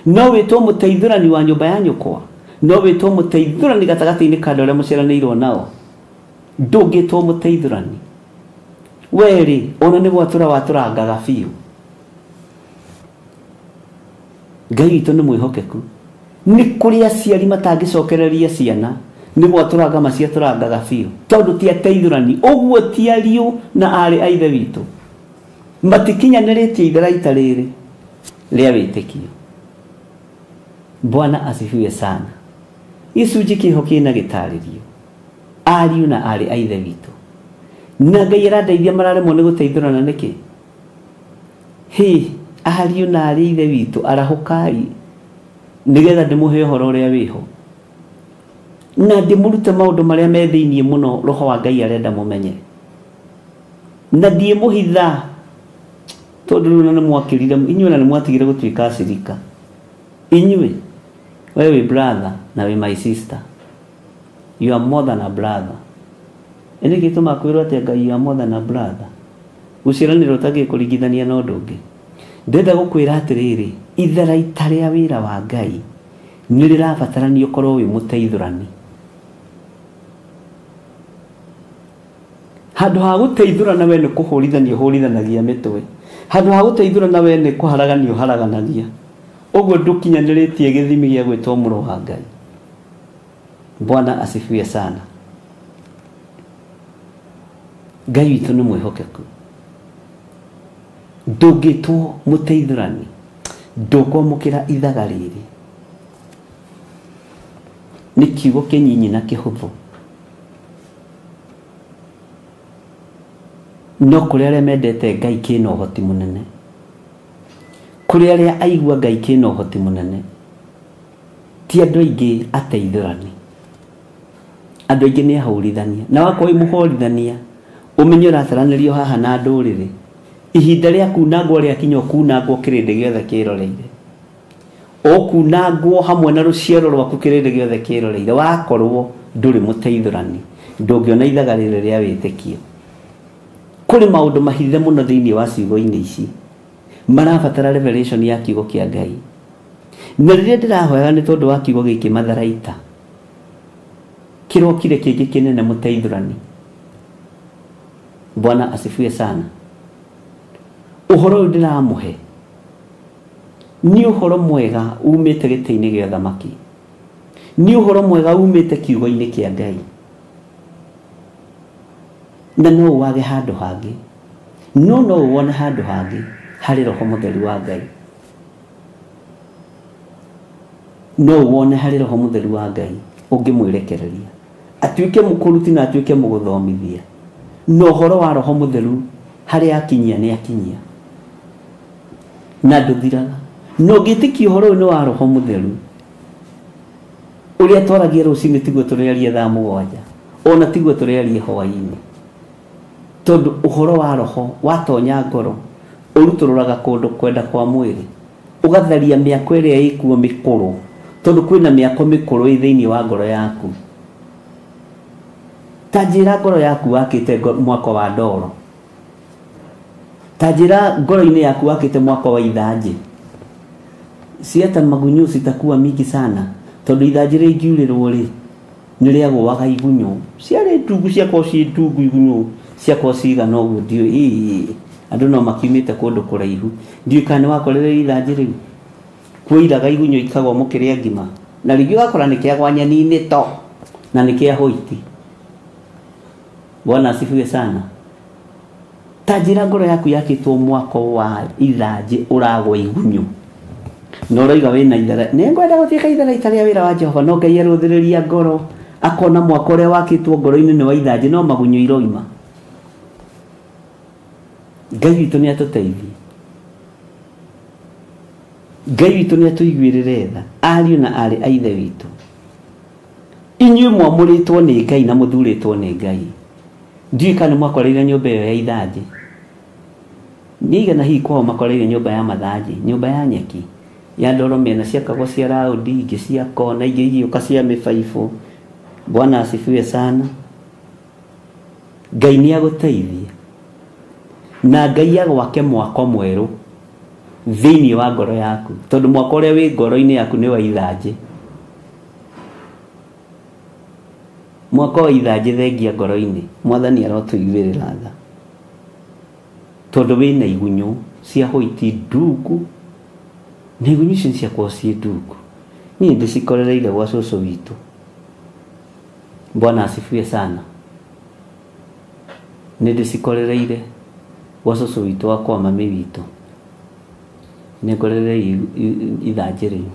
No wĩtwo mũteithũrani wa nyũmba ya nyũkwa, no wĩtwo mũteithũrani gatagatĩ-inĩ ka andũ arĩa mũciaranĩirwo nao, ndũngĩtwo mũteithũrani. Werĩ ona nĩ gwatũra watũrangaga biũ. Ngai witũ nĩ mwĩhokeku. Nĩ kũrĩ aciari matangĩcokereria ciana, nĩ gwatũranga maciatũrangaga biũ, tondũ ti ateithũrani. Ũguo ti ariũ na aarĩ a ithe witũ matikinyanĩrĩtie itharaita rĩrĩ rĩa wĩtĩkio. Bwana asifiwe sana. Gĩcunjĩ kĩho kĩna gĩtarĩrio, ariũ na aarĩ a ithe witũ. Na Ngai arandeithia mararemwo nĩ gũteithũrana nĩkĩ? Hĩ, ariũ na aarĩ a ithe witũ, arahũkai nĩgetha ndĩmũhe ũhoro ũrĩa wĩho, na ndĩmũrute maũndũ marĩa me thĩiniĩ mũno roho wa Ngai arenda mũmenye. Na ndiĩmũhitha, tondũ rĩu nĩ mwakĩrire inyuĩ, na nĩ mwatigire gũtuĩka acirika. Inyuĩ, we wĩ brother na wĩ my sister, you are more than a brother. Ĩnĩ gĩtũma kwĩrwo atĩa Ngai you are more than a brother? Gũciaranĩrwo ũtangĩkũringithania na ũndũ ũngĩ. Ndĩrenda gũkwĩra atĩrĩrĩ, itharaita rĩa wĩra wa Ngai nĩ rĩrabatarania ũkorwo wĩ mũteithũrani. Handũ ha gũteithũrana we nĩ kũhũrithania ũhũrithanagia mĩtwe, handũ ha gũteithũrana we nĩ kũharagania ũharaganagia. Ũguo ndũkinyanĩrĩtie gĩthimi gĩa gwĩtwo mũrũ wa Ngai. Bwana asifiwe sana. Ngai witũ nĩ mwĩhokeku. Ndũngĩtwo mũteithũrani, ndũkwamũkĩra ithaga rĩrĩ. Nĩ kiugo kĩnyinyi na kĩhũthũ, no kũrĩ arĩa mendete Ngai kĩna ũhoti mũnene, kũrĩ arĩa aigua Ngai kĩna ũhoti mũnene. Ti andũ aingĩ ateithũrani, andũ aingĩ nĩ ahũrithania. Na wakorwo wĩ mũhũrithania, ũmenye ũrataranĩrio haha na ndũrĩrĩ. Ihinda rĩa kunangwo rĩakinya, ũkunangwo kĩrĩndĩ gĩothe kĩroreire, ũkunangwo hamwe na rũciaro rwaku kĩrĩndĩ gĩothe kĩroreire. Wakorwo ndũrĩ mũteithũrani, ndũngĩona ithaga rĩrĩ rĩa wĩtĩkio. Kũrĩ maũndũ mahithe mũno thĩinĩ wa ciugo-inĩ ici marabatara revelation ya kiugo kĩa Ngai. Na rĩrĩa ndĩrahoyaga nĩ tondũ wa kiugo gĩkĩ matharaita, kĩrokire kĩngĩ kĩnene, mũteithũrani. Bwana asifiwe sana. Ũhoro ũyũ ndĩramũhe nĩ ũhoro mwega umĩte gĩtĩ-inĩ gĩa thamaki, nĩ ũhoro mwega umĩte kiugo-inĩ kĩa Ngai, na no wage handũ hangĩ, no no wone handũ hangĩ harĩ roho mũtheru wa Ngai. No wone harĩ roho mũtheru wa Ngai ũngĩmwĩrekereria atuĩke mũkũruti na atuĩke mũgũthomithia. Na ũhoro wa roho mũtheru harĩa akinyia nĩ akinyia, na ndũthiraga. Na ũngĩtĩkia ũhoro ũyũ nĩ wa roho mũtheru, ũrĩa twaragia rũcinĩ tiguo tũrĩaria thaa 7, ona tiguo tũrĩaria hwaĩ-inĩ, tondũ ũhoro wa roho watonya ngoro ũrutũrũraga kũndũ kwenda kwa mwĩrĩ, ũgatharia mĩako ĩrĩa ĩkuo mĩkũrũ, tondũ kwĩna mĩako mĩkũrũ ĩ thĩinĩ wa ngoro yaku. Ta njĩra ngoro yaku wakĩte mwako wa ndoro, ta njĩra ngoro-inĩ yaku wakĩte mwako wa ithanjĩ. Ciata magunyũ citakuwa mingi sana, tondũ ithanjĩ rĩngiurĩrwo rĩ nĩ rĩagũaga igunyũ, ciarĩ ndungu, ciakorwo ciĩ ndungu igunyũ ciakorwo cigana ũguo, ndiũĩ andũ no makiumĩte kũndũ kũraihu. Ndiũĩ kana nĩ wakorire ithanjĩ rĩu kuoiraga igunyũ ikagwa mũkĩrĩa ngima, na rĩngĩ ũgakora nĩ kĩagwa nyeni-inĩ to na nĩ kĩa hũiti. Bwana asifiwe sana. Ta njĩra ngoro yaku yakĩtwo mwako wa ithanjĩ ũragwa igunyũ, na ũroiga wĩna ithara, nĩ ngwenda gũtuĩka itharaita rĩa wĩra wa Jehova, no Ngai arũthĩrĩria ngoro akona mwako ũrĩa wakĩtwo ngoro-inĩ nĩ wa ithanjĩ, no magunyũ iroima. Ngai witũ nĩ atũteithie, Ngai witũ nĩ atũiguĩrĩre tha, ariũ na aarĩ a ithe witũ. Inyuĩ mwamũrĩtwo nĩ Ngai na mũthurĩtwo nĩ Ngai. Ndiũĩ kana nĩ mwakoreire nyũmba ĩyo ya ithanjĩ. Nĩ igana hihi kwao makoreire nyũmba ya mathanjĩ, nyũmba ya nyeki, ya ndoro mĩena ciakagwo cia raũndi, ingĩ cia kona, ingĩ igĩũka cia mĩbaibũ. Bwana asifiwe sana. Ngai nĩ agũteithie, na Ngai agwake mwako mwerũ Thĩinĩ wa ngoro yaku tondũ mwako ũrĩa wĩ ngoro-inĩ yaku nĩ wa ithanjĩ. Mwako wa ithanjĩ thengia ngoro-inĩ mwathani arotũiguĩrĩra tha tondũ wĩna igunyũ cia hwaiti ndungu na igunyũ icio ciakwa ciĩ ndungu. Niĩ ndĩcikorereire gwa cũcũ witũ. Bwana asifiwe sana. Nĩ ndĩcikorereire gwa cũcũ witũ wa kwa mami witũ. Nĩ ngorereire ithanjĩ rĩu.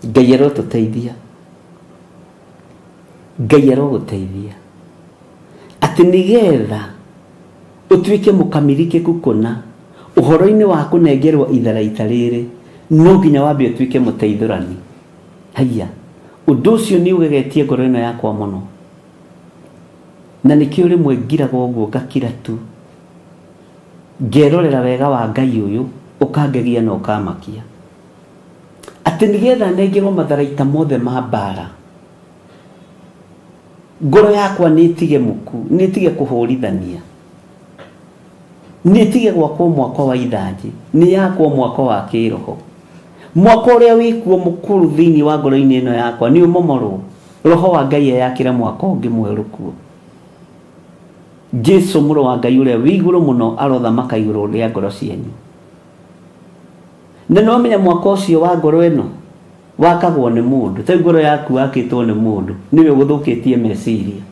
Ngai arotũteithia. Ngai arogũteithia atĩ nĩgetha ũtuĩke mũkamilike kũna ũhoro-inĩ wa kũnengerwo itharaita rĩrĩ no nginya wambe ũtuĩke mũteithũrani. Haiya, ũndũ ũcio nĩ ũgegetie ngoro ĩno yakwa mũno na nĩkĩo rĩmwe ngiraga ũguo ngakira tu ngerorera wega wa Ngai ũyũ ũkangegia na ũkamakia atĩ nĩgetha nengerwo matharaita mothe ma mbara ngoro yakwa nĩ ĩtige muku, nĩ ĩtige kũhũrithania, nĩ ĩtige gwakwo mwako wa ithanjĩ, nĩ yakwo mwako wa kĩroho. Mwako ũrĩa wĩkuo mũkũrũ thĩinĩ wa ngoro-inĩ ĩno yakwa nĩ ũmomorwo. Roho wa Ngai eyakĩre mwako ũngĩ mwerũ kuo. Jesu mũrũ wa Ngai ũrĩa wĩ igũrũ mũno arothamaka igũrũ rĩa ngoro cianyu. Na no menya mwako ũcio wa ngoro ĩno wakagwo nĩ mũndũ. Ta ngoro yaku wakĩtwo nĩ mũndũ nĩwe ũgũthũkĩtie meciria.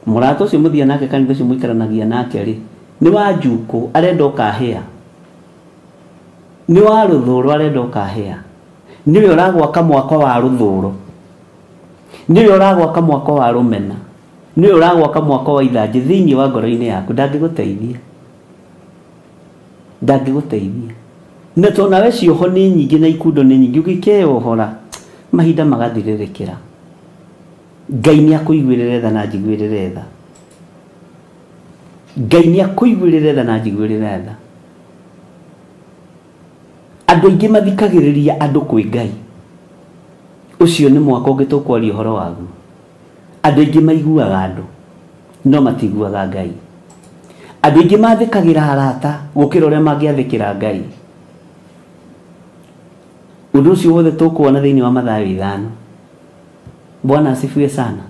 Mũrata ũcio mũthia nake kanitha ũcio mũikaranagia nake rĩ nĩ wa njukũ arenda ũkahĩa, nĩ wa rũthũro arenda ũkahĩa, nĩwe ũragwaka mwako wa rũthũro, nĩwe ũragwaka mwako wa rũmena, nĩwe ũragwaka mwako wa ithanjĩ thĩinĩ wa ngoro-inĩ yaku. Ndangĩgũteithia, ndangĩgũteithia. Na tondũ nawe cioho nĩ nyingĩ na ikundo nĩ nyingĩ ũgĩkeyohora mahinda magathirĩrĩkĩra. Ngai nĩ akũiguĩrĩre tha na njiguĩrĩre tha. Ngai nĩ akũiguĩrĩre tha na njiguĩrĩre tha. Andũ aingĩ mathikagĩrĩria andũ kwĩ Ngai. Ũcio nĩ mwaka ũngĩ tũkwaria ũhoro waguo. Andũ aingĩ maiguaga andũ no matiguaga Ngai. Andũ aingĩ mathĩkagĩra arata gũkĩra ũrĩa mangĩathĩkĩra Ngai. Ũndũ ũcio wothe tũkuona thĩinĩ wa Mathayo 5. Bwana asifiwe sana.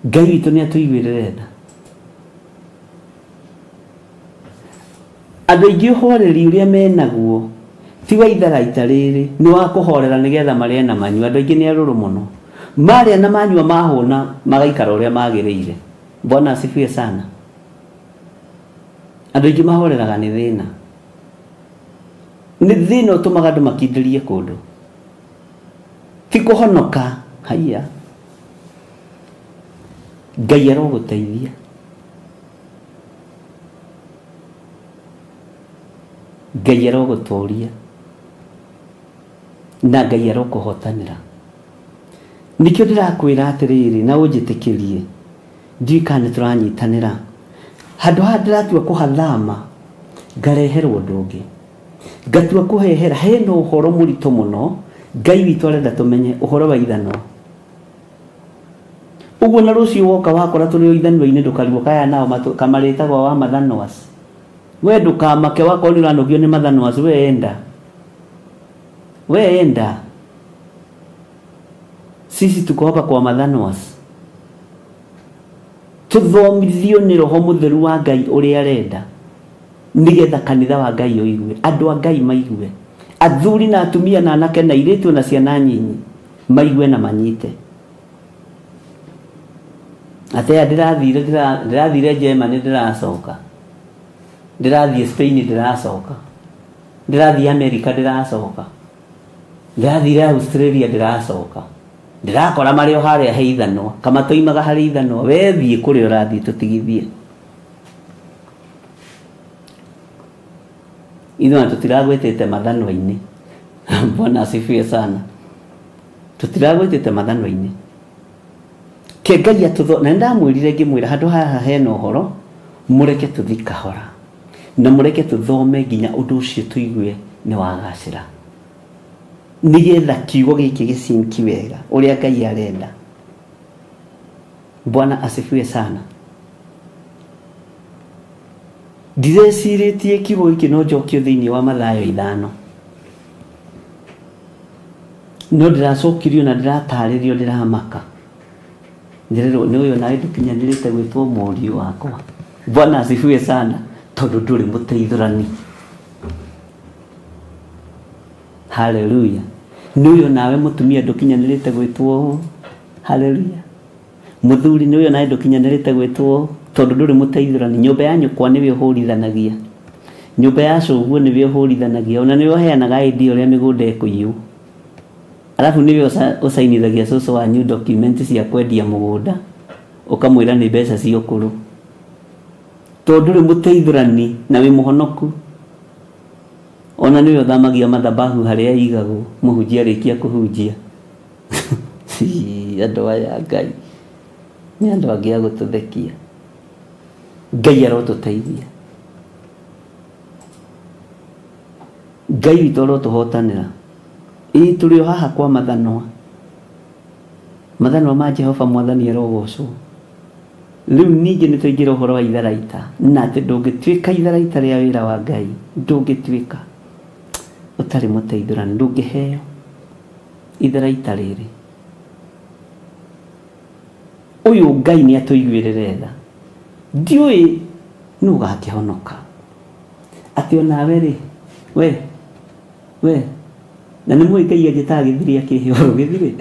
Ngai witũ nĩ atũiguĩrĩre tha. Andũ aingĩ ũhoreri ũrĩa menaguo ti wa itharaita rĩrĩ, nĩ wa kũhorera nĩgetha marĩe na manyua. Andũ aingĩ nĩ arũrũ mũno, marĩa na manyua mahũna magaikara ũrĩa magĩrĩire. Bwana asifiwe sana. Andũ aingĩ mahoreraga nĩ thĩna. Nĩ thĩna ũtũmaga andũ makindĩrie kũndũ, ti kũhonoka. Haiya, Ngai arogũteithia. Ngai arogũtũria na Ngai arokũhotanĩra. Nĩkĩo ndĩrakwĩra atĩrĩrĩ na ũnjĩtĩkĩrie, ndiũĩ kana nĩ tũranyitanĩra. Handũ haha ndĩratua kũhathama ngareherwo ũndũ ũngĩ, ngatua kũhehera. Hena ũhoro mũritũ mũno Ngai witũ arenda tũmenye, ũhoro wa ithanwa. Ũguo na rũciũ woka wakora tũrĩ o ithanwa-inĩ ndũkarigwo kaya nao kamarĩtagwo wa mathanwas. We ndũkamake wakorwo nĩ ũranogio nĩ mathanwas, we enda, we enda. Sisi tuko hapa kwa mathanwas. Tũthomithio nĩ Roho Mũtheru wa Ngai ũrĩa arenda nĩgetha kanitha wa Ngai ũigue, andũ a Ngai maigue, athuri na atumia na anake na airĩtu na ciana nyinyi maigue na manyite. Atea ndĩrathire Germany ndĩracoka, ndĩrathiĩ Spain ndĩracoka, ndĩrathiĩ America ndĩracoka, ndĩrathire Australia ndĩracoka, ndĩrakora marĩ o harĩa he ithanwa, kama toimaga harĩ ithanwa. We thiĩ kũrĩa ũrathiĩ tũtigithie. Ithuĩ tũtiragwĩtĩte mathanwa-inĩ. Bwana asifiwe sana. Tũtiragwĩtĩte mathanwa-inĩ. Ke Ngai atũtho, na ndamwĩrire ngĩmwĩra handũ haha hena ũhoro, mũreke tũthi kahora na mũreke tũthome nginya ũndũ ũcio tũigue nĩ wagacĩra, nĩgetha kiugo gĩkĩ gĩcinki wega ũrĩa Ngai arenda. Bwana asifiwe sana. Ndirecirĩtie kiugo gĩkĩ no njokio thĩinĩ wa Mathayo 5. No ndĩracokirio na ndĩratarĩrio ndĩramaka. Ndĩrerwo nĩ ũyũ nawe ndũkinyanĩrĩte gwĩtwo mũriũ wakwa. Bwana asifiwe sana, tondũ ndũrĩ mũteithũrani. Haleluya. Nĩ ũyũ nawe mũtumia ndũkinyanĩrĩte gwĩtwo. Haleluya. Mũthuri nĩ ũyũ nawe ndũkinyanĩrĩte gwĩtwo tondũ ndũrĩ mũteithũrani. Nyũmba ya nyũkwa nĩwe ũhũrithanagia. Nyũmba ya cũguo nĩwe ũhũrithanagia. Ona nĩwe ũheanaga ID ũrĩa mĩgũnda ĩkũiywo. Alafu nĩwe ũcainithagia cũcũ wanyu document cia kwendia mũgũnda, ũkamwĩra nĩ mbeca cia ũkũrũ. Tondũ ndũrĩ mũteithũrani na wĩ mũhonoku. Ona nĩwe ũthamagia mathabahu harĩa igagwo mũhunjia arĩkia kũhunjia. Andũ aya Ngai nĩ andũ angĩ a gũtũthekia. Ngai arotũteithia. Ngai witũ arotũhotanĩra. Ĩĩ tũrĩ o haha kwa mathanwa. Mathanwa ma Jehova mwathani arogocwo. Rĩu ningĩ nĩ twaingĩra ũhoro wa itharaita, na atĩ ndũngĩtuĩka itharaita rĩa wĩra wa Ngai, ndũngĩtuĩka ũtarĩ mũteithũrani, ndũngĩheo itharaita rĩrĩ. Ũyũ Ngai nĩ atũiguĩrĩre tha. Ndiũĩ nũ ũgakĩhonoka. Atĩ onawe rĩ, we na nĩ mũĩ Ngai anjĩtaga gĩthiri akĩhe ũhoro gĩthiri.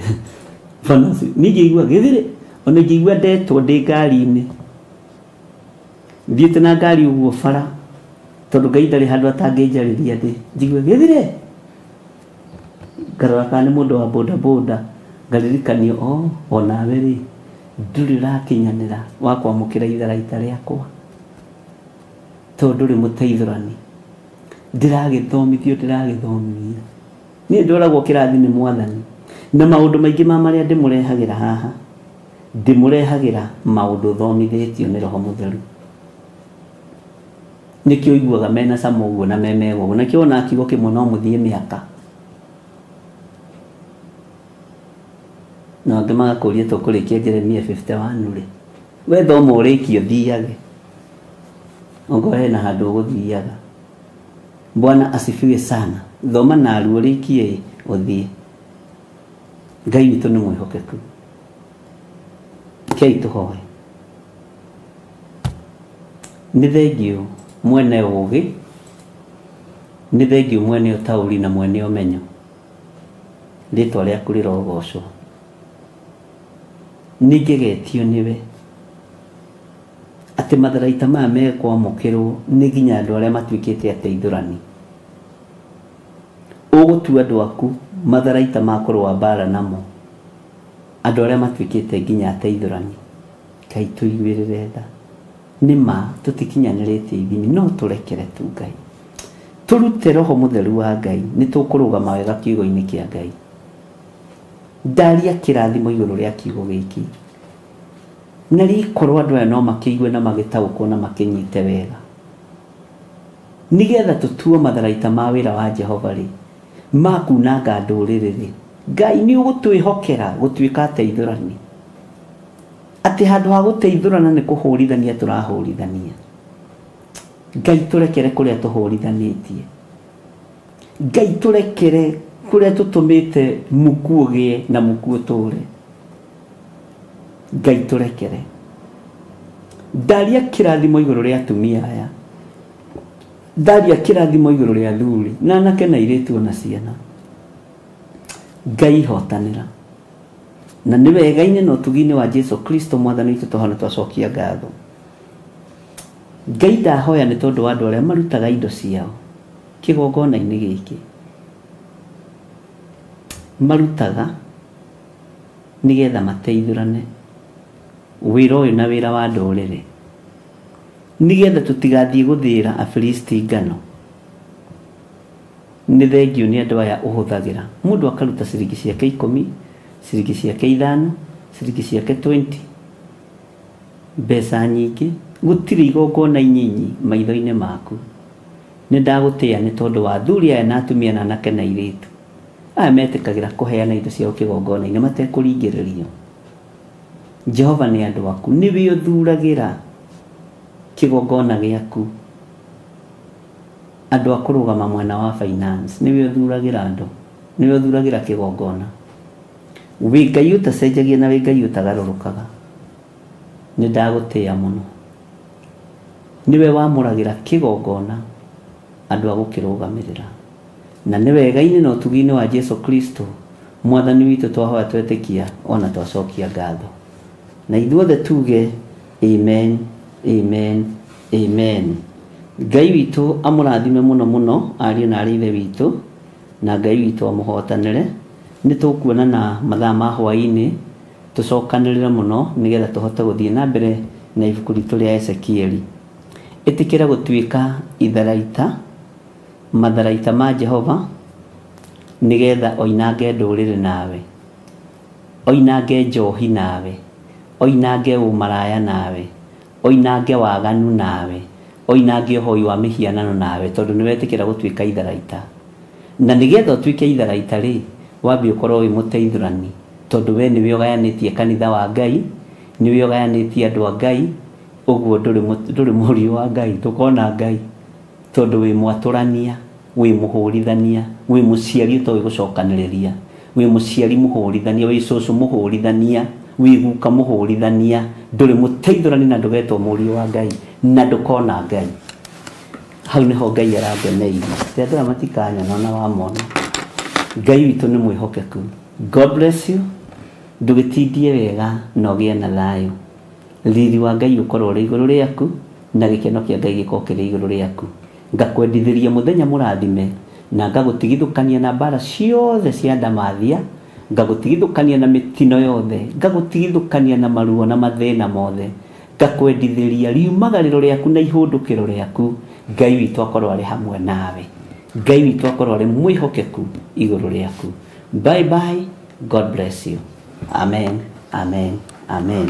Niĩ ngĩigua gĩthiri, ona ngĩigua ndetwo ndĩ ngari-inĩ. Thiĩte na ngari ũguo bara, tondũ Ngai ndarĩ handũ atangĩnjarĩria ndĩ. Njigue gĩthiri. Ngarora kana nĩ mũndũ wa boda boda, ngaririkanio o onawe rĩ, ndũrĩ ũrakinyanĩra wa kwamũkĩra itharaita rĩakwa. Tondũ ndũrĩ mũteithũrani. Ndĩragĩthomithio, ndĩragĩthomithio. Niĩ ndoragwo kĩrathi nĩ mwathani. Na maũndũ maingĩ ma marĩa ndĩmũrehagĩra haha, ndĩmũrehagĩra maũndũ thomithĩtio nĩ Roho Mũtheru. Nĩkĩo ũiguaga mena cama ũguo na me mega ũguo. Nakĩo ona kiugo kĩmwe no mũthiĩ mĩaka. Na angĩ magakũria tũkũrĩkia Jeremia 51 rĩ. We thoma ũrĩkie ũthiage. Ongorwo hena handũ ũgũthiaga. Bwana asifiwe sana. Thoma narua ũrĩkie ũthiĩ. Ngai witũ nĩ mwĩhokeku. Kei tũhoe. Nĩ thengiũ mwene ũũgĩ, nĩ thengiũ mwene ũtaũri na mwene ũmenyo. Rĩtwa rĩaku rĩrogocwo. Nĩngegetio nĩwe atĩ matharaita maya mekwamũkĩrwo nĩ nginya andũ arĩa matuĩkĩte ateithũrani. Ũgũtua andũ aku matharaita ma kũrũa mbara namo, andũ arĩa matuĩkĩte nginya ateithũrani. Ngai tũiguĩrĩre tha. Nĩ ma tũtikinyanĩrĩte ithimi, no tũrekere tu Ngai. Tũrute Roho Mũtheru wa Ngai, nĩ tũkũrũgama wega kiugo-inĩ kĩa Ngai. Ndaria kĩrathimo igũrũ rĩa kiugo gĩkĩ. Na rĩkorwo andũ aya no makĩigue na magĩtaũkwo na makĩnyite wega. Nĩgetha tũtuo matharaita ma wĩra wa Jehova rĩ, ma kunanga ndũrĩrĩ rĩ, Ngai nĩ ũgũtwĩhokera gũtuĩka ateithũrani. Atĩ handũ ha gũteithũrana nĩ kũhũrithania tũrahũrithania. Ngai tũrekere kũrĩa tũhũrithanĩtie. Ngai tũrekere kũrĩa tũtũmĩte muku ũgĩe na muku ũtũre. Ngai tũrekere. Ndaria kĩrathimo igũrũ rĩa atumia aya. Ndaria kĩrathimo igũrũ rĩa athuri na anake na airĩtu ona ciana. Ngai hotanĩra. Na nĩ wega-inĩ na ũtugi-inĩ wa Jesu Kristo mwathani witũ tũhana twacokia ngatho. Ngai ndahoya nĩ tondũ wa andũ arĩa marutaga indo ciao kĩgongona-inĩ gĩkĩ. Marutaga nĩgetha mateithũrane wĩra ũyũ na wĩra wa ndũrĩrĩ. Nĩgetha tũtigathiĩ gũthĩĩra Afilisti ngano. Nĩ thengiũ nĩ andũ aya ũhũthagĩra. Mũndũ akaruta ciringi ciake 10, ciringi ciake 5, ciringi ciake 20. Mbeca nyingĩ, gũtirĩ igongona inyinyi maitho-inĩ maku. Nĩ ndagũtĩĩa nĩ tondũ wa athuri aya na atumia na anake na airĩtu. Aya metĩkagĩra kũheana indo ciao kĩgongona-inĩ matekũringĩrĩrio. Jehova nĩ andũ aku, nĩwe ũthuragĩra kĩgongona gĩaku. Andũ a kũrũgama mwena wa finance, nĩwe ũthuragĩra andũ, nĩwe ũthuragĩra kĩgongona. Wĩ Ngai ũtacenjagia na wĩ Ngai ũtagarũrũkaga. Nĩ ndagũtĩĩa mũno. Nĩwe wamũragĩra kĩgongona andũ a gũkĩrũgamĩrĩra. Na nĩ wega-inĩ na ũtugi-inĩ wa Jesu Kristo mwathani witũ twahoya twetĩkia ona twacokia ngatho. Na ithuothe tuge amen, amen, amen. Ngai witũ amũrathime mũno mũno ariũ na arĩ ithe witũ, na Ngai witũ amũhotanĩre. Nĩ tũkuonana mathaa ma hwaĩ-inĩ, tũcokanĩrĩre mũno nĩgetha tũhote gũthiĩ na mbere na ibuku ritũ rĩa Ezekieli. Ĩtĩkĩra gũtuĩka itharaita, matharaita ma Jehova, nĩgetha oinange ndũrĩrĩ nawe, oinange njohi nawe, oinange ũmaraya nawe, oinange waganu nawe, oinange ũhoi wa mĩhianano nawe, tondũ nĩ wetĩkĩra gũtuĩka itharaita. Na nĩgetha ũtuĩke itharaita rĩ, wambe ũkorwo wĩ mũteithũrani, tondũ we nĩwe ũgayanĩtie kanitha wa Ngai, nĩwe ũgayanĩtie andũ a Ngai, ũguo ndũrĩ mũriũ wa Ngai, ndũkona Ngai, tondũ wĩ mwatũrania, wĩ mũhũrithania, wĩ mũciari ũtoĩ gũcokanĩrĩria, wĩ mũciari mũhũrithania, wĩ cũcũ mũhũrithania, wĩ guka mũhũrithania, ndũrĩ mũteithũrani na ndũgetwo mũriũ wa Ngai, na ndũkona Ngai. Hau nĩho Ngai arangeneire. Te andũ aya matikanyona ona wamona. Ngai witũ nĩ mwĩhokeku. God bless you. Ndũgĩtindie wega na ũgĩe na thayũ. Riri wa Ngai ũkorwo ũrĩ igũrũ rĩaku, na gĩkeno kĩa Ngai gĩkorwo kĩrĩ igũrũ rĩaku. Ngakwendithĩria mũthenya mũrathime, na ngagũtigithũkania na mbara ciothe cia ndamathia, ngagũtigithũkania na mĩtino yothe, ngagũtigithũkania na maruo na mathĩna mothe, ngakwendithĩria riumagarĩro rĩaku na ihũndũkĩro rĩaku. Ngai witũ akorwo arĩ hamwe nawe. Ngai witũ akorwo arĩ mwĩhokeku igũrũ rĩaku. Bye bye. God bless you. Amen, amen, amen.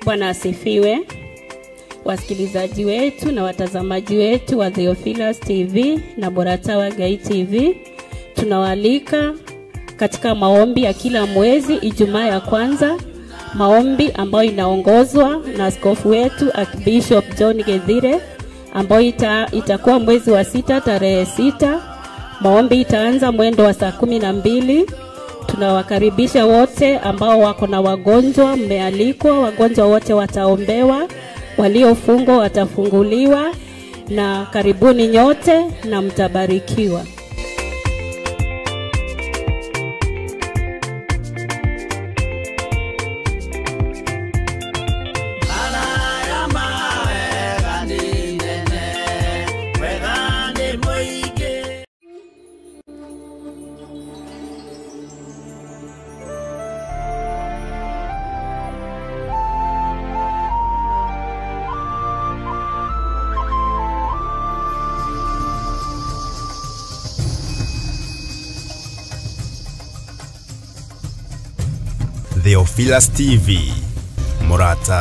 Bwana asifiwe. Wasikilizaji wetu na watazamaji wetu wa Theophilus TV na Mũrata wa Ngai TV, tunawaalika katika maombi ya kila mwezi Ijumaa ya kwanza, maombi ambayo inaongozwa na askofu wetu Archbishop John Gethire, ambayo itakuwa mwezi wa 6 tarehe 6. Maombi itaanza mwendo wa saa 12. Tunawakaribisha wote ambao wako na wagonjwa, mmealikwa, wagonjwa wote wataombewa, waliofungwa watafunguliwa, na karibuni nyote na mtabarikiwa. Theophilus TV, Mũrata.